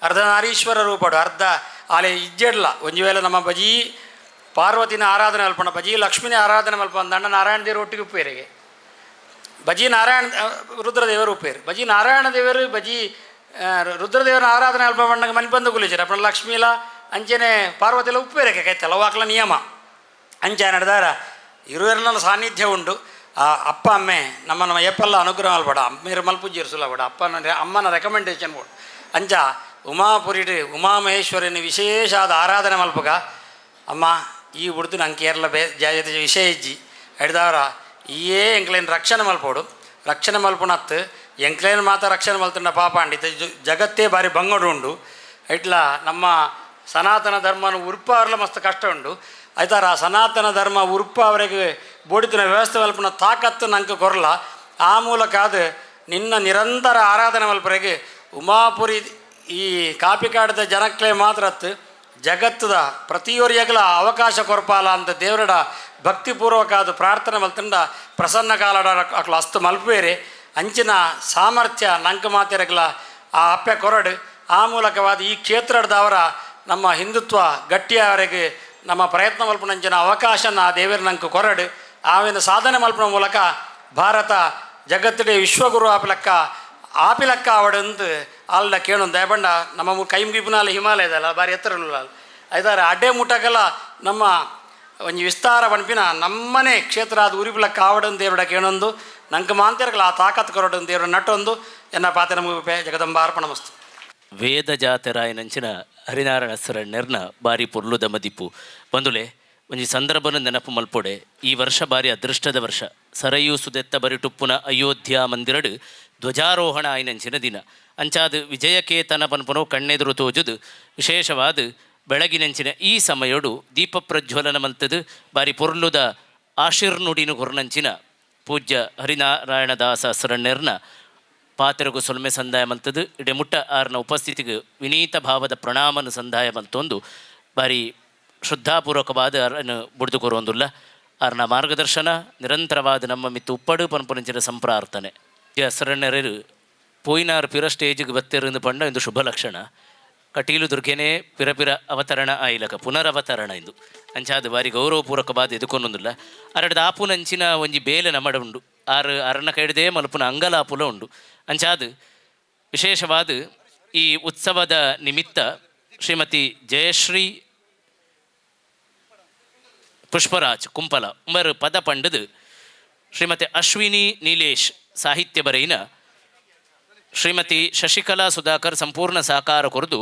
ಅರ್ಧನಾರೀಶ್ವರ ರೂಪಡು ಅರ್ಧ ಆಲೆ ಇಜ್ಜೆಡ್ಲ. ಒಂಜಿ ವೇಳೆ ನಮ್ಮ ಬಜೀ ಪಾರ್ವತಿನ ಆರಾಧನೆ ಮಲ್ಪಣ ಬಜೀ ಲಕ್ಷ್ಮಿನ ಆರಾಧನೆ ಮಲ್ಪ ಅಂದಂಡ ನಾರಾಯಣ ದೇವರು ಒಟ್ಟಿಗೆ ಉಪ್ಪೇರಿಗೆ ಬಜಿ ನಾರಾಯಣ ರುದ್ರದೇವರು ಉಪ್ಪೇರು ಬಜಿ ನಾರಾಯಣ ದೇವರು ಬಜಿ ರುದ್ರದೇವರ ಆರಾಧನೆ ಅಲ್ಪ ಬಣ್ಣಗೆ ಮನೆ ಬಂದು ಕುಲಿಚಾರ ಅಪ್ಪಣ ಲಕ್ಷ್ಮೀಲ ಅಂಚೆನೆ ಪಾರ್ವತಿಲ ಉಪ್ಪೇರಕ್ಕೆ ಕೈತಲ್ಲ ವಾಕ್ಲ ನಿಯಮ ಅಂಚೆ ನಡೆದಾರ ಇರುವೆರಲ್ಲ ಸಾನ್ನಿಧ್ಯ ಉಂಟು. ಆ ಅಪ್ಪ ಅಮ್ಮೆ ನಮ್ಮ ನಮ್ಮ ಎಪ್ಪಲ್ಲ ಅನುಗ್ರಹ ಮಲ್ಪಡ ಅಮ್ಮೇರು ಮಲ್ಪುಜ್ಜಿರು ಸುಲಭಡ ಅಪ್ಪನ ಅಮ್ಮನ ರೆಕಮೆಂಡೇಶನ್ ಬೋಡು. ಅಂಚ ಉಮಾಪುರಿಡು ಉಮಾಮಹೇಶ್ವರನ ವಿಶೇಷಾದ ಆರಾಧನೆ ಮಲ್ಪಗ ಅಮ್ಮ ಈ ಉಡ್ದು ನಂಗೆ ಕೇರಳ ಬೇ ಜಾಯದ ವಿಷಯ ಇಜ್ಜಿ ಹಿಡ್ದವರ ಈಯೇ ಎಂಕ್ಲೇನ್ ರಕ್ಷಣೆ ಮಲ್ಪೋಡು ರಕ್ಷಣೆ ಮಲ್ಪುನತ್ತು ಎಂಕ್ಲೇನ್ ಮಾತ್ರ ರಕ್ಷಣೆ ಮಲ್ತುಂಡ ಪಾಪ ಅಂಡಿತ ಜಗತ್ತೇ ಬಾರಿ ಬಂಗಡು ಉಂಡು. ಇಟ್ಲ ನಮ್ಮ ಸನಾತನ ಧರ್ಮನ ಉರ್ಪ ಅವರೆಲ್ಲ ಮಸ್ತ್ ಕಷ್ಟ ಉಂಡು. ಆಯ್ತಾರ ಆ ಸನಾತನ ಧರ್ಮ ಉರ್ಪ ಅವರಿಗೆ ಬೋಡಿತಿನ ವ್ಯವಸ್ಥೆ ಮಲ್ಪುನ ತಾಕತ್ತು ನಂಗೆ ಕೊರಲ. ಆ ಮೂಲಕ ಅದು ನಿನ್ನ ನಿರಂತರ ಆರಾಧನೆ ಮಲ್ಪರೆಗೆ ಉಮಾಪುರಿ ಈ ಕಾಪಿಕಾಡದ ಜನಕ್ಲೆ ಮಾತ್ರ ಅತ್ತು ಜಗತ್ತದ ಪ್ರತಿಯೊರಿಯಗಲ ಅವಕಾಶ ಕೊರಪಾಲ ಅಂತ ದೇವರಡ ಭಕ್ತಿಪೂರ್ವಕ ಅದು ಪ್ರಾರ್ಥನೆ ಮಲ್ತಂಡ ಪ್ರಸನ್ನ ಕಾಲಡ ಅಕ್ಲ ಅಸ್ತು ಮಲ್ಪೇರೆ ಅಂಚಿನ ಸಾಮರ್ಥ್ಯ ನಂಕ ಮಾತಿರಗಲ ಆ ಅಪ್ಪೆ ಕೊರಡು. ಆ ಮೂಲಕವಾದ ಈ ಕ್ಷೇತ್ರದವರ ನಮ್ಮ ಹಿಂದುತ್ವ ಗಟ್ಟಿಯವರೆಗೆ ನಮ್ಮ ಪ್ರಯತ್ನ ಮಲ್ಪನಂಚಿನ ಅವಕಾಶನ ಆ ದೇವರ ನಂಗೆ ಕೊರಡು. ಆವಿನ ಸಾಧನೆ ಮಲ್ಪನ ಮೂಲಕ ಭಾರತ ಜಗತ್ತಿಡೆ ವಿಶ್ವಗುರು ಆಪಿಲಕ್ಕ ಆಪಿಲಕ್ಕ ಅವಡಂದು ಅಲ್ಲ ಕೇಳು ದಯಬಂಡ ನಮ್ಮ ಕೈ ಮುಗಿಪುನಾಲ ಹಿಮಾಲಯದಲ್ಲ ಭಾರಿ ಎತ್ತರ ಐದಾರು ಅಡ್ಡೆ ಮುಟಕಲ್ಲ ನಮ್ಮ ಒಂಜಿ ವಿಸ್ತಾರ ಪನ್ಪಿನ ನಮ್ಮನೆ ಕ್ಷೇತ್ರ ಅದು ಉರಿಪಿಲಕ್ಕ ಆವಡನ್ ದೇವಡ ಕೇಳೊಂದು ನಂಗೆ ಮಾಂತಿರಕಲ ಆ ತಾಕತ್ ಕೊರಡನ್ ದೇವರ ನಟ್ಟೊಂದು ಎನ್ನ ಪಾತೆ ನಮಗೆ ಜಗದಂಬಾರ್ಪಣ ಮಸ್ತು. ವೇದ ಜಾತರಾಯನಂಚಿನ ಹರಿನಾರಾಯಣ ಸರಣ್ಯರ್ನ ಬಾರಿ ಪೊರ್ಲುದ ಮದಿಪು ಬಂದುಲೆ ಒಂಜಿ ಸಂದರ್ಭನ ನೆನಪು ಮಲ್ಪೊಡೆ. ಈ ವರ್ಷ ಬಾರಿ ಅದೃಷ್ಟದ ವರ್ಷ. ಸರಯು ಸುದೆತ್ತ ಬರಿಟುಪ್ಪುನ ಅಯೋಧ್ಯ ಮಂದಿರಡು ಧ್ವಜಾರೋಹಣ ಆಯ್ನಂಚಿನ ದಿನ ಅಂಚಾದ ವಿಜಯಕೇತನ ಪನ್ಪುನವು ಕಣ್ಣೆದುರು ತೋಜುದು ವಿಶೇಷವಾದ ಬೆಳಗಿನಂಚಿನ ಈ ಸಮಯಡು ದೀಪ ಪ್ರಜ್ವಲನ ಮಂತದು ಬಾರಿ ಪೊರ್ಲುದ ಆಶೀರ್ನುಡಿನು ಕೊರ್ನಂಚಿನ ಪೂಜ್ಯ ಹರಿನಾರಾಯಣದಾಸ ಸರಣ್ಯರ್ನ ಪಾತ್ರಗೂ ಸೊಲ್ಮೆ ಸಂದಾಯ ಮಂತದು ಇಡೆ ಮುಟ್ಟ ಆರ್ನ ಉಪಸ್ಥಿತಿಗೆ ವಿನೀತ ಭಾವದ ಪ್ರಣಾಮನ ಸಂದಾಯ ಮಂತೊಂದು ಬಾರಿ ಶ್ರದ್ಧಾಪೂರ್ವಕವಾದ ಅರನ್ನು ಬುಡ್ದು ಕೊರೊಂದುಲ್ಲ. ಆರ್ನ ಮಾರ್ಗದರ್ಶನ ನಿರಂತರವಾದ ನಮ್ಮ ಮಿತ್ತು ಉಪ್ಪಡು ಪನ್ಪುನಂಚಿನ ಸಂಪ್ರಾರ್ಥನೆ. ಶರಣರು ಪೋಯಿನಾರ್ ಪಿರ ಸ್ಟೇಜಿಗೆ ಬತ್ತೆರಂದು ಪಂಡ ಇಂದು ಶುಭ ಲಕ್ಷಣ. ಕಟೀಲು ದುರ್ಗೆನೇ ಪಿರ ಪಿರ ಅವತರಣ ಆಯಿಲಕ ಪುನರವತರಣ ಇಂದು ಅಂಚಾದ ಬಾರಿ ಗೌರವಪೂರ್ವಕವಾದ ಎದುಕೊಂಡೊಂದುಲ್ಲ. ಅರಡ್ದ ಆಪುನಂಚಿನ ಒಂಜಿ ಬೇಲೆ ನಮಡ ಉಂಡು ಆರು ಅರಣ ಕೈಡದೆ ಮಲ್ಪುನ ಅಂಗಲಾಪುಲ ಉಂಡು. ಅಂಚಾದ ವಿಶೇಷವಾದ ಈ ಉತ್ಸವದ ನಿಮಿತ್ತ ಶ್ರೀಮತಿ ಜಯಶ್ರೀ ಪುಷ್ಪರಾಜ್ ಕುಂಪಲ ಉಮರು ಪದ ಪಂಡದು ಶ್ರೀಮತಿ ಅಶ್ವಿನಿ ನೀಲೇಶ್ ಸಾಹಿತ್ಯ ಬರೆಯಿನ ಶ್ರೀಮತಿ ಶಶಿಕಲಾ ಸುಧಾಕರ್ ಸಂಪೂರ್ಣ ಸಹಕಾರ ಕೊರದು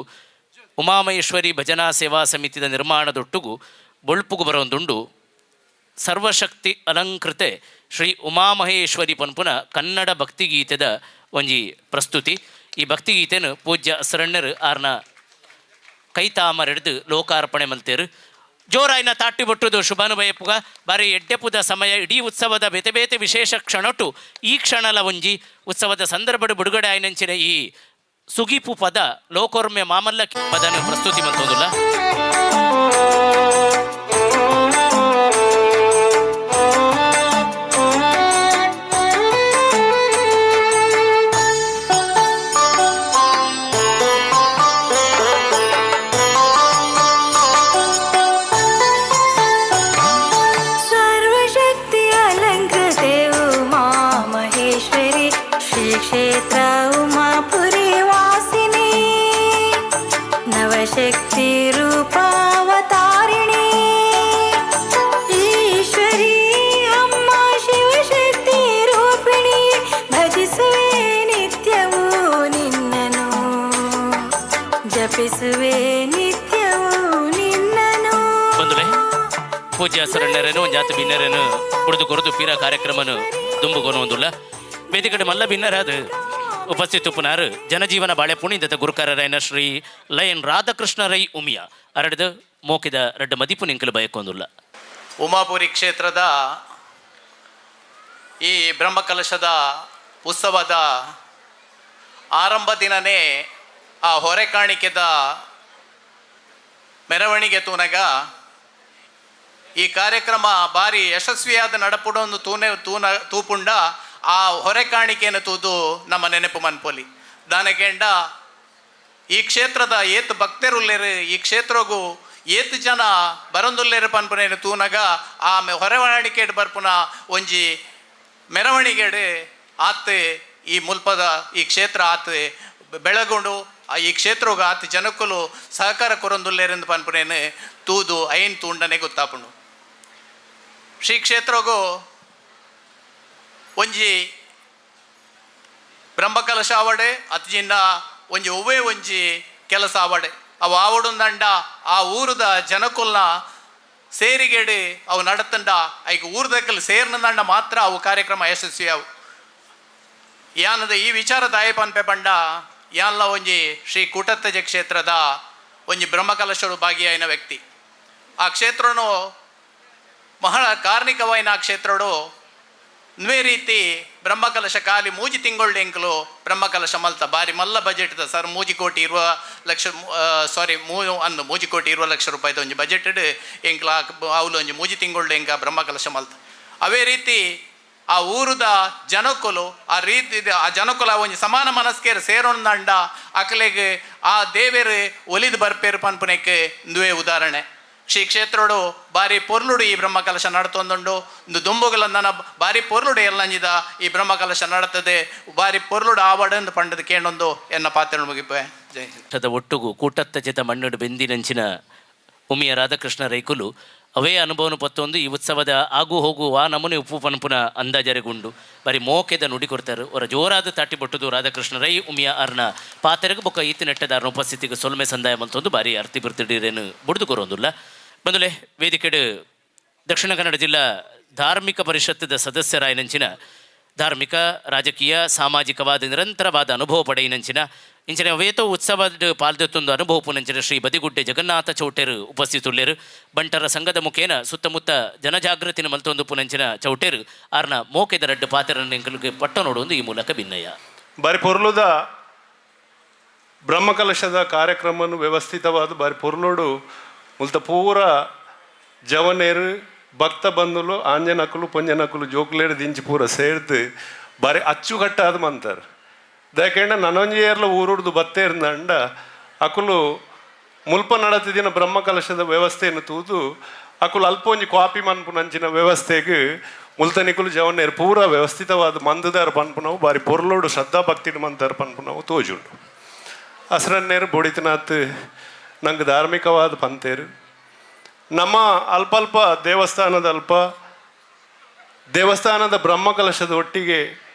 ಉಮಾಮಹೇಶ್ವರಿ ಭಜನಾ ಸೇವಾ ಸಮಿತಿದ ನಿರ್ಮಾಣದೊಟ್ಟುಗು ಬೊಳ್ಪುಗು ಬರೊಂದುಂಡು ಸರ್ವಶಕ್ತಿ ಅಲಂಕೃತೆ ಶ್ರೀ ಉಮಾಮಹೇಶ್ವರಿ ಪನ್ಪುನ ಕನ್ನಡ ಭಕ್ತಿಗೀತೆದ ಒಂಜಿ ಪ್ರಸ್ತುತಿ. ಈ ಭಕ್ತಿಗೀತೆನು ಪೂಜ್ಯ ಶರಣ್ಯರು ಆರ್ನ ಕೈತಾಮರೆಡ್ದು ಲೋಕಾರ್ಪಣೆ ಮಲ್ತೇರು. ಜೋರಾಯಿನ ತಾಟಿ ಬೊಟ್ಟುದು ಶುಭಾನುಭಯಪ್ಪುಗ ಬಾರಿ ಎಡ್ಡೆಪುದ ಸಮಯ ಇಡೀ ಉತ್ಸವದ ಬೇತೆ ಬೇತೆ ವಿಶೇಷ ಕ್ಷಣಟು ಈ ಕ್ಷಣಲ ಒಂಜಿ ಉತ್ಸವದ ಸಂದರ್ಭಡು ಬಿಡುಗಡೆ ಆಯ್ನಂಚಿನ ಈ ಸುಗಿಪು ಪದ ಲೋಕೋರ್ಮೆ ಮಾಮಲ್ಲ ಪದನ ಪ್ರಸ್ತುತಿ ಮಂತೋದಿಲ್ಲ. ಸರ್ವಶಕ್ತಿ ಅಲಂಕೃತೆ ಉಮಾ ಮಹೇಶ್ವರಿ ಶ್ರೀ ಕ್ಷೇತ್ರ ಉಮಾಪುರಿ ವಾಸಿನಿ ನವಶಕ್ತಿ ರೂಪಾ ಜಪಿಸುವೆ ನಿತ್ಯವೂ ನಿನ್ನನು. ಬಂದುಲೆ ಪೂಜ್ಯ ಸರಣ್ಣರೇನು ಜಾತಿ ಬಿನ್ನರೇನು ಕುಡಿದು ಕೊರದು ಪೀರ ಕಾರ್ಯಕ್ರಮನು ದುಂಬುಗೋನು ಒಂದುಲ್ಲ. ವೇದಿಕಡೆ ಮಲ್ಲ ಬಿನ್ನರಾದ ಉಪಸ್ಥಿತ ಉಪನಾರು ಜನಜೀವನ ಬಾಳೆಪುಣಿದ ಗುರುಕಾರರಾಯನ ಶ್ರೀ ಲಯನ್ ರಾಧಾಕೃಷ್ಣ ರೈ ಉಮಿಯಾ ಅರಡ್ದು ಮೋಕಿದ ರಡ್ಡ ಮದಿಪು ನಿಂಕಲು ಬಯಕೊಂದುಲ್ಲ. ಉಮಾಪುರಿ ಕ್ಷೇತ್ರದ ಈ ಬ್ರಹ್ಮಕಲಶದ ಉತ್ಸವದ ಆರಂಭ ದಿನನೇ ಆ ಹೊರೆ ಕಾಣಿಕೆದ ಮೆರವಣಿಗೆ ತೂನಗ ಈ ಕಾರ್ಯಕ್ರಮ ಭಾರಿ ಯಶಸ್ವಿಯಾದ ನಡಪುಡೊಂದು ತೂನೆ ತೂನ ತೂಪುಂಡ ಆ ಹೊರೆ ಕಾಣಿಕೆಯನ್ನು ತೂದು ನಮ್ಮ ನೆನಪು ಮನ್ಪೊಲಿ. ದಾನಗೆಂಡ ಈ ಕ್ಷೇತ್ರದ ಏತ್ ಭಕ್ತರುಲ್ಲೇರು, ಈ ಕ್ಷೇತ್ರಗೂ ಏತ್ ಜನ ಬರಂದುಲ್ಲೇರು ಪನ್ಪುನೇನು ತೂನಗ ಆ ಹೊರವಾಣಿಕೆಡ್ ಬರ್ಪುನ ಒಂಜಿ ಮೆರವಣಿಗೆಡ್ ಆತ್ ಈ ಮುಲ್ಪದ ಈ ಕ್ಷೇತ್ರ ಆತ್ ಬೆಳಗೊಂಡು ಈ ಕ್ಷೇತ್ರಗ್ ಆತ್ ಜನಕ್ಕಲು ಸಹಕಾರ ಕೊರೊಂದುಲ್ಲೇರೆಂದು ಪನ್ಪುನೇನು ತೂದು ಐನ್ ತೂಂಡನೆ ಗೊತ್ತಾಪುಂಡು. ಶ್ರೀ ಕ್ಷೇತ್ರಗೂ ಒಂಜಿ ಬ್ರಹ್ಮಕಲಶ ಆವಡೆ ಅತ್ಜಿನ್ನ ಒಂಜಿ ಒವ್ವೇ ಒಂಜಿ ಕೆಲಸ ಆವಡೆ ಅವು ಆವಡುಂದಂಡ ಆ ಊರುದ ಜನಕುಲ್ನ ಸೇರಿಗೆಡೆ ಅವು ನಡತಂಡ ಐಕ್ ಊರ್ದಕ್ಕಲ್ ಸೇರ್ನದಂಡ ಮಾತ್ರ ಅವು ಕಾರ್ಯಕ್ರಮ ಯಶಸ್ವಿ ಅವು. ಯಾನದ ಈ ವಿಚಾರ ದಾಯ ಪನ್ಪೆ ಪಂಡ ಯಾನ್ಲ ಒಂಜಿ ಶ್ರೀ ಕೂಟತ್ತಜ ಕ್ಷೇತ್ರದ ಒಂಜಿ ಬ್ರಹ್ಮಕಲಶರು ಭಾಗಿಯಾಯಿನ ವ್ಯಕ್ತಿ. ಆ ಕ್ಷೇತ್ರನು ಬಹಳ ಕಾರ್ಣಿಕವಾಯಿನ ಆ ಕ್ಷೇತ್ರಡು ನ್ವೇ ರೀತಿ ಬ್ರಹ್ಮಕಲಶ ಖಾಲಿ ಮೂಜಿ ತಿಂಗಳು ಎಂಕಲು ಬ್ರಹ್ಮಕಲಶ ಮಲ್ತ ಬಾರಿ ಮಲ್ಲ ಬಜೆಟ್ ಸರ್ ಮೂಜಿ ಕೋಟಿ ಇರುವ ಲಕ್ಷ ಸಾರಿ ಮೂ ಅಂದು ಮೂಜಿ ಕೋಟಿ ಇರುವ ಲಕ್ಷ ರೂಪಾಯಿದ ಒಂಜಿ ಬಜೆಟ್ ಎಂಕ್ಲ ಅವಲು ಒಂಜಿ ಮೂಜಿ ತಿಂಗಳು ಎಂಕ ಬ್ರಹ್ಮಕಲಶ ಮಲ್ತ. ಅವೇ ರೀತಿ ಆ ಊರುದ ಜನಕುಲು ಆ ರೀತಿ ಆ ಜನಕುಲ ಒಂಜಿ ಸಮಾನ ಮನಸ್ಕೇರ್ ಸೇರೊಂದಂಡ ಅಕಲೆಗ್ ಆ ದೇವೇರು ಒಲಿದು ಬರ್ಪೇರು ಪನ್ಪುನೆಕ್ ಇಂದುವೇ ಉದಾಹರಣೆ. ಶ್ರೀ ಕ್ಷೇತ್ರೋಡು ಬಾರಿ ಪೊರ್ಲುಡು ಈ ಬ್ರಹ್ಮಕಲಶ ನಡತೊಂದುಂಡು. ಇಂದು ದುಂಬುಗಲಂದನ ಬಾರಿ ಪೊರ್ಲುಡು ಎಲ್ಲಂಜಿದ ಈ ಬ್ರಹ್ಮಕಲಶ ನಡತದೆ ಬಾರಿ ಪೊರ್ಲುಡು ಆವಡಂದು ಪಂಡದ ಕೇಣೊಂದು ಎನ್ನ ಪಾತ್ರ ಮುಗಿಪೆ. ಜೈ ಹಿಂದ್. ಒಟ್ಟುಗು ಕೂಟತ್ತ ಜತ ಮಣ್ಣುಡು ಬೆಂದಿನಂಚಿನ ಉಮಿಯ ರಾಧಾಕೃಷ್ಣ ರೈಕುಲು ಅವೇ ಅನುಭವನು ಪತ್ತೊಂದು ಈ ಉತ್ಸವದ ಆಗು ಹೋಗು ಆ ನಮೂನೆ ಉಪ್ಪು ಪನ್ಪುನ ಅಂದಾಜರೆಗುಂಡು ಬಾರಿ ಮೋಕೆದ ನುಡಿ ಕೊಡ್ತಾರೆ. ಅವರ ಜೋರಾದ ತಾಟಿ ಬೊಟ್ಟುದು ರಾಧಾಕೃಷ್ಣ ರೈ ಉಮಿಯ ಅರ್ನ ಪಾತೆರಗು ಬೊಕ್ಕ ಈತ ನೆಟ್ಟದಾರನ ಉಪಸ್ಥಿತಿಗೆ ಸೊಲ್ಮೆ ಸಂದಾಯ ಮಂತೊಂದು ಬಾರಿ ಅರ್ತಿ ಬಿರ್ತಿಡೀರೇನು ಬುಡ್ದು ಕೊರೊಂದುಲ್ಲ. ಬಂದುಲೆ ವೇದಿಕೆಡು ದಕ್ಷಿಣ ಕನ್ನಡ ಜಿಲ್ಲಾ ಧಾರ್ಮಿಕ ಪರಿಷತ್ತದ ಸದಸ್ಯರಾಯನಂಚಿನ ಧಾರ್ಮಿಕ ರಾಜಕೀಯ ಸಾಮಾಜಿಕವಾದ ನಿರಂತರವಾದ ಅನುಭವ ಪಡೆಯಿನಂಚಿನ ಇಂಚಿನ ವೇತೋ ಉತ್ಸವದ ಪಾಲ್ದೆತ್ತೊಂದು ಅನುಭವ ಪುನಂಚಿನ ಶ್ರೀ ಬದಿಗುಡ್ಡೆ ಜಗನ್ನಾಥ ಚೌಟೇರು ಉಪಸ್ಥಿತುಳ್ಳೇರು. ಬಂಟರ ಸಂಘದ ಮುಖೇನ ಸುತ್ತಮುತ್ತ ಜನಜಾಗೃತಿನ ಮಲ್ತೊಂದು ಪುನಂಚಿನ ಚೌಟೇರು ಆರ್ನ ಮೋಕೆದ ರಡ್ಡು ಪಾತ್ರನ ಪಟ್ಟ ನೋಡುವುದು ಈ ಮೂಲಕ ಭಿನ್ನಯ. ಬಾರಿ ಪೊರ್ಲುದ ಬ್ರಹ್ಮಕಲಶದ ಕಾರ್ಯಕ್ರಮವನ್ನು ವ್ಯವಸ್ಥಿತವಾದ ಬಾರಿ ಪೊರ್ಲೋಡು ಮುಲ್ತ ಪೂರ ಜವನೇರು ಭಕ್ತ ಬಂಧುಲು ಆಂಜನಕುಲು ಪೊಂಜನಕುಲು ಜೋಕುಲೇರು ದಿಂಚಿ ಪೂರ ಸೇರ್ದು ಬಾರಿ ಅಚ್ಚುಕಟ್ಟಾದ ಮಂತಾರೆ. ದಯಕಂಡ ನನೊಂಜಿ ಏರ್ಲ ಊರುಡ್ದು ಬತ್ತೇರ್ದಂಡ ಅಕುಲು ಮುಲ್ಪ ನಡತಿದಿನ ಬ್ರಹ್ಮಕಲಶದ ವ್ಯವಸ್ಥೆಯನ್ನು ತೂದು ಅಕುಲು ಅಲ್ಪ ಒಂಜಿ ಕಾಪಿ ಮನ್ಪುನಂಚಿನ ವ್ಯವಸ್ಥೆಗೆ ಮುಲ್ತನಿಕುಲು ಜವನೇರು ಪೂರ ವ್ಯವಸ್ಥಿತವಾದ ಮಂದದಾರ ಪನ್ಪುನವು ಬಾರಿ ಪೊರ್ಲೋಡು ಶ್ರದ್ಧಾ ಭಕ್ತಿಡು ಮಂತಾರ ಪನ್ಪುನವು ತೋಜುಂಡು. ಅಸರನ್ನೇರು ಬೋಡಿತನಾಥ್ ನಂಗೆ ಧಾರ್ಮಿಕವಾದ ಪಂತೇರು ನಮ್ಮ ಅಲ್ಪ ಅಲ್ಪ ದೇವಸ್ಥಾನದ ಅಲ್ಪ ದೇವಸ್ಥಾನದ ಬ್ರಹ್ಮಕಲಶದ ಒಟ್ಟಿಗೆ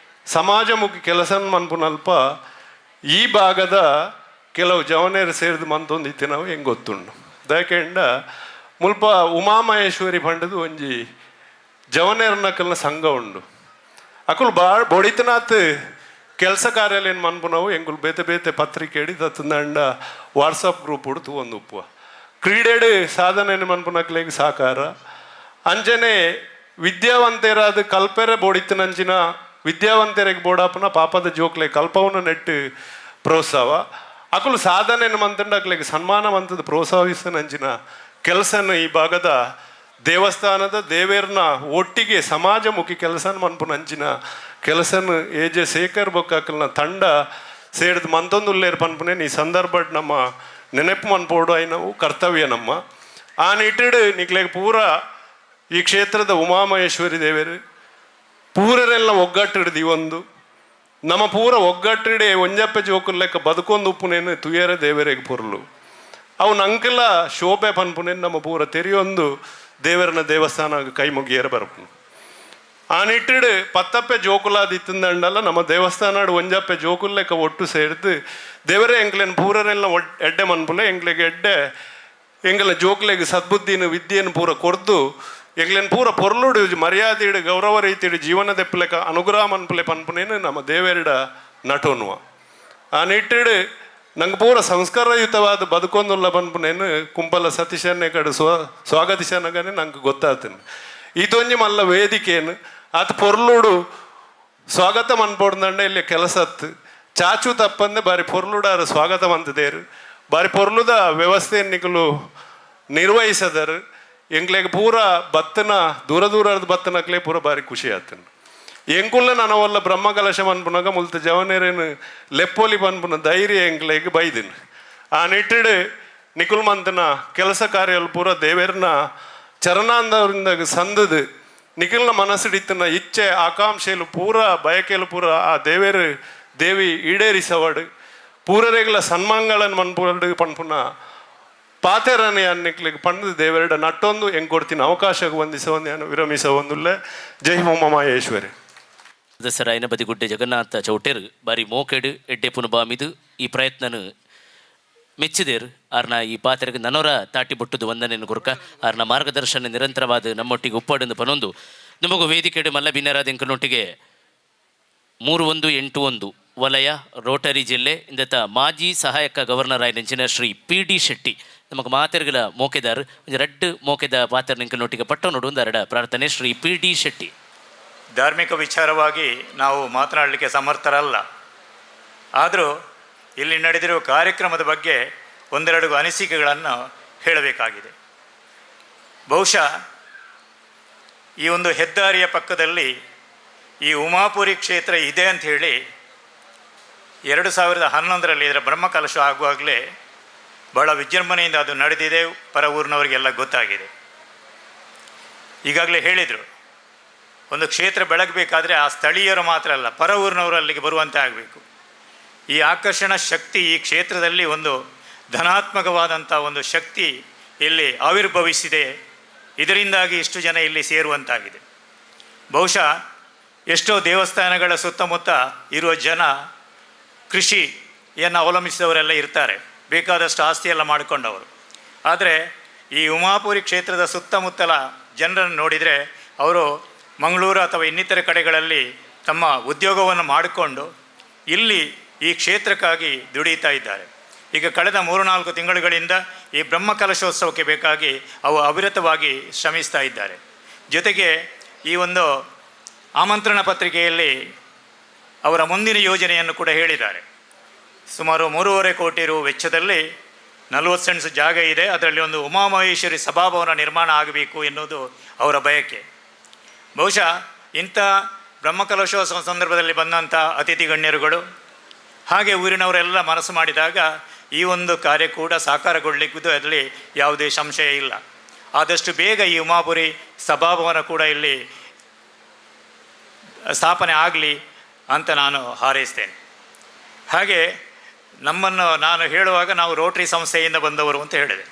ಸಮಾಜಮುಖಿ ಕೆಲಸ ಮನ್ಪುನಲ್ಪ ಈ ಭಾಗದ ಕೆಲವು ಜವನೇರು ಸೇರಿದು ಮಂತೊಂದಿತ್ತು ನಾವು ಹೆಂಗೆ ಗೊತ್ತುಂಡು. ದಯಕೆಂಡ ಮುಲ್ಪ ಉಮಾಮಹೇಶ್ವರಿ ಪಂಡದು ಒಂಜಿ ಜವನೇರ್ನಕಲ್ನ ಸಂಘ ಉಂಡು. ಅಕುಲು ಬಾ ಬೊಡಿತನಾಥ್ ಕೆಲಸ ಕಾರ್ಯಾಲಯ ಮನ್ಪುನವು ಎಂಗುಲು ಬೇತೆ ಬೇತೆ ಪತ್ರಿಕೆ ಹಿಡಿ ತತ್ತಂಡ ವಾಟ್ಸಪ್ ಗ್ರೂಪ್ ಉಡ್ತು ಒಂದು ಉಪ್ಪುವ ಕ್ರೀಡೆಡು ಸಾಧನೆ ಮನ್ಪುನಕ್ಲೆಗ್ ಸಹಕಾರ ಅಂಚನೆ ವಿದ್ಯಾವಂತರಾದ ಕಲ್ಪೆರೆ ಬೋಡಿತ್ತನಂಚಿನ ವಿದ್ಯಾವಂತರಿಗೆ ಬೋಡಾಪುನ ಪಾಪದ ಜೋಕ್ಲೆ ಕಲ್ಪವನ್ನ ನೆಟ್ಟು ಪ್ರೋತ್ಸಾಹ ಅಕುಲು ಸಾಧನೆ ಮಂತಂಡ ಅಕ್ಲೆಗ್ ಸನ್ಮಾನ ಮಂತದ ಪ್ರೋತ್ಸಾಹಿಸನಂಚಿನ ಕೆಲಸನ ಈ ಭಾಗದ ದೇವಸ್ಥಾನದ ದೇವೇರ್ನ ಒಟ್ಟಿಗೆ ಸಮಾಜಮುಖಿ ಕೆಲಸನ ಮನ್ಪುನಂಚಿನ ಕೆಲಸನ ಎ ಜೆ ಶೇಖರ್ ಬೊಕ್ಕಾಕಲ್ನ ತಂಡ ಸೇರಿದ ಮಂತೊಂದುಲ್ಲೇರ್ ಪನ್ಪುನೆ ಈ ಸಂದರ್ಭ ನಮ್ಮ ನೆನಪು ಮನ್ಪೋಡು ಐನವು ಕರ್ತವ್ಯ ನಮ್ಮ. ಆ ನಿಟ್ಟಿಡು ನಿಕ್ಲೆಗ್ ಪೂರ ಈ ಕ್ಷೇತ್ರದ ಉಮಾಮಹೇಶ್ವರಿ ದೇವರು ಪೂರರೆಲ್ಲ ಒಗ್ಗಟ್ಟಿಡ್ದು ಒಂದು ನಮ್ಮ ಪೂರ ಒಗ್ಗಟ್ಟಿಡೆ ಒಂಜಪ್ಪೆ ಜೋಕುಲ್ ಲೆಕ್ಕ ಬದುಕೊಂದು ಉಪ್ಪುನೇನು ತುಯರ ದೇವರಿಗೆ ಪೊರ್ಲು ಅವು ನಂಕೆಲ್ಲ ಶೋಭೆ ಪನ್ಪುನೇನು ನಮ್ಮ ಪೂರ ತೆರಿಯೊಂದು ದೇವರನ ದೇವಸ್ಥಾನ ಕೈ ಮುಗಿಯರ ಬರಪುನು. ಆ ನಿಟ್ಟಿಡ್ ಪತ್ತಪ್ಪೆ ಜೋಕುಲಾದಿತ್ತಂದಂಡಲ್ಲ ನಮ್ಮ ದೇವಸ್ಥಾನಡ್ ಒಂಜಪ್ಪೆ ಜೋಕುಲ್ಲೆಕ್ಕ ಒಟ್ಟು ಸೇರ್ದು ದೇವರೇ ಎಂಕ್ಲೆನ್ ಪೂರರೆಲ್ಲ ಎಡ್ಡೆ ಮನ್ಪುಲೆ, ಎಂಕ್ಲೆಗ್ ಎಡ್ಡೆ ಎಂಕಲ್ನ ಜೋಕ್ಲೆಗ್ ಸದ್ಬುದ್ಧಿನ ವಿದ್ಯೆನ್ ಪೂರ ಕೊರ್ದು ಎಂಕ್ಲೆನ್ ಪೂರ ಪೊರ್ಲುಡು ಮರ್ಯಾದೆಡ್ ಗೌರವ ರೀತಿಡ್ ಜೀವನ ದೆಪ್ಪುಲೆಕ ಅನುಗ್ರಹ ಮನ್ಪುಲೆ ಪನ್ಪುನೇನು ನಮ್ಮ ದೇವೆರ್ಡ ನಟೋನುವ. ಆ ನಿಟ್ಟಿಡ್ ನಂಗೆ ಪೂರ ಸಂಸ್ಕಾರಯುತವಾದ ಬದುಕೊಂದುಲ್ಲ ಪನ್ಪುನೇನು ಕುಂಪಲ ಸತೀಶನ್ನೇ ಕಡೆ ಸ್ವಾಗತಿಸನಗನೆ ನಂಗೆ ಗೊತ್ತಾತನು. ಇದೊಂಜಿ ಮಲ್ಲ ವೇದಿಕೆನು ಆತ ಪೊರ್ಲುಡು ಸ್ವಾಗತ ಮನ್ಪೊಡ್ದಂಡ ಇಲ್ಲಿ ಕೆಲಸತ್ತು ಚಾಚು ತಪ್ಪಂದೆ ಬಾರಿ ಪೊರ್ಲುಡಾರ ಸ್ವಾಗತ ಮಂತದೇರು, ಬಾರಿ ಪೊರ್ಲುದ ವ್ಯವಸ್ಥೆಯನ್ನು ನಿಕುಲು ನಿರ್ವಹಿಸದರು. ಎಂಕ್ಲೆಗ್ ಪೂರ ಬತ್ತನ ದೂರ ದೂರದ ಬತ್ತನಕ್ಲೆ ಪೂರ ಬಾರಿ ಖುಷಿ ಆತನು. ಎಂಕುಲ್ಲ ನನವಲ್ಲ ಬ್ರಹ್ಮಕಲಶ ಮನ್ಪುನಾಗ ಮುಲ್ತ ಜವನೇರೇನು ಲೆಪ್ಪೋಲಿ ಪನ್ಪುನ ಧೈರ್ಯ ಎಂಕ್ಲೆಗ್ ಬೈದಿನ. ಆ ನಿಟ್ಟಿಡ್ ನಿಕುಲ್ ಮಂತನ ಕೆಲಸ ಕಾರ್ಯಲು ಪೂರ ದೇವೇರ್ನ ಚರಣಾಂದವರಿಂದ ಸಂದದು ನಿಖಿಲ್ನ ಮನಸ್ಸಿಡಿತ್ತನ ಇಚ್ಛೆ ಆಕಾಂಕ್ಷೆಲು ಪೂರ ಬಯಕೆಲು ಪೂರ ಆ ದೇವೇರು ದೇವಿ ಈಡೇರಿಸವಡು ಪೂರರೆಗ್ಲ ಸನ್ಮಾನಗಳನ್ನು ಮನ್ಪುರಡು ಪನ್ಪುನ ಪಾತೆರನೆ ಅನ್ನಿಕ್ಲಿಗೆ ಪಂಡದ ದೇವರಡ ನಟ್ಟೊಂದು ಹೆಂಗ್ ಕೊಡ್ತೀನಿ ಅವಕಾಶಕ್ಕೆ ವಂದಿಸವಂದು ನಾನು ವಿರಮಿಸ ಒಂದುಲ್ಲೆ. ಜೈ ಮಹೇಶ್ವರಿ. ಸದಸ್ಯರಾಯನ ಬದಿಗುಡ್ಡೆ ಜಗನ್ನಾಥ ಚೌಟೆರ್ ಬಾರಿ ಮೋಕೆಡು ಎಡ್ಡೆಪುನು ಬಾಮಿದು ಈ ಪ್ರಯತ್ನನು ಮೆಚ್ಚಿದೇರು. ಆರ್ನ ಈ ಪಾತ್ರೆಗೆ ನನೊರ ತಾಟಿ ಬೊಟ್ಟುದು ವಂದನೆಯನ್ನು ಕೊರ್ಕ ಆರ್ನ ಮಾರ್ಗದರ್ಶನ ನಿರಂತರವಾದ ನಮ್ಮೊಟ್ಟಿಗೆ ಉಪ್ಪಾಡಂದು ಪನೊಂದು ನಮಗೂ ವೇದಿಕೆಡು ಮಲ್ಲ ಬಿನ್ನರಾದ ಎಂಕನೊಟ್ಟಿಗೆ 3181 ವಲಯ ರೋಟರಿ ಜಿಲ್ಲೆ ಇಂದತ ಮಾಜಿ ಸಹಾಯಕ ಗವರ್ನರ್ ಆಯ್ನ ಇಂಚಿನ ಶ್ರೀ ಪಿ ಡಿ ಶೆಟ್ಟಿ ನಮಕ್ ಮಾತೆರ್ಗಲ ಮೋಕೆದಾರ್ ಒಂಜಿ ರಡ್ಡ್ ಮೋಕೆದ ಪಾತ್ರ ನಿಂಕನೊಟ್ಟಿಗೆ ಪಟ್ಟ ನೋಡು ಅರಡ ಪ್ರಾರ್ಥನೆ. Shri P D Shetty. ಧಾರ್ಮಿಕ ವಿಚಾರವಾಗಿ ನಾವು ಮಾತನಾಡಲಿಕ್ಕೆ ಸಮರ್ಥರಲ್ಲ. ಆದರೂ ಇಲ್ಲಿ ನಡೆದಿರುವ ಕಾರ್ಯಕ್ರಮದ ಬಗ್ಗೆ ಒಂದೆರಡು ಅನಿಸಿಕೆಗಳನ್ನು ಹೇಳಬೇಕಾಗಿದೆ. ಬಹುಶಃ ಈ ಒಂದು ಹೆದ್ದಾರಿಯ ಪಕ್ಕದಲ್ಲಿ ಈ ಉಮಾಪುರಿ ಕ್ಷೇತ್ರ ಇದೆ ಅಂತ ಹೇಳಿ 2011ರಲ್ಲಿ ಇದರ ಬ್ರಹ್ಮಕಲಶ ಆಗುವಾಗಲೇ ಬಹಳ ವಿಜೃಂಭಣೆಯಿಂದ ಅದು ನಡೆದಿದೆ. ಪರ ಊರಿನವರಿಗೆಲ್ಲ ಗೊತ್ತಾಗಿದೆ. ಈಗಾಗಲೇ ಹೇಳಿದರು, ಒಂದು ಕ್ಷೇತ್ರ ಬೆಳಗಬೇಕಾದ್ರೆ ಆ ಸ್ಥಳೀಯರು ಮಾತ್ರ ಅಲ್ಲ, ಪರ ಊರಿನವರು ಅಲ್ಲಿಗೆ ಬರುವಂತೆ ಆಗಬೇಕು. ಈ ಆಕರ್ಷಣ ಶಕ್ತಿ ಈ ಕ್ಷೇತ್ರದಲ್ಲಿ ಒಂದು ಧನಾತ್ಮಕವಾದಂಥ ಒಂದು ಶಕ್ತಿ ಇಲ್ಲಿ ಆವಿರ್ಭವಿಸಿದೆ. ಇದರಿಂದಾಗಿ ಇಷ್ಟು ಜನ ಇಲ್ಲಿ ಸೇರುವಂತಾಗಿದೆ. ಬಹುಶಃ ಎಷ್ಟೋ ದೇವಸ್ಥಾನಗಳ ಸುತ್ತಮುತ್ತ ಇರುವ ಜನ ಕೃಷಿಯನ್ನು ಅವಲಂಬಿಸಿದವರೆಲ್ಲ ಇರ್ತಾರೆ, ಬೇಕಾದಷ್ಟು ಆಸ್ತಿಯೆಲ್ಲ ಮಾಡಿಕೊಂಡವರು. ಆದರೆ ಈ ಉಮಾಪುರಿ ಕ್ಷೇತ್ರದ ಸುತ್ತಮುತ್ತಲ ಜನರನ್ನು ನೋಡಿದರೆ ಅವರು ಮಂಗಳೂರು ಅಥವಾ ಇನ್ನಿತರ ಕಡೆಗಳಲ್ಲಿ ತಮ್ಮ ಉದ್ಯೋಗವನ್ನು ಮಾಡಿಕೊಂಡು ಇಲ್ಲಿ ಈ ಕ್ಷೇತ್ರಕ್ಕಾಗಿ ದುಡಿಯುತ್ತಾ ಇದ್ದಾರೆ. ಈಗ ಕಳೆದ 3-4 ತಿಂಗಳುಗಳಿಂದ ಈ ಬ್ರಹ್ಮಕಲಶೋತ್ಸವಕ್ಕೆ ಬೇಕಾಗಿ ಅವು ಅವಿರತವಾಗಿ ಶ್ರಮಿಸ್ತಾ ಇದ್ದಾರೆ. ಜೊತೆಗೆ ಈ ಒಂದು ಆಮಂತ್ರಣ ಪತ್ರಿಕೆಯಲ್ಲಿ ಅವರ ಮುಂದಿನ ಯೋಜನೆಯನ್ನು ಕೂಡ ಹೇಳಿದ್ದಾರೆ. ಸುಮಾರು 3.5 ಕೋಟಿ ರು ವೆಚ್ಚದಲ್ಲಿ 40 ಸೆಂಟ್ಸ್ ಜಾಗ ಇದೆ, ಅದರಲ್ಲಿ ಒಂದು ಉಮಾಮಹೇಶ್ವರಿ ಸಭಾಭವನ ನಿರ್ಮಾಣ ಆಗಬೇಕು ಎನ್ನುವುದು ಅವರ ಬಯಕೆ. ಬಹುಶಃ ಇಂಥ ಬ್ರಹ್ಮಕಲಶೋತ್ಸವ ಸಂದರ್ಭದಲ್ಲಿ ಬಂದಂಥ ಅತಿಥಿ ಗಣ್ಯರುಗಳು ಹಾಗೆ ಊರಿನವರೆಲ್ಲ ಮನಸ್ಸು ಮಾಡಿದಾಗ ಈ ಒಂದು ಕಾರ್ಯ ಕೂಡ ಸಾಕಾರಗೊಳ್ಳಲಿಕ್ಕಿದ್ದು ಅದರಲ್ಲಿ ಯಾವುದೇ ಸಂಶಯ ಇಲ್ಲ. ಆದಷ್ಟು ಬೇಗ ಈ ಉಮಾಪುರಿ ಸಭಾಭವನ ಕೂಡ ಇಲ್ಲಿ ಸ್ಥಾಪನೆ ಆಗಲಿ ಅಂತ ನಾನು ಹಾರೈಸ್ತೇನೆ. ಹಾಗೆ ನಮ್ಮನ್ನು ನಾನು ಹೇಳುವಾಗ ನಾವು ರೋಟರಿ ಸಂಸ್ಥೆಯಿಂದ ಬಂದವರು ಅಂತ ಹೇಳಿದೆ.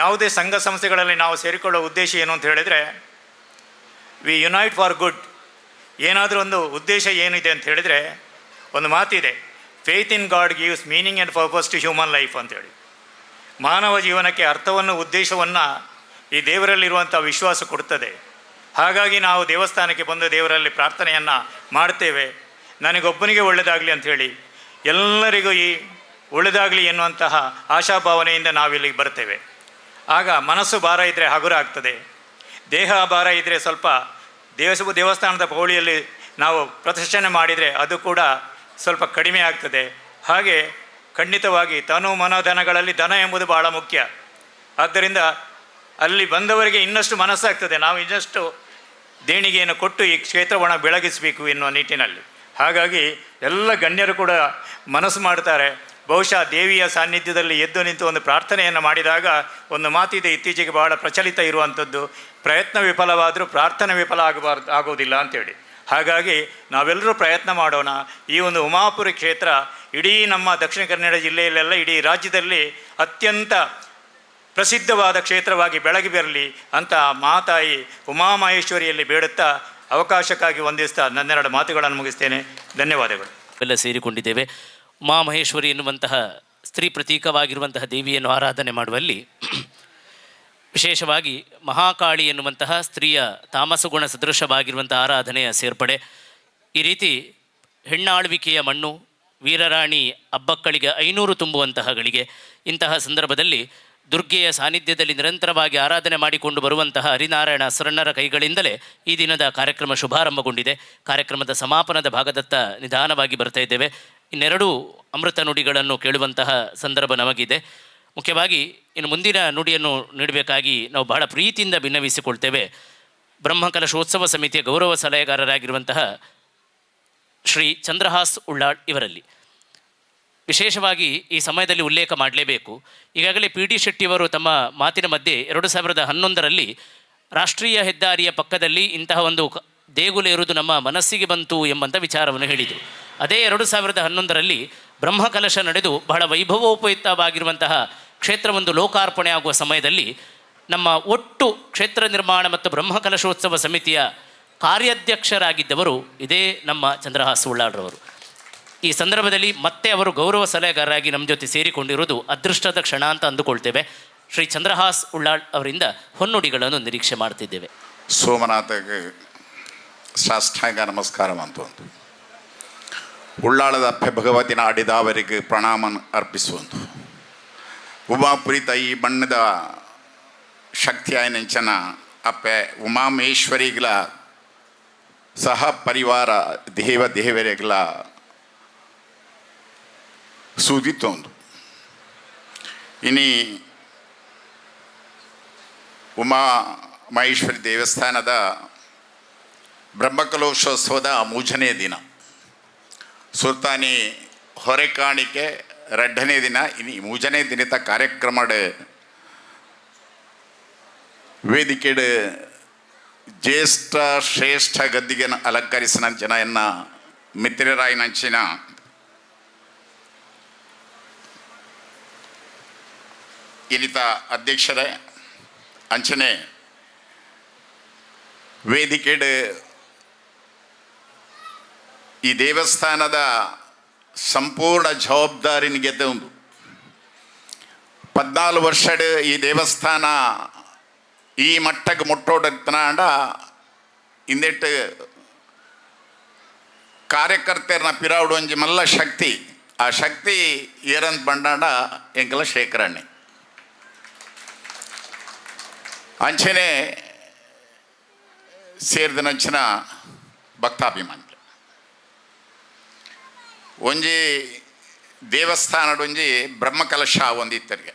ಯಾವುದೇ ಸಂಘ ಸಂಸ್ಥೆಗಳಲ್ಲಿ ನಾವು ಸೇರಿಕೊಳ್ಳೋ ಉದ್ದೇಶ ಏನು ಅಂತ ಹೇಳಿದರೆ, ವಿ ಯುನೈಟ್ ಫಾರ್ ಗುಡ್. ಏನಾದರೂ ಒಂದು ಉದ್ದೇಶ ಏನಿದೆ ಅಂತ ಹೇಳಿದರೆ, ಒಂದು ಮಾತಿದೆ, "Faith in God gives meaning and purpose to human life" ಅಂತೇಳಿ. ಮಾನವ ಜೀವನಕ್ಕೆ ಅರ್ಥವನ್ನು ಉದ್ದೇಶವನ್ನು ಈ ದೇವರಲ್ಲಿರುವಂಥ ವಿಶ್ವಾಸ ಕೊಡ್ತದೆ. ಹಾಗಾಗಿ ನಾವು ದೇವಸ್ಥಾನಕ್ಕೆ ಬಂದು ದೇವರಲ್ಲಿ ಪ್ರಾರ್ಥನೆಯನ್ನು ಮಾಡ್ತೇವೆ. ನನಗೊಬ್ಬನಿಗೆ ಒಳ್ಳೆಯದಾಗಲಿ ಅಂಥೇಳಿ, ಎಲ್ಲರಿಗೂ ಈ ಒಳ್ಳೆಯದಾಗಲಿ ಎನ್ನುವಂತಹ ಆಶಾಭಾವನೆಯಿಂದ ನಾವಿಲ್ಲಿಗೆ ಬರ್ತೇವೆ. ಆಗ ಮನಸ್ಸು ಭಾರ ಇದ್ದರೆ ಹಗುರ ಆಗ್ತದೆ. ದೇಹ ಭಾರ ಇದ್ದರೆ ಸ್ವಲ್ಪ ದೇವಸ್ಥಾನದ ಪೌಳಿಯಲ್ಲಿ ನಾವು ಪ್ರದಕ್ಷಿಣೆ ಮಾಡಿದರೆ ಅದು ಕೂಡ ಸ್ವಲ್ಪ ಕಡಿಮೆ ಆಗ್ತದೆ. ಹಾಗೆ ಖಂಡಿತವಾಗಿ ತನು ಮನ ಧನಗಳಲ್ಲಿ ಧನ ಎಂಬುದು ಭಾಳ ಮುಖ್ಯ. ಆದ್ದರಿಂದ ಅಲ್ಲಿ ಬಂದವರಿಗೆ ಇನ್ನಷ್ಟು ಮನಸ್ಸಾಗ್ತದೆ, ನಾವು ಇನ್ನಷ್ಟು ದೇಣಿಗೆಯನ್ನು ಕೊಟ್ಟು ಈ ಕ್ಷೇತ್ರವನ್ನು ಬೆಳಗಿಸಬೇಕು ಎನ್ನುವ ನಿಟ್ಟಿನಲ್ಲಿ. ಹಾಗಾಗಿ ಎಲ್ಲ ಗಣ್ಯರು ಕೂಡ ಮನಸ್ಸು ಮಾಡ್ತಾರೆ. ಬಹುಶಃ ದೇವಿಯ ಸಾನ್ನಿಧ್ಯದಲ್ಲಿ ಎದ್ದು ನಿಂತು ಒಂದು ಪ್ರಾರ್ಥನೆಯನ್ನು ಮಾಡಿದಾಗ, ಒಂದು ಮಾತಿದೆ ಇತ್ತೀಚೆಗೆ ಬಹಳ ಪ್ರಚಲಿತ ಇರುವಂಥದ್ದು, ಪ್ರಯತ್ನ ವಿಫಲವಾದರೂ ಪ್ರಾರ್ಥನೆ ವಿಫಲ ಆಗಬಾರ್ದು ಆಗೋದಿಲ್ಲ ಅಂತೇಳಿ. ಹಾಗಾಗಿ ನಾವೆಲ್ಲರೂ ಪ್ರಯತ್ನ ಮಾಡೋಣ. ಈ ಒಂದು ಉಮಾಪುರಿ ಕ್ಷೇತ್ರ ಇಡೀ ನಮ್ಮ ದಕ್ಷಿಣ ಕನ್ನಡ ಜಿಲ್ಲೆಯಲ್ಲೆಲ್ಲ, ಇಡೀ ರಾಜ್ಯದಲ್ಲಿ ಅತ್ಯಂತ ಪ್ರಸಿದ್ಧವಾದ ಕ್ಷೇತ್ರವಾಗಿ ಬೆಳಗಿ ಬರಲಿ ಅಂತ ಮಾತಾಯಿ ಉಮಾಮಹೇಶ್ವರಿಯಲ್ಲಿ ಬೇಡುತ್ತಾ ಅವಕಾಶಕ್ಕಾಗಿ ವಂದಿಸ್ತಾ ನನ್ನೆರಡು ಮಾತುಗಳನ್ನು ಮುಗಿಸ್ತೇನೆ. ಧನ್ಯವಾದಗಳು. ಎಲ್ಲ ಸೇರಿಕೊಂಡಿದ್ದೇವೆ. ಉಮಾಮಹೇಶ್ವರಿ ಎನ್ನುವಂತಹ ಸ್ತ್ರೀ ಪ್ರತೀಕವಾಗಿರುವಂತಹ ದೇವಿಯನ್ನು ಆರಾಧನೆ ಮಾಡುವಲ್ಲಿ ವಿಶೇಷವಾಗಿ ಮಹಾಕಾಳಿ ಎನ್ನುವಂತಹ ಸ್ತ್ರೀಯ ತಾಮಸಗುಣ ಸದೃಶವಾಗಿರುವಂತಹ ಆರಾಧನೆಯ ಸೇರ್ಪಡೆ. ಈ ರೀತಿ ಹೆಣ್ಣಾಳ್ವಿಕೆಯ ಮಣ್ಣು, ವೀರರಾಣಿ ಅಬ್ಬಕ್ಕಳಿಗೆ 500 ತುಂಬುವಂತಹ ಗಳಿಗೆ, ಇಂತಹ ಸಂದರ್ಭದಲ್ಲಿ ದುರ್ಗೆಯ ಸಾನ್ನಿಧ್ಯದಲ್ಲಿ ನಿರಂತರವಾಗಿ ಆರಾಧನೆ ಮಾಡಿಕೊಂಡು ಬರುವಂತಹ ಹರಿನಾರಾಯಣ ಅಸ್ರಣ್ಣರ ಕೈಗಳಿಂದಲೇ ಈ ದಿನದ ಕಾರ್ಯಕ್ರಮ ಶುಭಾರಂಭಗೊಂಡಿದೆ. ಕಾರ್ಯಕ್ರಮದ ಸಮಾಪನದ ಭಾಗದತ್ತ ನಿಧಾನವಾಗಿ ಬರ್ತಾ ಇದ್ದೇವೆ. ಇನ್ನೆರಡು ಅಮೃತ ನುಡಿಗಳನ್ನು ಕೇಳುವಂತಹ ಸಂದರ್ಭ ನಮಗಿದೆ. ಮುಖ್ಯವಾಗಿ ಇನ್ನು ಮುಂದಿನ ನುಡಿಯನ್ನು ನೀಡಬೇಕಾಗಿ ನಾವು ಬಹಳ ಪ್ರೀತಿಯಿಂದ ಭಿನ್ನವಿಸಿಕೊಳ್ತೇವೆ. ಬ್ರಹ್ಮಕಲಶೋತ್ಸವ ಸಮಿತಿಯ ಗೌರವ ಸಲಹೆಗಾರರಾಗಿರುವಂತಹ ಶ್ರೀ ಚಂದ್ರಹಾಸ್ ಉಳ್ಳಾಳ್ ಇವರಲ್ಲಿ ವಿಶೇಷವಾಗಿ ಈ ಸಮಯದಲ್ಲಿ ಉಲ್ಲೇಖ ಮಾಡಲೇಬೇಕು. ಈಗಾಗಲೇ ಪಿ ಡಿ ಶೆಟ್ಟಿಯವರು ತಮ್ಮ ಮಾತಿನ ಮಧ್ಯೆ 2011ರಲ್ಲಿ ರಾಷ್ಟ್ರೀಯ ಹೆದ್ದಾರಿಯ ಪಕ್ಕದಲ್ಲಿ ಇಂತಹ ಒಂದು ದೇಗುಲ ಇರುವುದು ನಮ್ಮ ಮನಸ್ಸಿಗೆ ಬಂತು ಎಂಬಂಥ ವಿಚಾರವನ್ನು ಹೇಳಿದರು. ಅದೇ 2011ರಲ್ಲಿ ಬ್ರಹ್ಮಕಲಶ ನಡೆದು ಬಹಳ ವೈಭವೋಪಯುಕ್ತವಾಗಿರುವಂತಹ ಕ್ಷೇತ್ರವೊಂದು ಲೋಕಾರ್ಪಣೆ ಆಗುವ ಸಮಯದಲ್ಲಿ ನಮ್ಮ ಒಟ್ಟು ಕ್ಷೇತ್ರ ನಿರ್ಮಾಣ ಮತ್ತು ಬ್ರಹ್ಮಕಲಶೋತ್ಸವ ಸಮಿತಿಯ ಕಾರ್ಯಾಧ್ಯಕ್ಷರಾಗಿದ್ದವರು ಇದೇ ನಮ್ಮ ಚಂದ್ರಹಾಸ್ ಉಳ್ಳಾಳ್ರವರು. ಈ ಸಂದರ್ಭದಲ್ಲಿ ಮತ್ತೆ ಅವರು ಗೌರವ ಸಲಹೆಗಾರರಾಗಿ ನಮ್ಮ ಜೊತೆ ಸೇರಿಕೊಂಡಿರುವುದು ಅದೃಷ್ಟದ ಕ್ಷಣ ಅಂತ ಅಂದುಕೊಳ್ತೇವೆ. ಶ್ರೀ ಚಂದ್ರಹಾಸ್ ಉಳ್ಳಾಳ್ ಅವರಿಂದ ಹೊನ್ನುಡಿಗಳನ್ನು ನಿರೀಕ್ಷೆ ಮಾಡ್ತಿದ್ದೇವೆ. ಸೋಮನಾಥಗೆ ಸಾಷ್ಟಾಂಗ ನಮಸ್ಕಾರ ಅಂತ ಉಳ್ಳಾಳದ ಅಪ್ಪೆ ಭಗವತಿನ ಅಡಿದಾವರಿಗೆ ಪ್ರಣಾಮ ಅರ್ಪಿಸುವಂತು. ಉಮಾಪುರಿತ ಈ ಮಣ್ಣದ ಶಕ್ತಿಯಾಯ ನೆಂಚನ ಅಪ್ಪೆ ಉಮಾಮೇಶ್ವರಿಗಳ ಸಹ ಪರಿವಾರ ದೇವ ದೇವರಿಗಳ ಸೂದಿತ್ತೊಂದು. ಇನಿ ಉಮಾ ಮಹೇಶ್ವರಿ ದೇವಸ್ಥಾನದ ಬ್ರಹ್ಮಕಲೋತ್ಸವದ ಮೂಜನೇ ದಿನ, ಸುಲ್ತಾನಿ ಹೊರೆಕಾಣಿಕೆ ರಡ್ಡನೇ ದಿನ, ಇನಿ ಮೂಜನೇ ದಿನದ ಕಾರ್ಯಕ್ರಮಡ್ ವೇದಿಕೆಡ್ ಜ್ಯೇಷ್ಠ ಶ್ರೇಷ್ಠ ಗದ್ದಿಗೆನ ಅಲಂಕರಿಸಿನಂಚಿನ ಎನ್ನ ಮಿತ್ರರಾಯಿನಂಚಿನ ಇನಿತ ಅಧ್ಯಕ್ಷರೇ, ಅಂಚನೆ ವೇದಿಕೆಡ್ ಈ ದೇವಸ್ಥಾನದ ಸಂಪೂರ್ಣ ಜವಾಬ್ದಾರಿ ಗೆದ್ದ 14 ವರ್ಷಡ್ ಈ ದೇವಸ್ಥಾನ ಈ ಮಟ್ಟಕ್ಕೆ ಮುಟ್ಟೋಡತ್ನಾಂಡ ಇಂದೆಟ್ಟು ಕಾರ್ಯಕರ್ತರನ್ನ ಪಿರಾವುಡು ಒಂಜಿ ಮಲ್ಲ ಶಕ್ತಿ, ಆ ಶಕ್ತಿ ಏರಂತ ಬಂಡಾಂಡ ಎಂಕಲ ಶೇಖರಣೆ. ಅಂಚನೆ ಸೇರಿದನಂಚಿನ ಭಕ್ತಾಭಿಮಾನಿ ಒಂಜಿ ದೇವಸ್ಥಾನಡೊಂಜಿ ಬ್ರಹ್ಮಕಲಶ ಒಂದಿತ್ತರಿಗೆ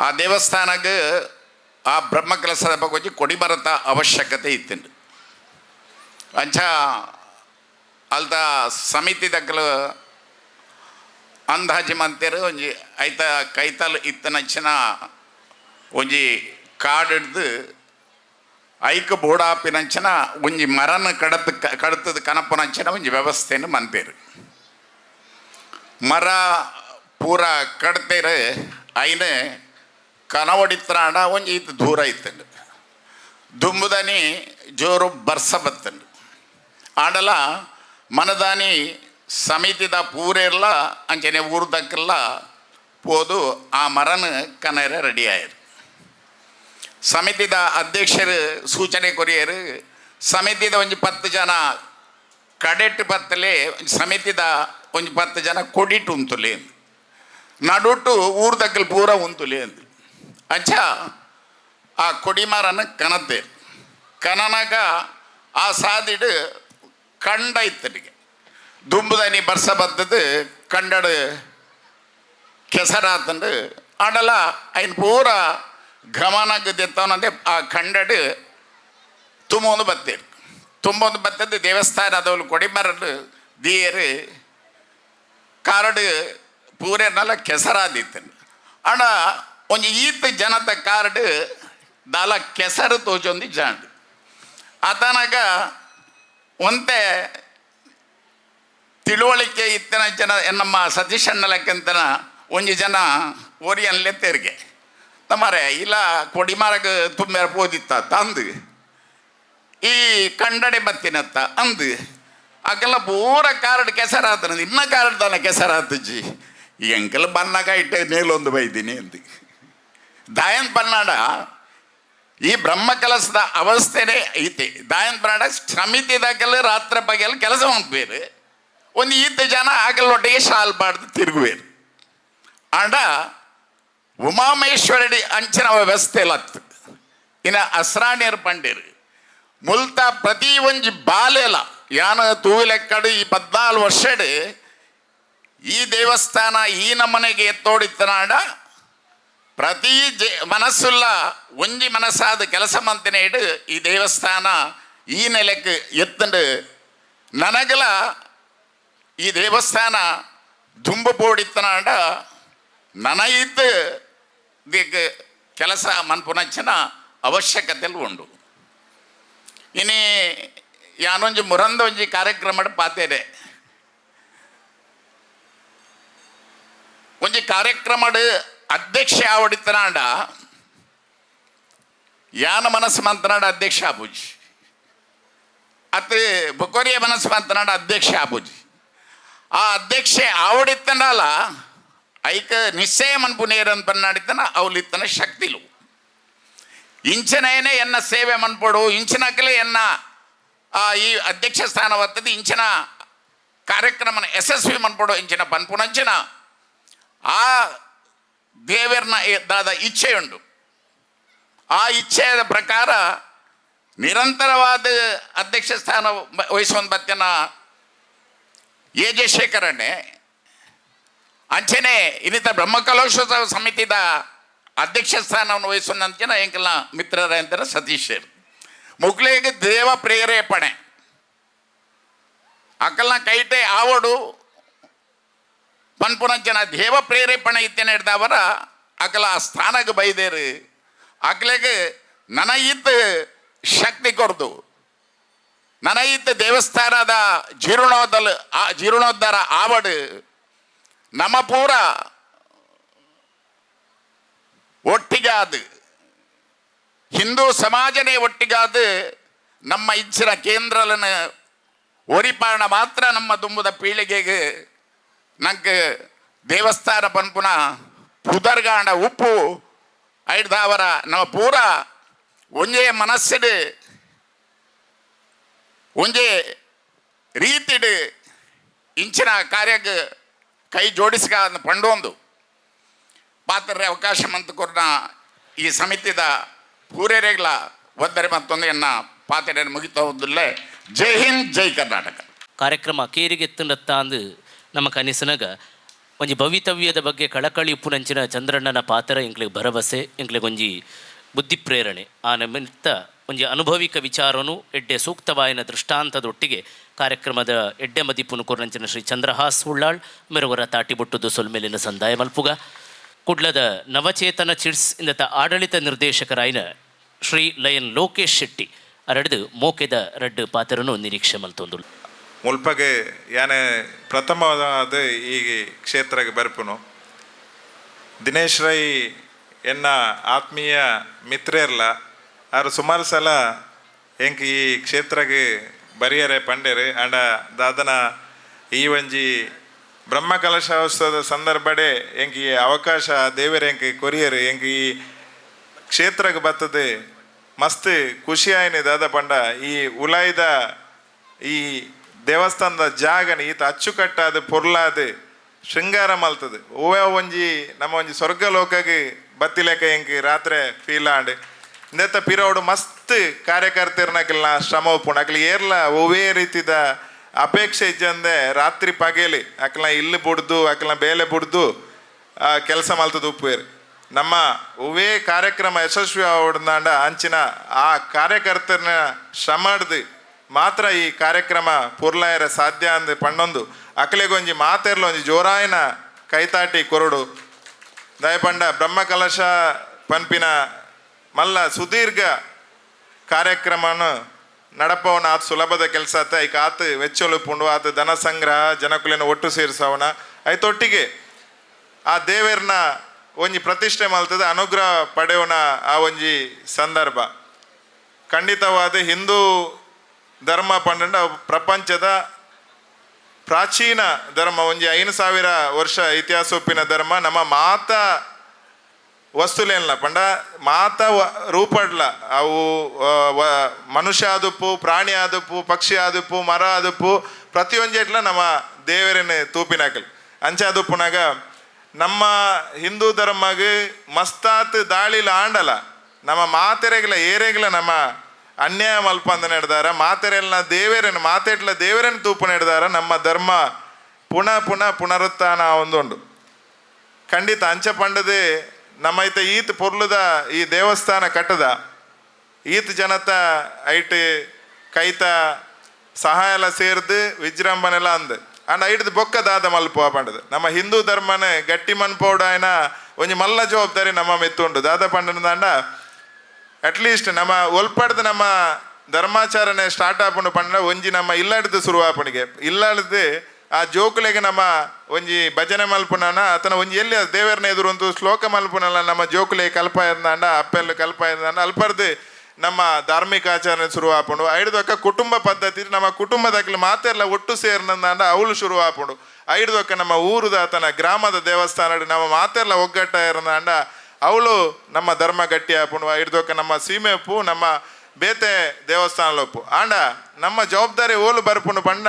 ಆ ದೇವಸ್ಥಾನಕ್ಕೆ ಆ ಬ್ರಹ್ಮಕಲಶದ ಬಗ್ಗೆ ಒಂಜಿ ಕೊಡಿಮರತ ಅವಶ್ಯಕತೆ ಇತ್ತು. ಅಂಚ ಅಲ್ದ ಸಮಿತಿ ದಕ್ಕಲು ಅಂದಾಜಿ ಮಂತೇರು ಒಂಜಿ ಐತ ಕೈತಲ್ ಇತ್ತನಂಚಿನ ಒಂಜಿ ಕಾಡಿಡ್ದು ಐಕ್ ಬೋಡಾಪಿನಂಚಿನ ಒಂಜಿ ಮರನ ಕಡತ್ ಕಡತದ ಕನಪನಂಚಿನ ಒಂಜಿ ವ್ಯವಸ್ಥೆಯನ್ನು ಮಂತೇರು. ಮರ ಪೂರ ಕಡ್ತೇರು ಐನ ಕನವಡಿತ್ರಾಂಡ ಒಂಜಿ ಇತ್ತು ದೂರ ಇತ್ತಂಡು ದುಂಬುದನಿ ಜೋರು ಬರ್ಸ ಬತ್ತಂಡು ಆಂಡಲ ಮನದಾನಿ ಸಮಿತಿದ ಪೂರೆಲ್ಲ ಅಂಚನೆ ಊರ್ದಕ್ಕೆಲ್ಲ ಪೋದು ಆ ಮರನ ಕನರೆ ರೆಡಿ ಆಯರು. ಸಮಿತಿದ ಅಧ್ಯಕ್ಷರು ಸೂಚನೆ ಕೊರಿಯರು ಸಮಿತಿದ ಒಂಜಿ 10 ಜನ ಕಡೆಟ್ ಬತ್ತಲೆ ಸಮಿತಿದ ಒಂಜಿ 10 ಜನ ಕೊಡಿಟು ಉಂತುಲೆ ನಡುಟು ಊರ್ದಕ್ಕಲ್ ಪೂರ ಉಂತುಲೆ ಅಂದು. ಅಂಚ ಆ ಕೊಡಿಮರನ ಕನತೆ ಕನನಾಗ ಆ ಸಾದಿಡು ಕಂಡ ಇತ್ತನಿಗೆ ದುಂಬುದನಿ ಬರ್ಸ ಬತ್ತದು ಕಂಡಡು ಕೆಸರಾತಂಡು ಆಂಡಲ ಐನ್ ಪೂರ ಗಮನಕ್ಕೆ ದೆತ್ತವನಂದೆ ಆ ಕಂಡಡು ತುಂಬೊಂದು ಬತ್ತೇರು ತುಂಬೊಂದು ಬತ್ತದ್ದು ದೇವಸ್ಥಾನದವಳು ಕೊಡಿಮರಡು ದಿಯರು ಕಾರಡು ಪೂರೆನಲ್ಲ ಕೆಸರಾದಿತ್ತಂಡು. ಆಂಡ ಒಂಜಿ ಈತ್ ಜನತ ಕಾರ್ಡ್ ದಾಲ ಕೆಸರು ತೋಚೊಂದು ಜಾಂಡ್ ಆತನಾಗ ಒಂತೆ ತಿಳುವಳಿಕೆ ಇತ್ತಿನ ಜನ ನಮ್ಮ ಸತೀಶಣ್ಣ ಲೆಕ್ಕಂತನ ಒಂಜಿ ಜನ ಓರಿಯನ್ಲೆ ತೆರಿಗೆ ನಮ್ಮರೆ ಇಲ್ಲ ಕೊಡಿಮರಗ ತುಂಬ್ಯಾರ ಪೋದಿತ್ತ ತಂದು ಈ ಕಂಡಡೆ ಬತ್ತಿನತ್ತ ಅಂದು ಅಕ್ಕೆಲ್ಲ ಪೂರ ಕಾರ್ಡ್ ಕೆಸರಾತನ ಇನ್ನ ಕಾರ್ಡ್ ತಾನೆ ಕೆಸರಾತಜ್ಜಿ. ಎಂಕಲ್ ಬನ್ನಾಗ ಇಟ್ಟೆ ನೇಲೊಂದು ಬೈತೀನಿ ಅಂದು. ದಾಯನ್ ಪನ್ನಾಡ ಈ ಬ್ರಹ್ಮ ಕೆಲಸದ ಅವಸ್ಥೆನೇ ಐತೆ. ದಾಯನ್ ಪನ್ನಾಡ ಸಮಿತಿದಾಗೆಲ್ಲ ರಾತ್ರಿ ಪಗೆಲ್ಲ ಕೆಲಸ ಮಾಡ್ಬೇರು. ಒಂದು ಈತ ಜನ ಆಗಲೊಟ್ಟಿಗೆ ಶಾಲ್ ಬಾಡ್ದು ತಿರುಗುವೇರು. ಆಂಡ ಉಮಾಮಹೇಶ್ವರಡಿ ಅಂಚಿನ ವ್ಯವಸ್ಥೆ ಲತ್ತು ಇನ್ನ ಅಸ್ರಾಣಿಯರು ಪಂಡೇರು ಮುಲ್ತ ಪ್ರತಿ ಒಂಜಿ ಬಾಲೆಲ ಯಾನ ತೂಲೆಕ್ಕಡು ಈ 14 ವರ್ಷಡ್ ಈ ದೇವಸ್ಥಾನ ಈ ನಮ್ಮನೆಗೆ ಎತ್ತೋಡಿತ್ತನಾಡ ಪ್ರತಿ ಮನಸ್ಸುಲ್ಲ ಒಂಜಿ ಮನಸ್ಸಾದ ಕೆಲಸ ಮಂತನೆ ಇಡು ಈ ದೇವಸ್ಥಾನ ಈ ನೆಲೆಕ್ ಎತ್ತಂಡು ನನಗಲ ಈ ದೇವಸ್ಥಾನ ದುಂಬು ಪೋಡಿತ್ತನಾಡ ನನ ಇದ್ದು ದಿಕ್ ಕೆಲಸ ಮನ್ಪುನಂಚಿನ ಅವಶ್ಯಕತೆ ಉಂಡು. ಇನಿ ಯಾನೊಂಜಿ ಮುರಂದ ಒಂಜಿ ಕಾರ್ಯಕ್ರಮ ಪಾತೇರೆ ಒಂಜಿ ಕಾರ್ಯಕ್ರಮಡ್ ಅಧ್ಯಕ್ಷ ಆವಡಿತನಾಂಡ ಯಾನ ಮನಸ್ಸು ಮಂತನಾಡ ಅಧ್ಯಕ್ಷ ಆಪುಜಿ, ಅತ್ ಬೊಕೊರಿಯ ಮನಸ್ಸು ಮಂತನಾಡ ಅಧ್ಯಕ್ಷ ಆಪುಜಿ. ಆ ಅಧ್ಯಕ್ಷೆ ಆವಡಿತ್ತನಾಲ ಐಕ ನಿಶ್ಚಯ ಮನ್ಪುನೇರ್ ಪನ್ನಾಡಿತನ ಅವಲಿತ್ತನ ಶಕ್ತಿಲು ಇಂಚನೇನೆ ಎನ್ನ ಸೇವೆ ಮನ್ಪೊಡು ಇಂಚಿನಕಲೆ ಎನ್ನ ಈ ಅಧ್ಯಕ್ಷ ಸ್ಥಾನ ಬರ್ತದೆ ಇಂಚಿನ ಕಾರ್ಯಕ್ರಮನ ಯಶಸ್ವಿ ಮನ್ಪೊಡು ಇಂಚಿನ ಪನ್ಪುನಂಚಿನ ಆ ದೇವರ್ನ ದಾದ ಇಚ್ಛೆಯುಂಡು. ಆ ಇಚ್ಛೆಯ ಪ್ರಕಾರ ನಿರಂತರವಾದ ಅಧ್ಯಕ್ಷ ಸ್ಥಾನ ವಹಿಸುವಂತ ಬತ್ತಿನ ಎ ಜೆ ಶೇಖರಣ್ಣೆ ಅಂಚನೆ ಇನ್ನಿತರ ಬ್ರಹ್ಮಕಲೋತ್ಸವ ಸಮಿತಿದ ಅಧ್ಯಕ್ಷ ಸ್ಥಾನವನ್ನು ವಹಿಸುವಂಚಿನ ಎಂಕಲ್ನ ಮಿತ್ರರ ಅಂತಾರೆ ಸತೀಶ್ ಮುಕ್ಲೇಗೆ ದೇವ ಪ್ರೇರೇಪಣೆ ಅಕಲ್ನ ಕೈಟೆ ಆವಡು ಪನ್ಪುನಂಚನ ದೇವ ಪ್ರೇರೇಪಣೆ ಇತ್ತೇನೆ ಹಿಡ್ದವರ ಅಕಲ ಆ ಸ್ಥಾನಕ್ಕೆ ಬೈದೇರು ಅಕ್ಲೆಗೆ ನನ ಇತ್ತು ಶಕ್ತಿ ಕೊರ್ದು ನನ ಇತ್ತು ದೇವಸ್ಥಾನದ ಜೀರ್ಣೋದ್ಧಲ ಆ ಜೀರ್ಣೋದ್ಧಾರ ಆವಡು ನಮ್ಮ ಪೂರ ಒಟ್ಟಿಗಾದ ಹಿಂದೂ ಸಮಾಜನೇ ಒಟ್ಟಿಗಾದ ನಮ್ಮ ಇಚ್ಛಿನ ಕೇಂದ್ರಲನ ಒರಿಪಾರಣ ಮಾತ್ರ ನಮ್ಮ ದುಂಬುದ ಪೀಳಿಗೆಗೆ ನಂಗೆ ದೇವಸ್ಥಾನ ಪನ್ಪುನ ಪುದರ್ಗಾಂಡ ಉಪ್ಪು ಐಡ್ದಾವರ ನಮ್ಮ ಪೂರ ಒಂಜೇ ಮನಸ್ಸಿಡು ಒಂಜೇ ರೀತಿಡು ಇಂಚಿನ ಕಾರ್ಯಕ್ಕೆ ಕೈ ಜೋಡಿಸ್ಕ ಪಂಡೊಂದು ಪಾತ್ರ ಅವಕಾಶ ಮಂತ್ ಕೊರ್ನ ಈ ಸಮಿತಿದ ಪೂರೇರೆಗ್ಲ ಒದ್ದರೆ ಮತ್ತೊಂದು ಎನ್ನ ಪಾತ್ರೆ ಮುಗಿತಾ ಹೋದಿಲ್ಲ. ಜೈ ಹಿಂದ್, ಜೈ ಕರ್ನಾಟಕ. ಕಾರ್ಯಕ್ರಮ ಕೇರಿಗೆತ್ತುಂಡತ್ತ ಅಂದು ನಮ್ಮ ಕನಿಸನಗ ಒಂಜಿ ಭವಿತವ್ಯದ ಬಗ್ಗೆ ಕಳಕಳಿ ಉಪ್ಪುನಂಚಿನ ಚಂದ್ರಣ್ಣನ ಪಾತ್ರ ಎಂಕ್ಲೆಗ್ ಭರವಸೆ, ಎಂಕ್ಲೆಗ್ ಒಂಜಿ ಬುದ್ಧಿ ಪ್ರೇರಣೆ. ಆ ನಿಮಿತ್ತ ಒಂಜಿ ಅನುಭವಿಕ ವಿಚಾರನು ಎಡ್ಡೆ ಸೂಕ್ತವಾಯಿನ ದೃಷ್ಟಾಂತದೊಟ್ಟಿಗೆ ಕಾರ್ಯಕ್ರಮದ ಎಡ್ಡೆ ಮದಿಪುನು ಕೊರ್ನಂಚಿನ ಶ್ರೀ ಚಂದ್ರಹಾಸ್ ಉಳ್ಳಾಳ್ ಮೆರವರ ತಾಟಿಬೊಟ್ಟುದು ಸೊಲ್ಮೆಲಿನ ಸಂದಾಯ ಮಲ್ಪುಗ. ಕುಡ್ಲದ ನವಚೇತನ ಚಿಡ್ಸ್ ಇಂದತ ಆಡಳಿತ ನಿರ್ದೇಶಕರಾಯಿನ ಶ್ರೀ ಲಯನ್ ಲೋಕೇಶ್ ಶೆಟ್ಟಿ ಅರಡ್ದು ಮೋಕೆದ ರಡ್ಡು ಪಾತ್ರನು ನಿರೀಕ್ಷೆ ಮಲ್ತೊಂದು. ಮುಲ್ಪಗೆ ಯಾನೆ ಪ್ರಥಮವಾದ ಈ ಕ್ಷೇತ್ರಕ್ಕೆ ಬರ್ಪುನು ದಿನೇಶ್ ರೈ ಎನ್ನ ಆತ್ಮೀಯ ಮಿತ್ರರ್ಲ ಆರು ಸುಮಾರು ಸಲ ಎಂಕ್ ಈ ಕ್ಷೇತ್ರಗೆ ಬರಿಯರೆ ಪಂಡೇರು ಅಂಡ ದಾದನ ಈ ಒಂಜಿ ಬ್ರಹ್ಮ ಕಲಶೋತ್ಸವದ ಸಂದರ್ಭಡೆ ಎಂಕ್ ಈ ಅವಕಾಶ ದೇವರ ಎಂಕ್ ಕೊರಿಯರು ಎಂಕ್ ಈ ಕ್ಷೇತ್ರಕ್ಕೆ ಬರ್ತದೆ ಮಸ್ತ್ ಖುಷಿ ಆಯ್ನಿ ದಾದ ಪಂಡ ಈ ಉಲಾಯ್ದ ಈ ದೇವಸ್ಥಾನದ ಜಾಗನ ಈತ ಅಚ್ಚುಕಟ್ಟಾದ ಪೊರ್ಲಾದ ಶೃಂಗಾರ ಮಲ್ತದೆ. ಓವೇ ಒಂಜಿ ನಮ್ಮ ಒಂಜಿ ಸ್ವರ್ಗ ಲೋಕಗೆ ಬತ್ತಿಲೆಕ್ಕ ಎಂಕ್ ರಾತ್ರಿ ಫೀಲ್ ಆಂಡ್ ಇಂದೆತ್ತ ಪಿರೋಡು ಮಸ್ತ್ ಕಾರ್ಯಕರ್ತರ್ನಕ್ಕೆಲ್ಲ ಶ್ರಮ ಉಪ್ಪುಂಡು. ಅಕ್ಲ ಏರ್ಲ ಒವ್ವೇ ರೀತಿದ ಅಪೇಕ್ಷೆ ಇಜ್ಜಂದೆ ರಾತ್ರಿ ಪಗೇಲಿ ಅಕ್ಲ ಇಲ್ಲು ಬುಡ್ದು ಅಕ್ಲ ಬೇಲೆ ಬುಡ್ದು ಕೆಲಸ ಮಲ್ತದ ಉಪ್ಪುವೇರು. ನಮ್ಮ ಒವ್ವೇ ಕಾರ್ಯಕ್ರಮ ಯಶಸ್ವಿ ಆವಡ್ದಾಂಡ ಅಂಚಿನ ಆ ಕಾರ್ಯಕರ್ತರನ್ನ ಶ್ರಮ ಮಾತ್ರ ಈ ಕಾರ್ಯಕ್ರಮ ಪುರ್ಲಾಯರ ಸಾಧ್ಯ ಅಂದ್ ಪಣ್ಣೊಂದು ಅಕ್ಲೆಗೊಂಜಿ ಮಾತೆರ್ಲ ಒಂಜಿ ಜೋರಾಯನ ಕೈತಾಟಿ ಕೊರಡು ದಯಪಂಡ ಬ್ರಹ್ಮಕಲಶ ಪನ್ಪಿನ ಮಲ್ಲ ಸುದೀರ್ಘ ಕಾರ್ಯಕ್ರಮನ ನಡಪವನ ಆತ ಸುಲಭದ ಕೆಲಸ ಆತ. ಐಕ್ ಆತ ವೆಚ್ಚೊಲುಪುಂಡು ಆತ ಧನ ಸಂಗ್ರಹ ಜನಕುಲಿನ ಒಟ್ಟು ಸೇರಿಸವನ ಐತೊಟ್ಟಿಗೆ ಆ ದೇವೆರ್ನ ಒಂಜಿ ಪ್ರತಿಷ್ಠೆ ಮಲ್ತದ ಅನುಗ್ರಹ ಪಡೆಯುವ ಆ ಒಂಜಿ ಸಂದರ್ಭ. ಖಂಡಿತವಾದ ಹಿಂದೂ ಧರ್ಮ ಪಂಡ ಪ್ರಪಂಚದ ಪ್ರಾಚೀನ ಧರ್ಮ, ಒಂಜಿ 5000 ವರ್ಷ ಇತಿಹಾಸ ಒಪ್ಪಿನ ಧರ್ಮ. ನಮ್ಮ ಮಾತಾ ವಸ್ತುಲೇನ್ಲ ಪಂಡ ಮಾತ ರೂಪಡ್ಲ ಅವು ಮನುಷ್ಯ ಆದುಪ್ಪು, ಪ್ರಾಣಿ ಆದುಪ್ಪು, ಪಕ್ಷಿ ಆದುಪ್ಪು, ಮರ ಆದುಪ್ಪು, ಪ್ರತಿಯೊಂಜೆಟ್ಲ ನಮ್ಮ ದೇವರನ್ನ ತೂಪಿನಾಕಲ್ ಅಂಚಾದುಪ್ಪುನಾಗ ನಮ್ಮ ಹಿಂದೂ ಧರ್ಮಗ್ ಮಸ್ತಾತ್ ದಾಳಿಲ ಆಂಡಲ ನಮ್ಮ ಮಾತೆರೆಗ್ಲ ಏರೆಗ್ಲ ನಮ್ಮ ಅನ್ಯಾಯ ಮಲ್ಪಂದ ನಡೆದಾರ, ಮಾತೆರೆಲ್ಲ ದೇವರನ್ನು ಮಾತೆಟ್ಲ ದೇವರನ್ನು ತೂಪು ನಡೆದಾರ. ನಮ್ಮ ಧರ್ಮ ಪುನಃ ಪುನಃ ಪುನರುತ್ಥಾನ ಒಂದುಂಡು ಖಂಡಿತ. ಅಂಚ ಪಂಡದೆ ನಮ್ಮೈತ ಈತ್ ಪೊರ್ಲುದ ಈ ದೇವಸ್ಥಾನ ಕಟ್ಟದ ಈತ್ ಜನತ ಐಟ್ ಕೈತ ಸಹಾಯ ಎಲ್ಲ ಸೇರ್ದು ವಿಜೃಂಭಣೆಲ್ಲ ಅಂದ್ ಅಂಡ್ ಐಡ್ದು ಬೊಕ್ಕ ದಾದ ಮಲ್ಪುವ ಪಂಡದು ನಮ್ಮ ಹಿಂದೂ ಧರ್ಮನೆ ಗಟ್ಟಿ ಮನ್ಪೋಡಾಯನ ಒಂಜಿ ಮಲ್ಲ ಜವಾಬ್ದಾರಿ ನಮ್ಮ ಮೆತ್ತುಂಡು. ದಾದ ಪಂಡನ ಅಟ್ಲೀಸ್ಟ್ ನಮ್ಮ ಒಲ್ಪಡ್ದು ನಮ್ಮ ಧರ್ಮಾಚರಣೆ ಸ್ಟಾರ್ಟ್ ಆಪುಂಡು ಪಂಡ ಒಂಜಿ ನಮ್ಮ ಇಲ್ಲಡ್ದು ಶುರುವಾಪಣಿಗೆ ಇಲ್ಲಡ್ದು ಆ ಜೋಕುಲೆಗೆ ನಮ್ಮ ಒಂಜಿ ಭಜನೆ ಮಲ್ಪುನನ ಆತನ ಒಂಜಿ ಎಲ್ಲಿ ದೇವರನ್ನ ಎದುರು ಒಂದು ಶ್ಲೋಕ ಮಲ್ಪುನಲ್ಲ ನಮ್ಮ ಜೋಕುಲೆ ಕಲ್ಪ ಎಂದಾಂಡ ಅಪ್ಪೆಲ್ಲ ಕಲ್ಪ ಎಂದಾಂಡ ಅಲ್ಪರ್ದು ನಮ್ಮ ಧಾರ್ಮಿಕ ಆಚರಣೆ ಶುರು ಆಪುಂಡು. ಐಡ್ದೊಕ್ಕ ಕುಟುಂಬ ಪದ್ಧತಿ ನಮ್ಮ ಕುಟುಂಬದಕ್ಲೆ ಮಾತೆಲ್ಲ ಒಟ್ಟು ಸೇರ್ನಂದಾಂಡ ಅವಳು ಶುರು ಆಪುಂಡು. ಐಡ್ದೊಕ್ಕ ನಮ್ಮ ಊರುದ ಆತನ ಗ್ರಾಮದ ದೇವಸ್ಥಾನ ನಮ್ಮ ಮಾತೆಲ್ಲ ಒಗ್ಗಟ್ಟ ಇರಂದಾಂಡ ಅವಳು ನಮ್ಮ ಧರ್ಮ ಗಟ್ಟಿ ಆಪುಂಡು. ಐಡ್ದೊಕ್ಕ ನಮ್ಮ ಸೀಮೆಪ್ಪು ನಮ್ಮ ಬೇತೆ ದೇವಸ್ಥಾನಲೊಪ್ಪು ಆಂಡ ನಮ್ಮ ಜವಾಬ್ದಾರಿ ಓಲು ಬರ್ಪುಂಡು ಪಂಡ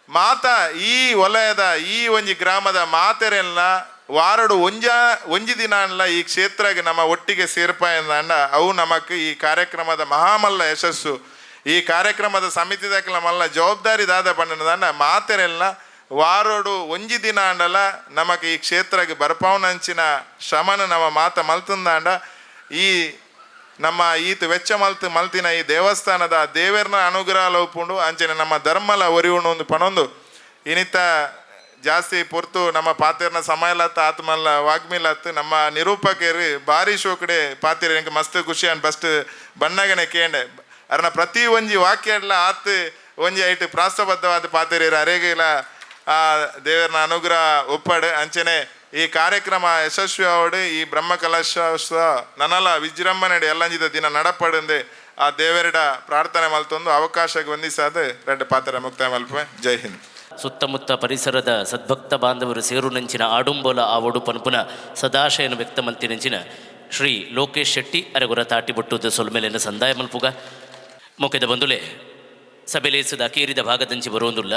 ಮಾತ ಈ ವಲಯದ ಈ ಒಂಜಿ ಗ್ರಾಮದ ಮಾತೆರೆಲ್ಲ ವಾರಡು ಒಂಜ ಒಂಜಿ ದಿನ ಅನ್ಲ ಈ ಕ್ಷೇತ್ರಗೆ ನಮ್ಮ ಒಟ್ಟಿಗೆ ಸೇರ್ಪಾಯಂದಾಂಡ ಅವು ನಮಕ್ ಈ ಕಾರ್ಯಕ್ರಮದ ಮಹಾಮಲ್ಲ ಯಶಸ್ಸು. ಈ ಕಾರ್ಯಕ್ರಮದ ಸಮಿತಿದಕ್ಲ ಮಲ್ಲ ಜವಾಬ್ದಾರಿ ದಾದ ಪಂಡನದಾಂಡ ಮಾತೆರೆಲ್ಲ ವಾರೋಡು ಒಂಜಿ ದಿನ ಅಂಡಲ ನಮಕ್ ಈ ಕ್ಷೇತ್ರಗೆ ಬರ್ಪಾವನಂಚಿನ ಶ್ರಮನ ನಮ್ಮ ಮಾತ ಮಲ್ತಂದಾಂಡ ಈ ನಮ್ಮ ಈತ ವೆಚ್ಚ ಮಲ್ತು ಮಲ್ತಿನ ಈ ದೇವಸ್ಥಾನದ ದೇವರನ ಅನುಗ್ರಹ ಲೋಪುಂಡು ಅಂಚನೆ ನಮ್ಮ ಧರ್ಮಲ ಒರಿಯುಂಡು ಒಂದು ಪಣೊಂದು ಇನಿತ ಜಾಸ್ತಿ ಪೊರ್ತು ನಮ್ಮ ಪಾತೆರ್ನ ಸಮಯಲತ್ತ ಆತ್ಮಲ್ಲ ವಾಗ್ಮಿಲತ್ತು ನಮ್ಮ ನಿರೂಪಕರು ಭಾರಿ ಶೋಕಡೆ ಪಾತೆರ್ ಎಂಕ್ ಮಸ್ತ್ ಖುಷಿ ಅನ್ ಬಸ್ಟ್ ಬಣ್ಣಗನೆ ಕೇಂಡೆ ಅರ್ನ ಪ್ರತಿ ಒಂಜಿ ವಾಕ್ಯ ಎಲ್ಲ ಆತ್ ಒಂಜಿ ಐಟ್ ಪ್ರಾಸ್ತಬದ್ಧವಾದ ಪಾತೆರಿರ ಅರೇಗಿಲ ಆ ದೇವರನ ಅನುಗ್ರಹ ಒಪ್ಪಡು. ಅಂಚನೆ ಈ ಕಾರ್ಯಕ್ರಮ ಯಶಸ್ವಿ ಆವಡು ಈ ಬ್ರಹ್ಮ ಕಲಶೋತ್ಸವ ನನಲ ವಿಜೃಂಭಣೆ ಎಲ್ಲಂಜಿದ ದಿನ ನಡಪಡಂದೆ ಆ ದೇವರಡ ಪ್ರಾರ್ಥನೆ ಮಲ್ತೊಂದು ಅವಕಾಶಕ್ಕೆ ವಂದಿಸಾದ ರೆಡ್ ಪಾತ್ರ ಮುಕ್ತಾಯ ಮಲ್ಪೆ. ಜೈ ಹಿಂದ್. ಸುತ್ತಮುತ್ತ ಪರಿಸರದ ಸದ್ಭಕ್ತ ಬಾಂಧವರು ಸೇರುನಂಚಿನ ಆಡುಂಬೋಲ ಆವಡು ಪನ್ಪುನ ಸದಾಶಯನ ವ್ಯಕ್ತ ಮಲ್ತಿನಂಚಿನ ಶ್ರೀ ಲೋಕೇಶ್ ಶೆಟ್ಟಿ ಅರೆಗುರ ತಾಟಿ ಬೊಟ್ಟುದ ಸೊಲ್ಮೆಲೆನ ಸಂದಾಯ ಮಲ್ಪುಗ. ಮೊಕೆದ ಬಂದುಲೆ ಸಭೆಲೇಸದ ಅಕೇರಿದ ಭಾಗದಂಚಿ ಬರುವುದಿಲ್ಲ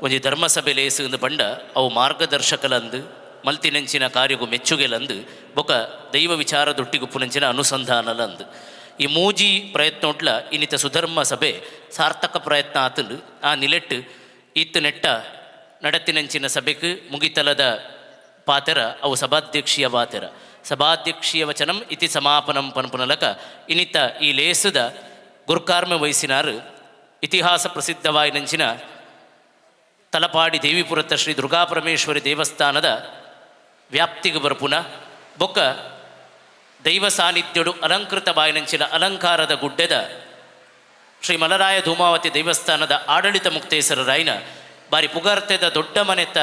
ಒಂಜಿ ಧರ್ಮಸಭೆ ಲೇಸು ಪಂಡ ಅವು ಮಾರ್ಗದರ್ಶಕಲಂದು ಮಲ್ತಿನಂಚಿನ ಕಾರ್ಯಗು ಮೆಚ್ಚುಗೆಲಂದು ಬೊಕ ದೈವ ವಿಚಾರದೊಟ್ಟಿಗುಪ್ಪುನಂಚಿನ ಅನುಸಂಧಾನಲಂದು ಈ ಮೂಜಿ ಪ್ರಯತ್ನೋಟ್ಲ ಇನ್ನಿತ ಸುಧರ್ಮ ಸಭೆ ಸಾರ್ಥಕ ಪ್ರಯತ್ನ ಆತಂದು ಆ ನಿಲೆಟ್ಟು ಇತ್ತು ನೆಟ್ಟ ನಡತಿನಂಚಿನ ಸಭೆಗೆ ಮುಗಿತಲದ ಪಾತೆರ ಅವು ಸಭಾಧ್ಯಕ್ಷೀಯ ಪಾತೆರ ಸಭಾಧ್ಯಕ್ಷೀಯ ವಚನಂ ಇತಿ ಸಮಾಪನಂ ಪನ್ಪುನಲಕ ಇನ್ನಿತ ಈ ಲೇಸದ ಗುರ್ಕಾರ್ಮೆ ವಹಿಸಿನಾರು ಇತಿಹಾಸ ಪ್ರಸಿದ್ಧವಾಯಿನಂಚಿನ ತಲಪಾಡಿ ದೇವಿಪುರತ ಶ್ರೀ ದುರ್ಗಾಪರಮೇಶ್ವರಿ ದೇವಸ್ಥಾನದ ವ್ಯಾಪ್ತಿಗೆ ಬರ್ಪುನ ಬೊಕ್ಕ ದೈವ ಸಾನ್ನಿಧ್ಯಡು ಅಲಂಕೃತ ಬಾಯಿನಂಚಿನ ಅಲಂಕಾರದ ಗುಡ್ಡೆದ ಶ್ರೀ ಮಲರಾಯ ಧೂಮಾವತಿ ದೇವಸ್ಥಾನದ ಆಡಳಿತ ಮುಕ್ತೇಸರರಾಯಿನ ಬಾರಿ ಪುಗಾರ್ತೆದ ದೊಡ್ಡ ಮನೆತ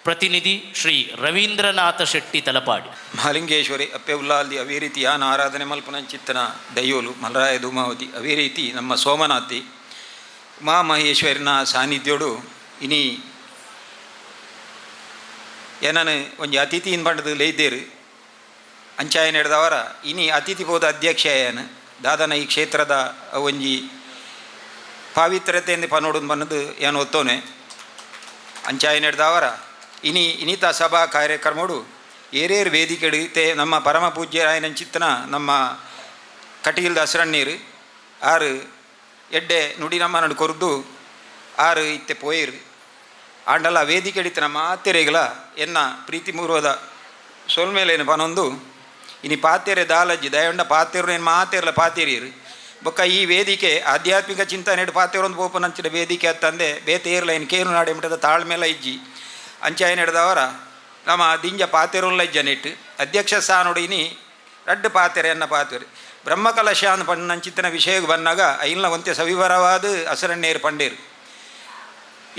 ಪ್ರತಿನಿಧಿ ಶ್ರೀ ರವೀಂದ್ರನಾಥ ಶೆಟ್ಟಿ ತಲಪಾಡಿ. ಮಹಾಲಿಂಗೇಶ್ವರಿ ಅಪ್ಪೆ ಉಲ್ಲಾಲ್ದಿ ಅವೇ ರೀತಿ ಯಾನ ಆರಾಧನೆ ಮಲ್ಪನಂಚಿತ್ತನ ದೈಯೋಲು ಮಲರಾಯ ಧೂಮಾವತಿ ಅವೇ ರೀತಿ ನಮ್ಮ ಸೋಮನಾಥಿ ಉಮಾಮಹೇಶ್ವರಿನ ಸಾನ್ನಿಧ್ಯೋಡು ಇನಿ ಏನನು ಒಂಜಿ ಅತಿಥಿ ಪಂಡದು ಲೇದ್ದೇರು ಅಂಚಾಯ ನಡೆದವರ ಇನಿ ಅತಿಥಿ ಬೋಧ ಅಧ್ಯಕ್ಷ ಏನು ದಾದನ ಈ ಕ್ಷೇತ್ರದ ಒಂಜಿ ಪಾವಿತ್ರ್ಯತೆಯಿಂದ ಪನೋಡು ಬನ್ನದು ಏನು ಒತ್ತೋನೆ ಅಂಚಾಯ ನಡೆದವರ ಇನಿ ಇನಿತ ಸಭಾ ಕಾರ್ಯಕ್ರಮಡು ಏರೇರು ವೇದಿಕೆ ನಮ್ಮ ಪರಮ ಪೂಜ್ಯರಾಯನಂಚಿತ್ತನ ನಮ್ಮ ಕಟೀಲ್ ದಾಸರಣ್ಣೀರು ಆರು ಎಡ್ಡೆ ನುಡಿ ನಮ್ಮ ನಡು ಕೊರ್ದು ಆರು ಇತ್ತೆ ಪೋಯಿರು ಆಂಡಲ ವೇದಿಕೆ ಹಿಡಿತನ ಮಾತೆರೆಗಳ ಎನ್ನ ಪ್ರೀತಿ ಮೂರ್ವದ ಸೊಲ್ಮೇಲೇನು ಪನೊಂದು ಇನಿ ಪಾತೆರೆ ದಾಲಜ್ಜಿ ದಯಂಡ ಪಾತೆರು ಏನು ಮಾತೆರ್ಲ ಪಾತೆರಿಯರು ಬೊಕ್ಕ ಈ ವೇದಿಕೆ ಆಧ್ಯಾತ್ಮಿಕ ಚಿಂತನೆ ಪಾತೆರೊಂದು ಪೋಪನಂಚಿನ ವೇದಿಕೆ ಅತ್ತಂದೆ ಬೇತೆ ಏರ್ಲ ಏನು ಕೇರು ನಾಡೆ ಮಿಟದ ತಾಳ್ಮೆಲ ಇಜ್ಜಿ ಅಂಚಾಯ ನಡೆದವರ ನಮ್ಮ ದಿಂಜ ಪಾತೆರುಲ್ಲ ಇಜ್ಜನಿಟ್ಟು ಅಧ್ಯಕ್ಷ ಸ್ಥಾನೋಡು ಇನಿ ರಡ್ಡು ಪಾತೆರೆ ಎನ್ನ ಪಾತೆರೆ ಬ್ರಹ್ಮಕಲಶ ಅಂದ್ ಪಣ್ಣಂಚಿತ್ತನ ವಿಷಯಕ್ಕೆ ಬಂದಾಗ ಐಲ್ನ ಒಂತೆ ಸವಿವರವಾದ ಹಸರಣ್ಣೇರು ಪಂಡೇರು.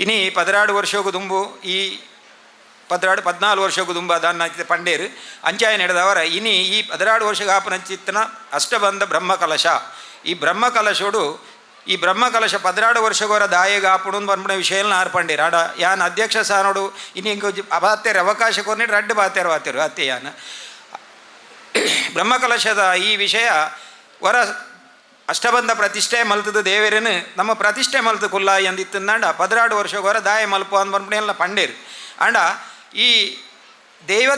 ಇನಿ 16 ವರ್ಷಕ್ಕೂ ತುಂಬು ಈ 12 14 ವರ್ಷಕ್ಕೂ ದುಂಬ ದಾನ್ನ ಪಂಡೇರು ಅಂಚಾಯ ನಡೆದವರ ಇನಿ ಈ 12 ವರ್ಷ ಆಪನಂಚಿತ್ತನ ಅಷ್ಟಬಂಧ ಬ್ರಹ್ಮಕಲಶ. ಈ ಬ್ರಹ್ಮಕಲಶೋಡು ಈ ಬ್ರಹ್ಮಕಲಶ 12 ವರ್ಷಗೋರ ದಾಯಗ ಆಪುಡು ಪನ್ಪುನ ವಿಷಯ ಆರ್ ಪಂಡೇರು. ಆಡ ಯಾನ್ ಅಧ್ಯಕ್ಷ ಸಾನೋಡು ಇನಿ ಎಂಕ್ ಬಾತೇರು ಅವಕಾಶ ಕೊರ್ನಿಟ್ ರಡ್ಡು ಬಾತೇರು ಬಾತೇರು ಅತ್ತೆ ಯಾನ್ ಬ್ರಹ್ಮಕಲಶದ ಈ ವಿಷಯ ವರ ಅಷ್ಟಬಂಧ ಪ್ರತಿಷ್ಠೆ ಮಲ್ತದ ದೇವರೇನು ನಮ್ಮ ಪ್ರತಿಷ್ಠೆ ಮಲ್ತು ಕುಲ್ಲ ಎಂದಿತ್ತಂದಾಂಡ 12 ವರ್ಷಗೋರ ದಾಯ ಮಲ್ಪ ಅಂದ್ ಪನ್ಪುನ ಎಲ್ಲ ಪಂಡೇರು. ಆಂಡ ಈ ದೇವ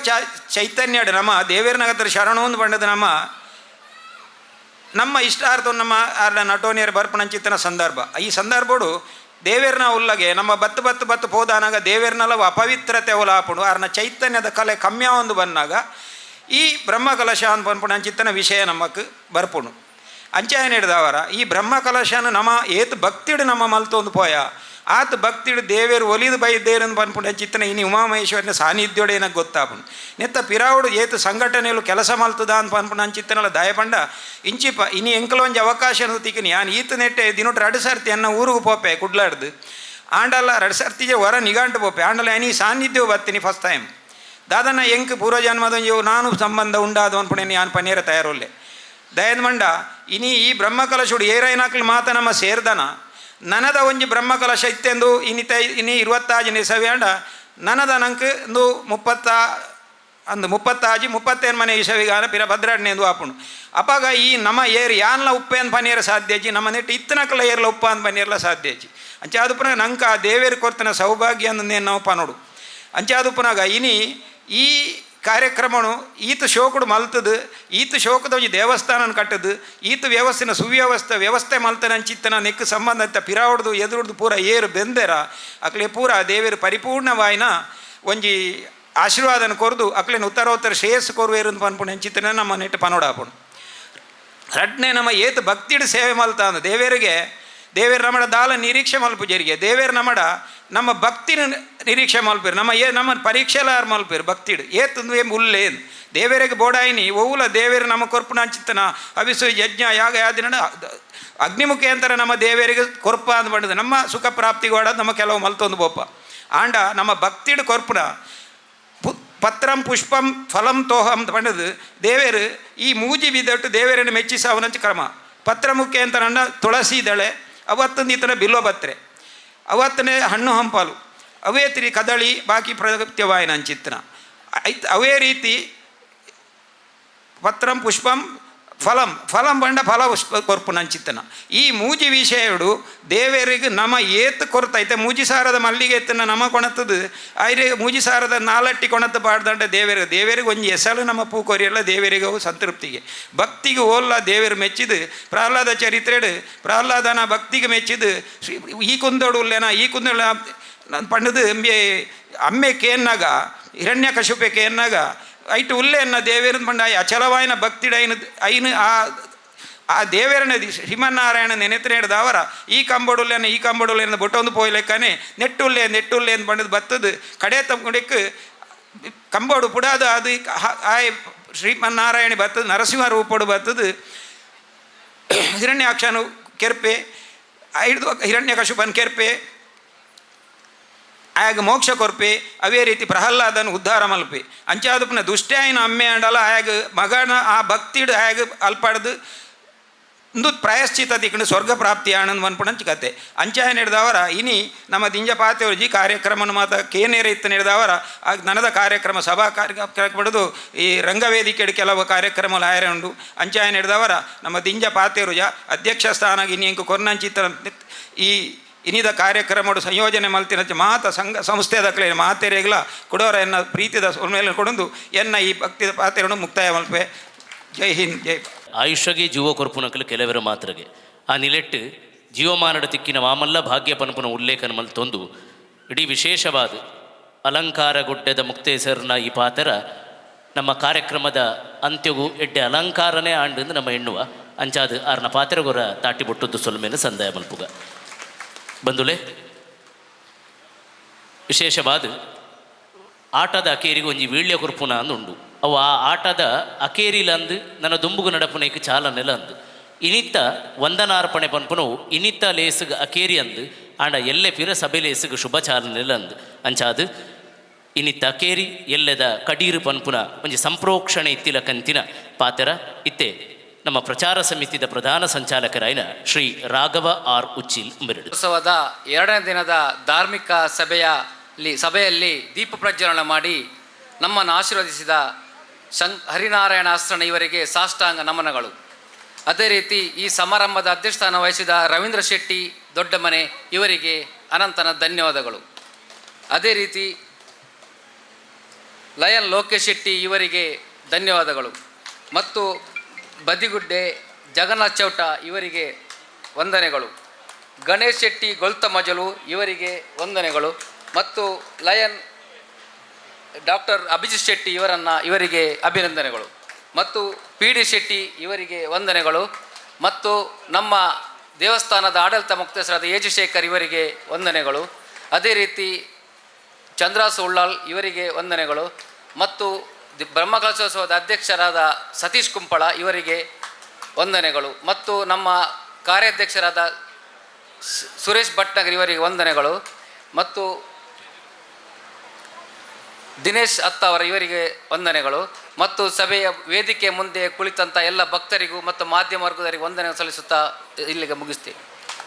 ಚೈತನ್ಯಡು ನಮ್ಮ ದೇವೇರ್ನಗತ್ರ ಶರಣು ಅಂದ್ ಪಂಡದ ನಮ್ಮ ನಮ್ಮ ಇಷ್ಟಾರ್ಥ ನಮ್ಮ ಆರ್ಡ ನಟೋನಿಯರ್ ಬರ್ಪಣಂಚಿತ್ತನ ಸಂದರ್ಭ. ಈ ಸಂದರ್ಭಡು ದೇವೇರ್ನ ಉಲ್ಲಗೆ ನಮ್ಮ ಬತ್ತು ಬತ್ತು ಬತ್ತು ಪೋದಾನಾಗ ದೇವೇರ್ನಲ್ಲ ಅಪವಿತ್ರತೆ ಒಲಾಪುಡು ಆರ್ನ ಚೈತನ್ಯದ ಕಲೆ ಕಮ್ಯ ಒಂದು ಬಂದಾಗ ಈ ಬ್ರಹ್ಮಕಲಶ ಅಂದ್ ಪನ್ಪುಣಂಚಿತ್ತನ ವಿಷಯ ನಮಕ್ ಬರ್ಪುಣು. ಅಂಚಾಯ ಹಿಡ್ದವರ ಈ ಬ್ರಹ್ಮಕಲಶನ ನಮ್ಮ ಏತ್ ಭಕ್ತಿಡು ನಮ್ಮ ಮಲ್ತೊಂದು ಪೋಯ ಆತ ಭಕ್ತಿಡು ದೇವೇರು ಒಲಿದು ಬೈದೇರನ್ನು ಪನ್ಪುಣಂಚಿತ್ತನ ಇನಿ ಉಮಾಮಹೇಶ್ವರನ ಸಾನ್ನಿಧ್ಯೋಡೆ ಏನಕ್ಕೆ ಗೊತ್ತಾಪುಣು. ನೆತ್ತ ಪಿರಾವುಡು ಏತು ಸಂಘಟನೆಯಲು ಕೆಲಸ ಮಲ್ತದ ಅಂತ ಪನ್ಪುಣಂಚಿತ್ತನಲ್ಲ ದಯಪಂಡ ಇಂಚಿಪ ಇನಿ ಎಂಕಲೊಂಜಿ ಅವಕಾಶ ತಿಕ್ಕಿನಿ ಯಾನ್ ಈತ ನೆಟ್ಟೆ ದಿನೊಟ್ಟು 2 ಸರ್ತಿ ಅನ್ನ ಊರಿಗೆ ಪೋಪೆ ಕುಡ್ಲಾಡ್ದು ಆಂಡಲ್ಲ 2 ಸರ್ತಿಗೆ ಹೊರ ನಿಗಾಂಟು ಪೋಪೆ ಆಂಡಲ್ಲ ಇನಿ ಸಾನ್ನಿಧ್ಯ ಬರ್ತೀನಿ ಫಸ್ಟ್ ಟೈಮ್ ದಾದನ ಎಂಕ್ ಪೂರ್ವಜನ್ಮದ ನಾನು ಸಂಬಂಧ ಉಂಡಾದ ಅನ್ಪುಣೆ ಯಾನ್ ಪನ್ನೀರ ತಯಾರೊಲ್ಲೆ ದಯದ ಮಂಡ ಇನಿ ಈ ಬ್ರಹ್ಮಕಲಶುಡು ಏರೈನಾಕ್ಲು ಮಾತ ನಮ್ಮ ಸೇರ್ದನ ನನದ ಒಂಜಿ ಬ್ರಹ್ಮಕಲಶ ಇತ್ತೆಂದು ಇನಿತ ಇನಿ 26ನೇ ಇಸವಿ ಅಂಡ ನನದ ನಂಕ್ ಇಂದು 35 37 ಮನೆ ಇಸವಿಗಾನ ಪಿರ ಭದ್ರಾಡ್ನೆಂದು ಆಪುಣು. ಅಪಾಗ ಈ ನಮ್ಮ ಏರ್ ಯಾನ್ಲ ಉಪ್ಪೇನ್ ಪನ್ನೀರ ಸಾಧ್ಯಜಿ ನಮ್ಮ ನೆಟ್ಟು ಇತ್ತನಕಲ ಏರ್ಲ ಉಪ್ಪ ಅಂದ್ ಪನ್ನೀರ್ಲ ಸಾಧ್ಯಜಿ ಅಂಚಾದುಪುನಾಗ ನಂಕ ಆ ದೇವೇರು ಕೊರ್ತನ ಸೌಭಾಗ್ಯ ಅಂದೇನು ನಾವು ಪನೋಡು. ಅಂಚಾದುಪುನಾಗ ಇನಿ ಈ ಕಾರ್ಯಕ್ರಮನು ಈತ ಶೋಕುಡು ಮಲ್ತದು ಈತ ಶೋಕದ ಒಂಜಿ ದೇವಸ್ಥಾನ ಕಟ್ಟದು ಈತ ವ್ಯವಸ್ಥೆನ ಸುವ್ಯವಸ್ಥೆ ವ್ಯವಸ್ಥೆ ಮಲ್ತನ ಅಂಚಿತ್ತನ ನೆಕ್ಕು ಸಂಬಂಧ ಅಂತ ಪಿರಾವಡ್ದು ಎದುರುಡ್ದು ಪೂರ ಏರು ಬೆಂದೆರ ಅಕ್ಲೆ ಪೂರ ದೇವೇರು ಪರಿಪೂರ್ಣವಾಯಿನ ಒಂಜಿ ಆಶೀರ್ವಾದನ ಕೊರ್ದು ಅಕ್ಲೇನು ಉತ್ತರೋತ್ತರ ಶ್ರೇಯಸ್ಸು ಕೊರುವೇರು ಪನ್ಪುಣ ಅಂಚಿತ್ತನ ನಮ್ಮ ನೆಟ್ಟು ಪನೋಡಾಪುಣು. ರಡ್ನೆ ನಮ್ಮ ಏತು ಭಕ್ತಿಡು ಸೇವೆ ಮಲ್ತ ಅಂದ ದೇವೇರಿಗೆ ದೇವೇರು ನಮ್ಮಡ ದಾಲ ನಿರೀಕ್ಷೆ ಮಲ್ಪುಜರಿಗೆ ದೇವೇರು ನಮ್ಮಡ ನಮ್ಮ ಭಕ್ತಿನ ನಿರೀಕ್ಷೆ ಮಲ್ಪಿರು ನಮ್ಮ ಏ ನಮ್ಮ ಪರೀಕ್ಷೆಲ ಯಾರು ಮಲ್ಪಿರು ಭಕ್ತಿಡು ಏತಂದು ಏ ಉಲ್ಲೇನು ದೇವೇರಿಗೆ ಬೋಡಾಯಿನಿ ಒವ್ವುಲ ದೇವೇರು ನಮ್ಮ ಕೊರ್ಪುಣ ಅಂಚಿತ್ತನ ಹವಿಸು ಯಜ್ಞ ಯಾಗ ಯಾದಿನ ಅಗ್ನಿಮುಖೇಂತರ ನಮ್ಮ ದೇವೇರಿಗೆ ಕೊರ್ಪ ಅಂದ್ ಬಂಡದು ನಮ್ಮ ಸುಖ ಪ್ರಾಪ್ತಿಗೋಡ ನಮ್ಮ ಕೆಲವು ಮಲ್ತೊಂದು ಬೋಪ ಆಂಡ ನಮ್ಮ ಭಕ್ತಿಡು ಕೊರ್ಪುಣ ಪತ್ರಂ ಪುಷ್ಪಂ ಫಲಂ ತೋಹಂ ಅಂತ ಬಂಡದು ದೇವೇರು ಈ ಮೂಜಿ ಬಿದ್ದಟ್ಟು ದೇವೇರನ್ನು ಮೆಚ್ಚಿಸಾವನಂಚ ಕ್ರಮ. ಪತ್ರ ಮುಖ್ಯ ಅಂತ ತುಳಸಿ ದಳೆ ಅವತ್ತೊಂದು ಈತನ ಬಿಲ್ವಪತ್ರೆ ಅವತ್ತನೇ ಹಣ್ಣು ಹಂಪಲು ಅವೇ ತಿರಿ ಕದಳಿ ಬಾಕಿ ಪ್ರಗತ್ಯವಾಯಿನ ಅಂಚಿತ್ತನ ಐತ್ ಅವೇ ರೀತಿ ಪತ್ರಂ ಪುಷ್ಪಂ ಫಲಂ ಫಲಂ ಬಂಡ ಫಲ ಪುಷ್ಪ ಕೊರ್ಪುನ ಅಂಚಿತ್ತನ. ಈ ಮೂಜಿ ವಿಷಯಡು ದೇವರಿಗೆ ನಮ ಏತ್ ಕೊರ್ತೈತೆ ಮೂಜಿ ಸಾರದ ಮಲ್ಲಿಗೆ ಎತ್ತನ ನಮ ಕೊಣತದು ಐರೆ ಮೂಜಿ ಸಾರದ ನಾಲಟ್ಟಿ ಕೊಣತು ಪಾಡ್ದಂಡ ದೇವರಿಗೆ ದೇವರಿಗೆ ಒಂಜಿ ಎಸಲು ನಮ್ಮ ಪೂ ಕೊರಿಯಲ್ಲ ದೇವರಿಗೆ ಅವು ಸಂತೃಪ್ತಿಗೆ ಭಕ್ತಿಗೆ ಓಲ್ಲ ದೇವರು ಮೆಚ್ಚಿದು ಪ್ರಹ್ಲಾದ ಚರಿತ್ರೆಡು ಪ್ರಹ್ಲಾದನ ಭಕ್ತಿಗೆ ಮೆಚ್ಚಿದು ಈ ಕುಂದೋಡು ಉಲ್ಲೇನ ಈ ಕುಂದೋಡ ನಾನು ಪಣ್ಣದು ಎಂಬೆ ಅಮ್ಮೆ ಕೇನ್ನಾಗ ಹಿರಣ್ಯ ಕಶುಪೆ ಕೇನ್ನಾಗ ಐಟು ಉಲ್ಲೆ ಅನ್ನ ದೇವೇರನ್ ಪಂಡ ಅಚಲವಾಯಿನ ಭಕ್ತಿಡ ಐನು ಐನು ಆ ಆ ದೇವೇರನ ಶ್ರೀಮನ್ನಾರಾಯಣ ನೆನೆತ್ರ ಈ ಕಂಬಡುಲ್ಲೇನ ಈ ಕಂಬಡುಲ್ಲೇನ ಬೊಟ್ಟೊಂದು ಪೋಯ್ಲೆಕ್ಕನೆ ನೆಟ್ಟುಲ್ಲೆ ನೆಟ್ಟುಲ್ಲೆ ಅಂತ ಬಂಡದು ಬತ್ತದು ಕಡೆ ತಮ್ಮಕ್ಕೆ ಕಂಬೋಡು ಪುಡಾದು ಅದು ಆಯ್ ಶ್ರೀಮನ್ನಾರಾಯಣ ಬತ್ತದು ನರಸಿಂಹ ರೂಪಡು ಬತ್ತದು ಹಿರಣ್ಯಾಕ್ಷನು ಕೆರ್ಪೆ ಐದು ಹಿರಣ್ಯಕಶುಪನ್ ಕೆರ್ಪೆ ಆಗ ಮೋಕ್ಷ ಕೊರ್ಪೆ ಅವೇ ರೀತಿ ಪ್ರಹ್ಲಾದನ ಉದ್ಧಾರ ಮಲ್ಪೆ ಅಂಚಾದಪ್ಪನ ದುಷ್ಟಾಯಿನ ಅಮ್ಮೆ ಅಂಡಲ ಆಗ ಮಗನ ಆ ಭಕ್ತಿಡು ಆಗ ಅಲ್ಪಾಡ್ದು ಇಂದು ಪ್ರಾಯಶ್ಚಿತ ತಿಕ್ಕಂಡು ಸ್ವರ್ಗ ಪ್ರಾಪ್ತಿ ಆನಂದ್ ಮನ್ಪುಣಂಚ ಕತೆ ಅಂಚಾಯ ನಡೆದವರ ಇನಿ ನಮ್ಮ ದಿಂಜ ಪಾತೆವರ್ಜಿ ಕಾರ್ಯಕ್ರಮನ ಮಾತ ಕೇನೇರ ಇತ್ತು ನಡೆದವರ ಆಗ ನನದ ಕಾರ್ಯಕ್ರಮ ಸಭಾ ಕಾರ್ಯಕ್ರಮ ಈ ರಂಗವೇದಿಕೆ ಕೆಲವು ಕಾರ್ಯಕ್ರಮ ಆಯರೆ ಉಂಡು ಅಂಚಾಯ ನಡೆದವರ ನಮ್ಮ ದಿಂಜ ಪಾತೆರುಜ ಅಧ್ಯಕ್ಷ ಸ್ಥಾನ ಇನಿ ಎಂಕು ಕೊರ್ನಂಚಿತ್ತ ಈ ಇನಿದ ಕಾರ್ಯಕ್ರಮ ಸಂಯೋಜನೆ ಮಲ್ತಿನ ಮಾತ ಸಂಘ ಸಂಸ್ಥೆದಕ್ಲೆ ಮಾತೆರೆಗ್ಲ ಕೊಡೋರ ಎನ್ನ ಪ್ರೀತಿದ ಮೇಲೆ ಕೊಡೊಂದು ಎನ್ನ ಈ ಭಕ್ತಿದ ಪಾತೆರನ್ನು ಮುಕ್ತಾಯ ಮಲ್ಪೆ. ಜೈ ಹಿಂದ್ ಜೈ. ಆಯುಷ್ಯಗೆ ಜೀವ ಕೊರ್ಪುನಕಲು ಕೆಲವರು ಮಾತ್ರಗೆ ಆ ನಿಲೆಟ್ಟು ಜೀವಮಾನಡ ತಿಕ್ಕಿನ ಮಾಮಲ್ಲ ಭಾಗ್ಯ ಪನಪುನ ಉಲ್ಲೇಖನ ಮಲ್ತೊಂದು ಇಡೀ ವಿಶೇಷವಾದ ಅಲಂಕಾರ ಗುಡ್ಡದ ಮುಕ್ತೇಸರ್ನ ಈ ಪಾತ್ರ ನಮ್ಮ ಕಾರ್ಯಕ್ರಮದ ಅಂತ್ಯಗೂ ಎಡ್ಡೆ ಅಲಂಕಾರನೇ ಆಂಡು ನಮ್ಮ ಎಣ್ಣುವ ಅಂಚಾದ ಆರ್ನ ಪಾತ್ರಗೊರ ತಾಟಿ ಬೊಟ್ಟದ್ದು ಸೊಲ್ಮೇಲೆ ಸಂದಾಯ ಮಲ್ಪುಗ ಬಂದುಲೆ. ವಿಶೇಷವಾದ ಆಟದ ಅಕೇರಿಗೆ ಒಂಜಿ ವೀಳ್ಯ ಕೊರ್ಪುನ ಅಂದು ಉಂಡು ಅವು ಆ ಆಟದ ಅಕೇರಿಲಂದು ನನ್ನ ದುಂಬುಗು ನಡಪುನೈಕ್ ಚಾಲನೆಲ ಅಂದು ಇನಿತ್ತ ವಂದನಾರ್ಪಣೆ ಪನ್ಪುನವು ಇನಿತ್ತ ಲೇಸುಗ ಅಕೇರಿ ಅಂದು ಆಂಡ ಎಲ್ಲೆ ಪಿರ ಸಭೆ ಲೇಸುಗ ಶುಭ ಚಾಲನೆಲ ಅಂದು ಅಂಚಾದು. ಇನಿತ ಅಕೇರಿ ಎಲ್ಲೆದ ಕಡೀರು ಪನ್ಪುನ ಒಂಜಿ ಸಂಪ್ರೋಕ್ಷಣೆ ಇತ್ತಿಲ ಕಂತಿನ ಪಾತೆರ ಇತ್ತೆ ನಮ್ಮ ಪ್ರಚಾರ ಸಮಿತಿದ ಪ್ರಧಾನ ಸಂಚಾಲಕರಾಯಿನ ಶ್ರೀ ರಾಘವ ಆರ್ ಉಚ್ಚಿಲ್ ಉಂಬೆರಡು. ಉತ್ಸವದ ಎರಡನೇ ದಿನದ ಧಾರ್ಮಿಕ ಸಭೆಯಲ್ಲಿ ಸಭೆಯಲ್ಲಿ ದೀಪ ಪ್ರಜ್ವಲನ ಮಾಡಿ ನಮ್ಮನ್ನು ಆಶೀರ್ವದಿಸಿದ ಹರಿನಾರಾಯಣ ಆಸ್ರಣ ಇವರಿಗೆ ಸಾಷ್ಟಾಂಗ ನಮನಗಳು. ಅದೇ ರೀತಿ ಈ ಸಮಾರಂಭದ ಅಧ್ಯಕ್ಷಸ್ಥಾನ ವಹಿಸಿದ ರವೀಂದ್ರ ಶೆಟ್ಟಿ ದೊಡ್ಡಮನೆ ಇವರಿಗೆ ಅನಂತನ ಧನ್ಯವಾದಗಳು. ಅದೇ ರೀತಿ ಲಯನ್ ಲೋಕೇಶ್ ಶೆಟ್ಟಿ ಇವರಿಗೆ ಧನ್ಯವಾದಗಳು ಮತ್ತು ಬದಿಗುಡ್ಡೆ ಜಗನ್ನಾಥ್ ಚೌಟ ಇವರಿಗೆ ವಂದನೆಗಳು. ಗಣೇಶ್ ಶೆಟ್ಟಿ ಗೊಲ್ತಮಜಲು ಇವರಿಗೆ ವಂದನೆಗಳು ಮತ್ತು ಲಯನ್ ಡಾಕ್ಟರ್ ಅಭಿಜಿತ್ ಶೆಟ್ಟಿ ಇವರಿಗೆ ಅಭಿನಂದನೆಗಳು ಮತ್ತು ಪಿ ಡಿ ಶೆಟ್ಟಿ ಇವರಿಗೆ ವಂದನೆಗಳು ಮತ್ತು ನಮ್ಮ ದೇವಸ್ಥಾನದ ಆಡಳಿತ ಮುಕ್ತೇಸರಾದ ಎ ಜಿ ಶೇಖರ್ ಇವರಿಗೆ ವಂದನೆಗಳು. ಅದೇ ರೀತಿ ಚಂದ್ರಾಸು ಉಳ್ಳಾಲ್ ಇವರಿಗೆ ವಂದನೆಗಳು ಮತ್ತು ಬ್ರಹ್ಮಕಲಶೋತ್ಸವದ ಅಧ್ಯಕ್ಷರಾದ ಸತೀಶ್ ಕುಂಪಳ ಇವರಿಗೆ ವಂದನೆಗಳು ಮತ್ತು ನಮ್ಮ ಕಾರ್ಯಾಧ್ಯಕ್ಷರಾದ ಸುರೇಶ್ ಭಟ್ನಗರ್ ಇವರಿಗೆ ವಂದನೆಗಳು ಮತ್ತು ದಿನೇಶ್ ಅತ್ತಾವರ ಇವರಿಗೆ ವಂದನೆಗಳು ಮತ್ತು ಸಭೆಯ ವೇದಿಕೆ ಮುಂದೆ ಕುಳಿತಂಥ ಎಲ್ಲ ಭಕ್ತರಿಗೂ ಮತ್ತು ಮಾಧ್ಯಮ ವರ್ಗದವರಿಗೆ ವಂದನೆ ಸಲ್ಲಿಸುತ್ತಾ ಇಲ್ಲಿಗೆ ಮುಗಿಸ್ತೇನೆ.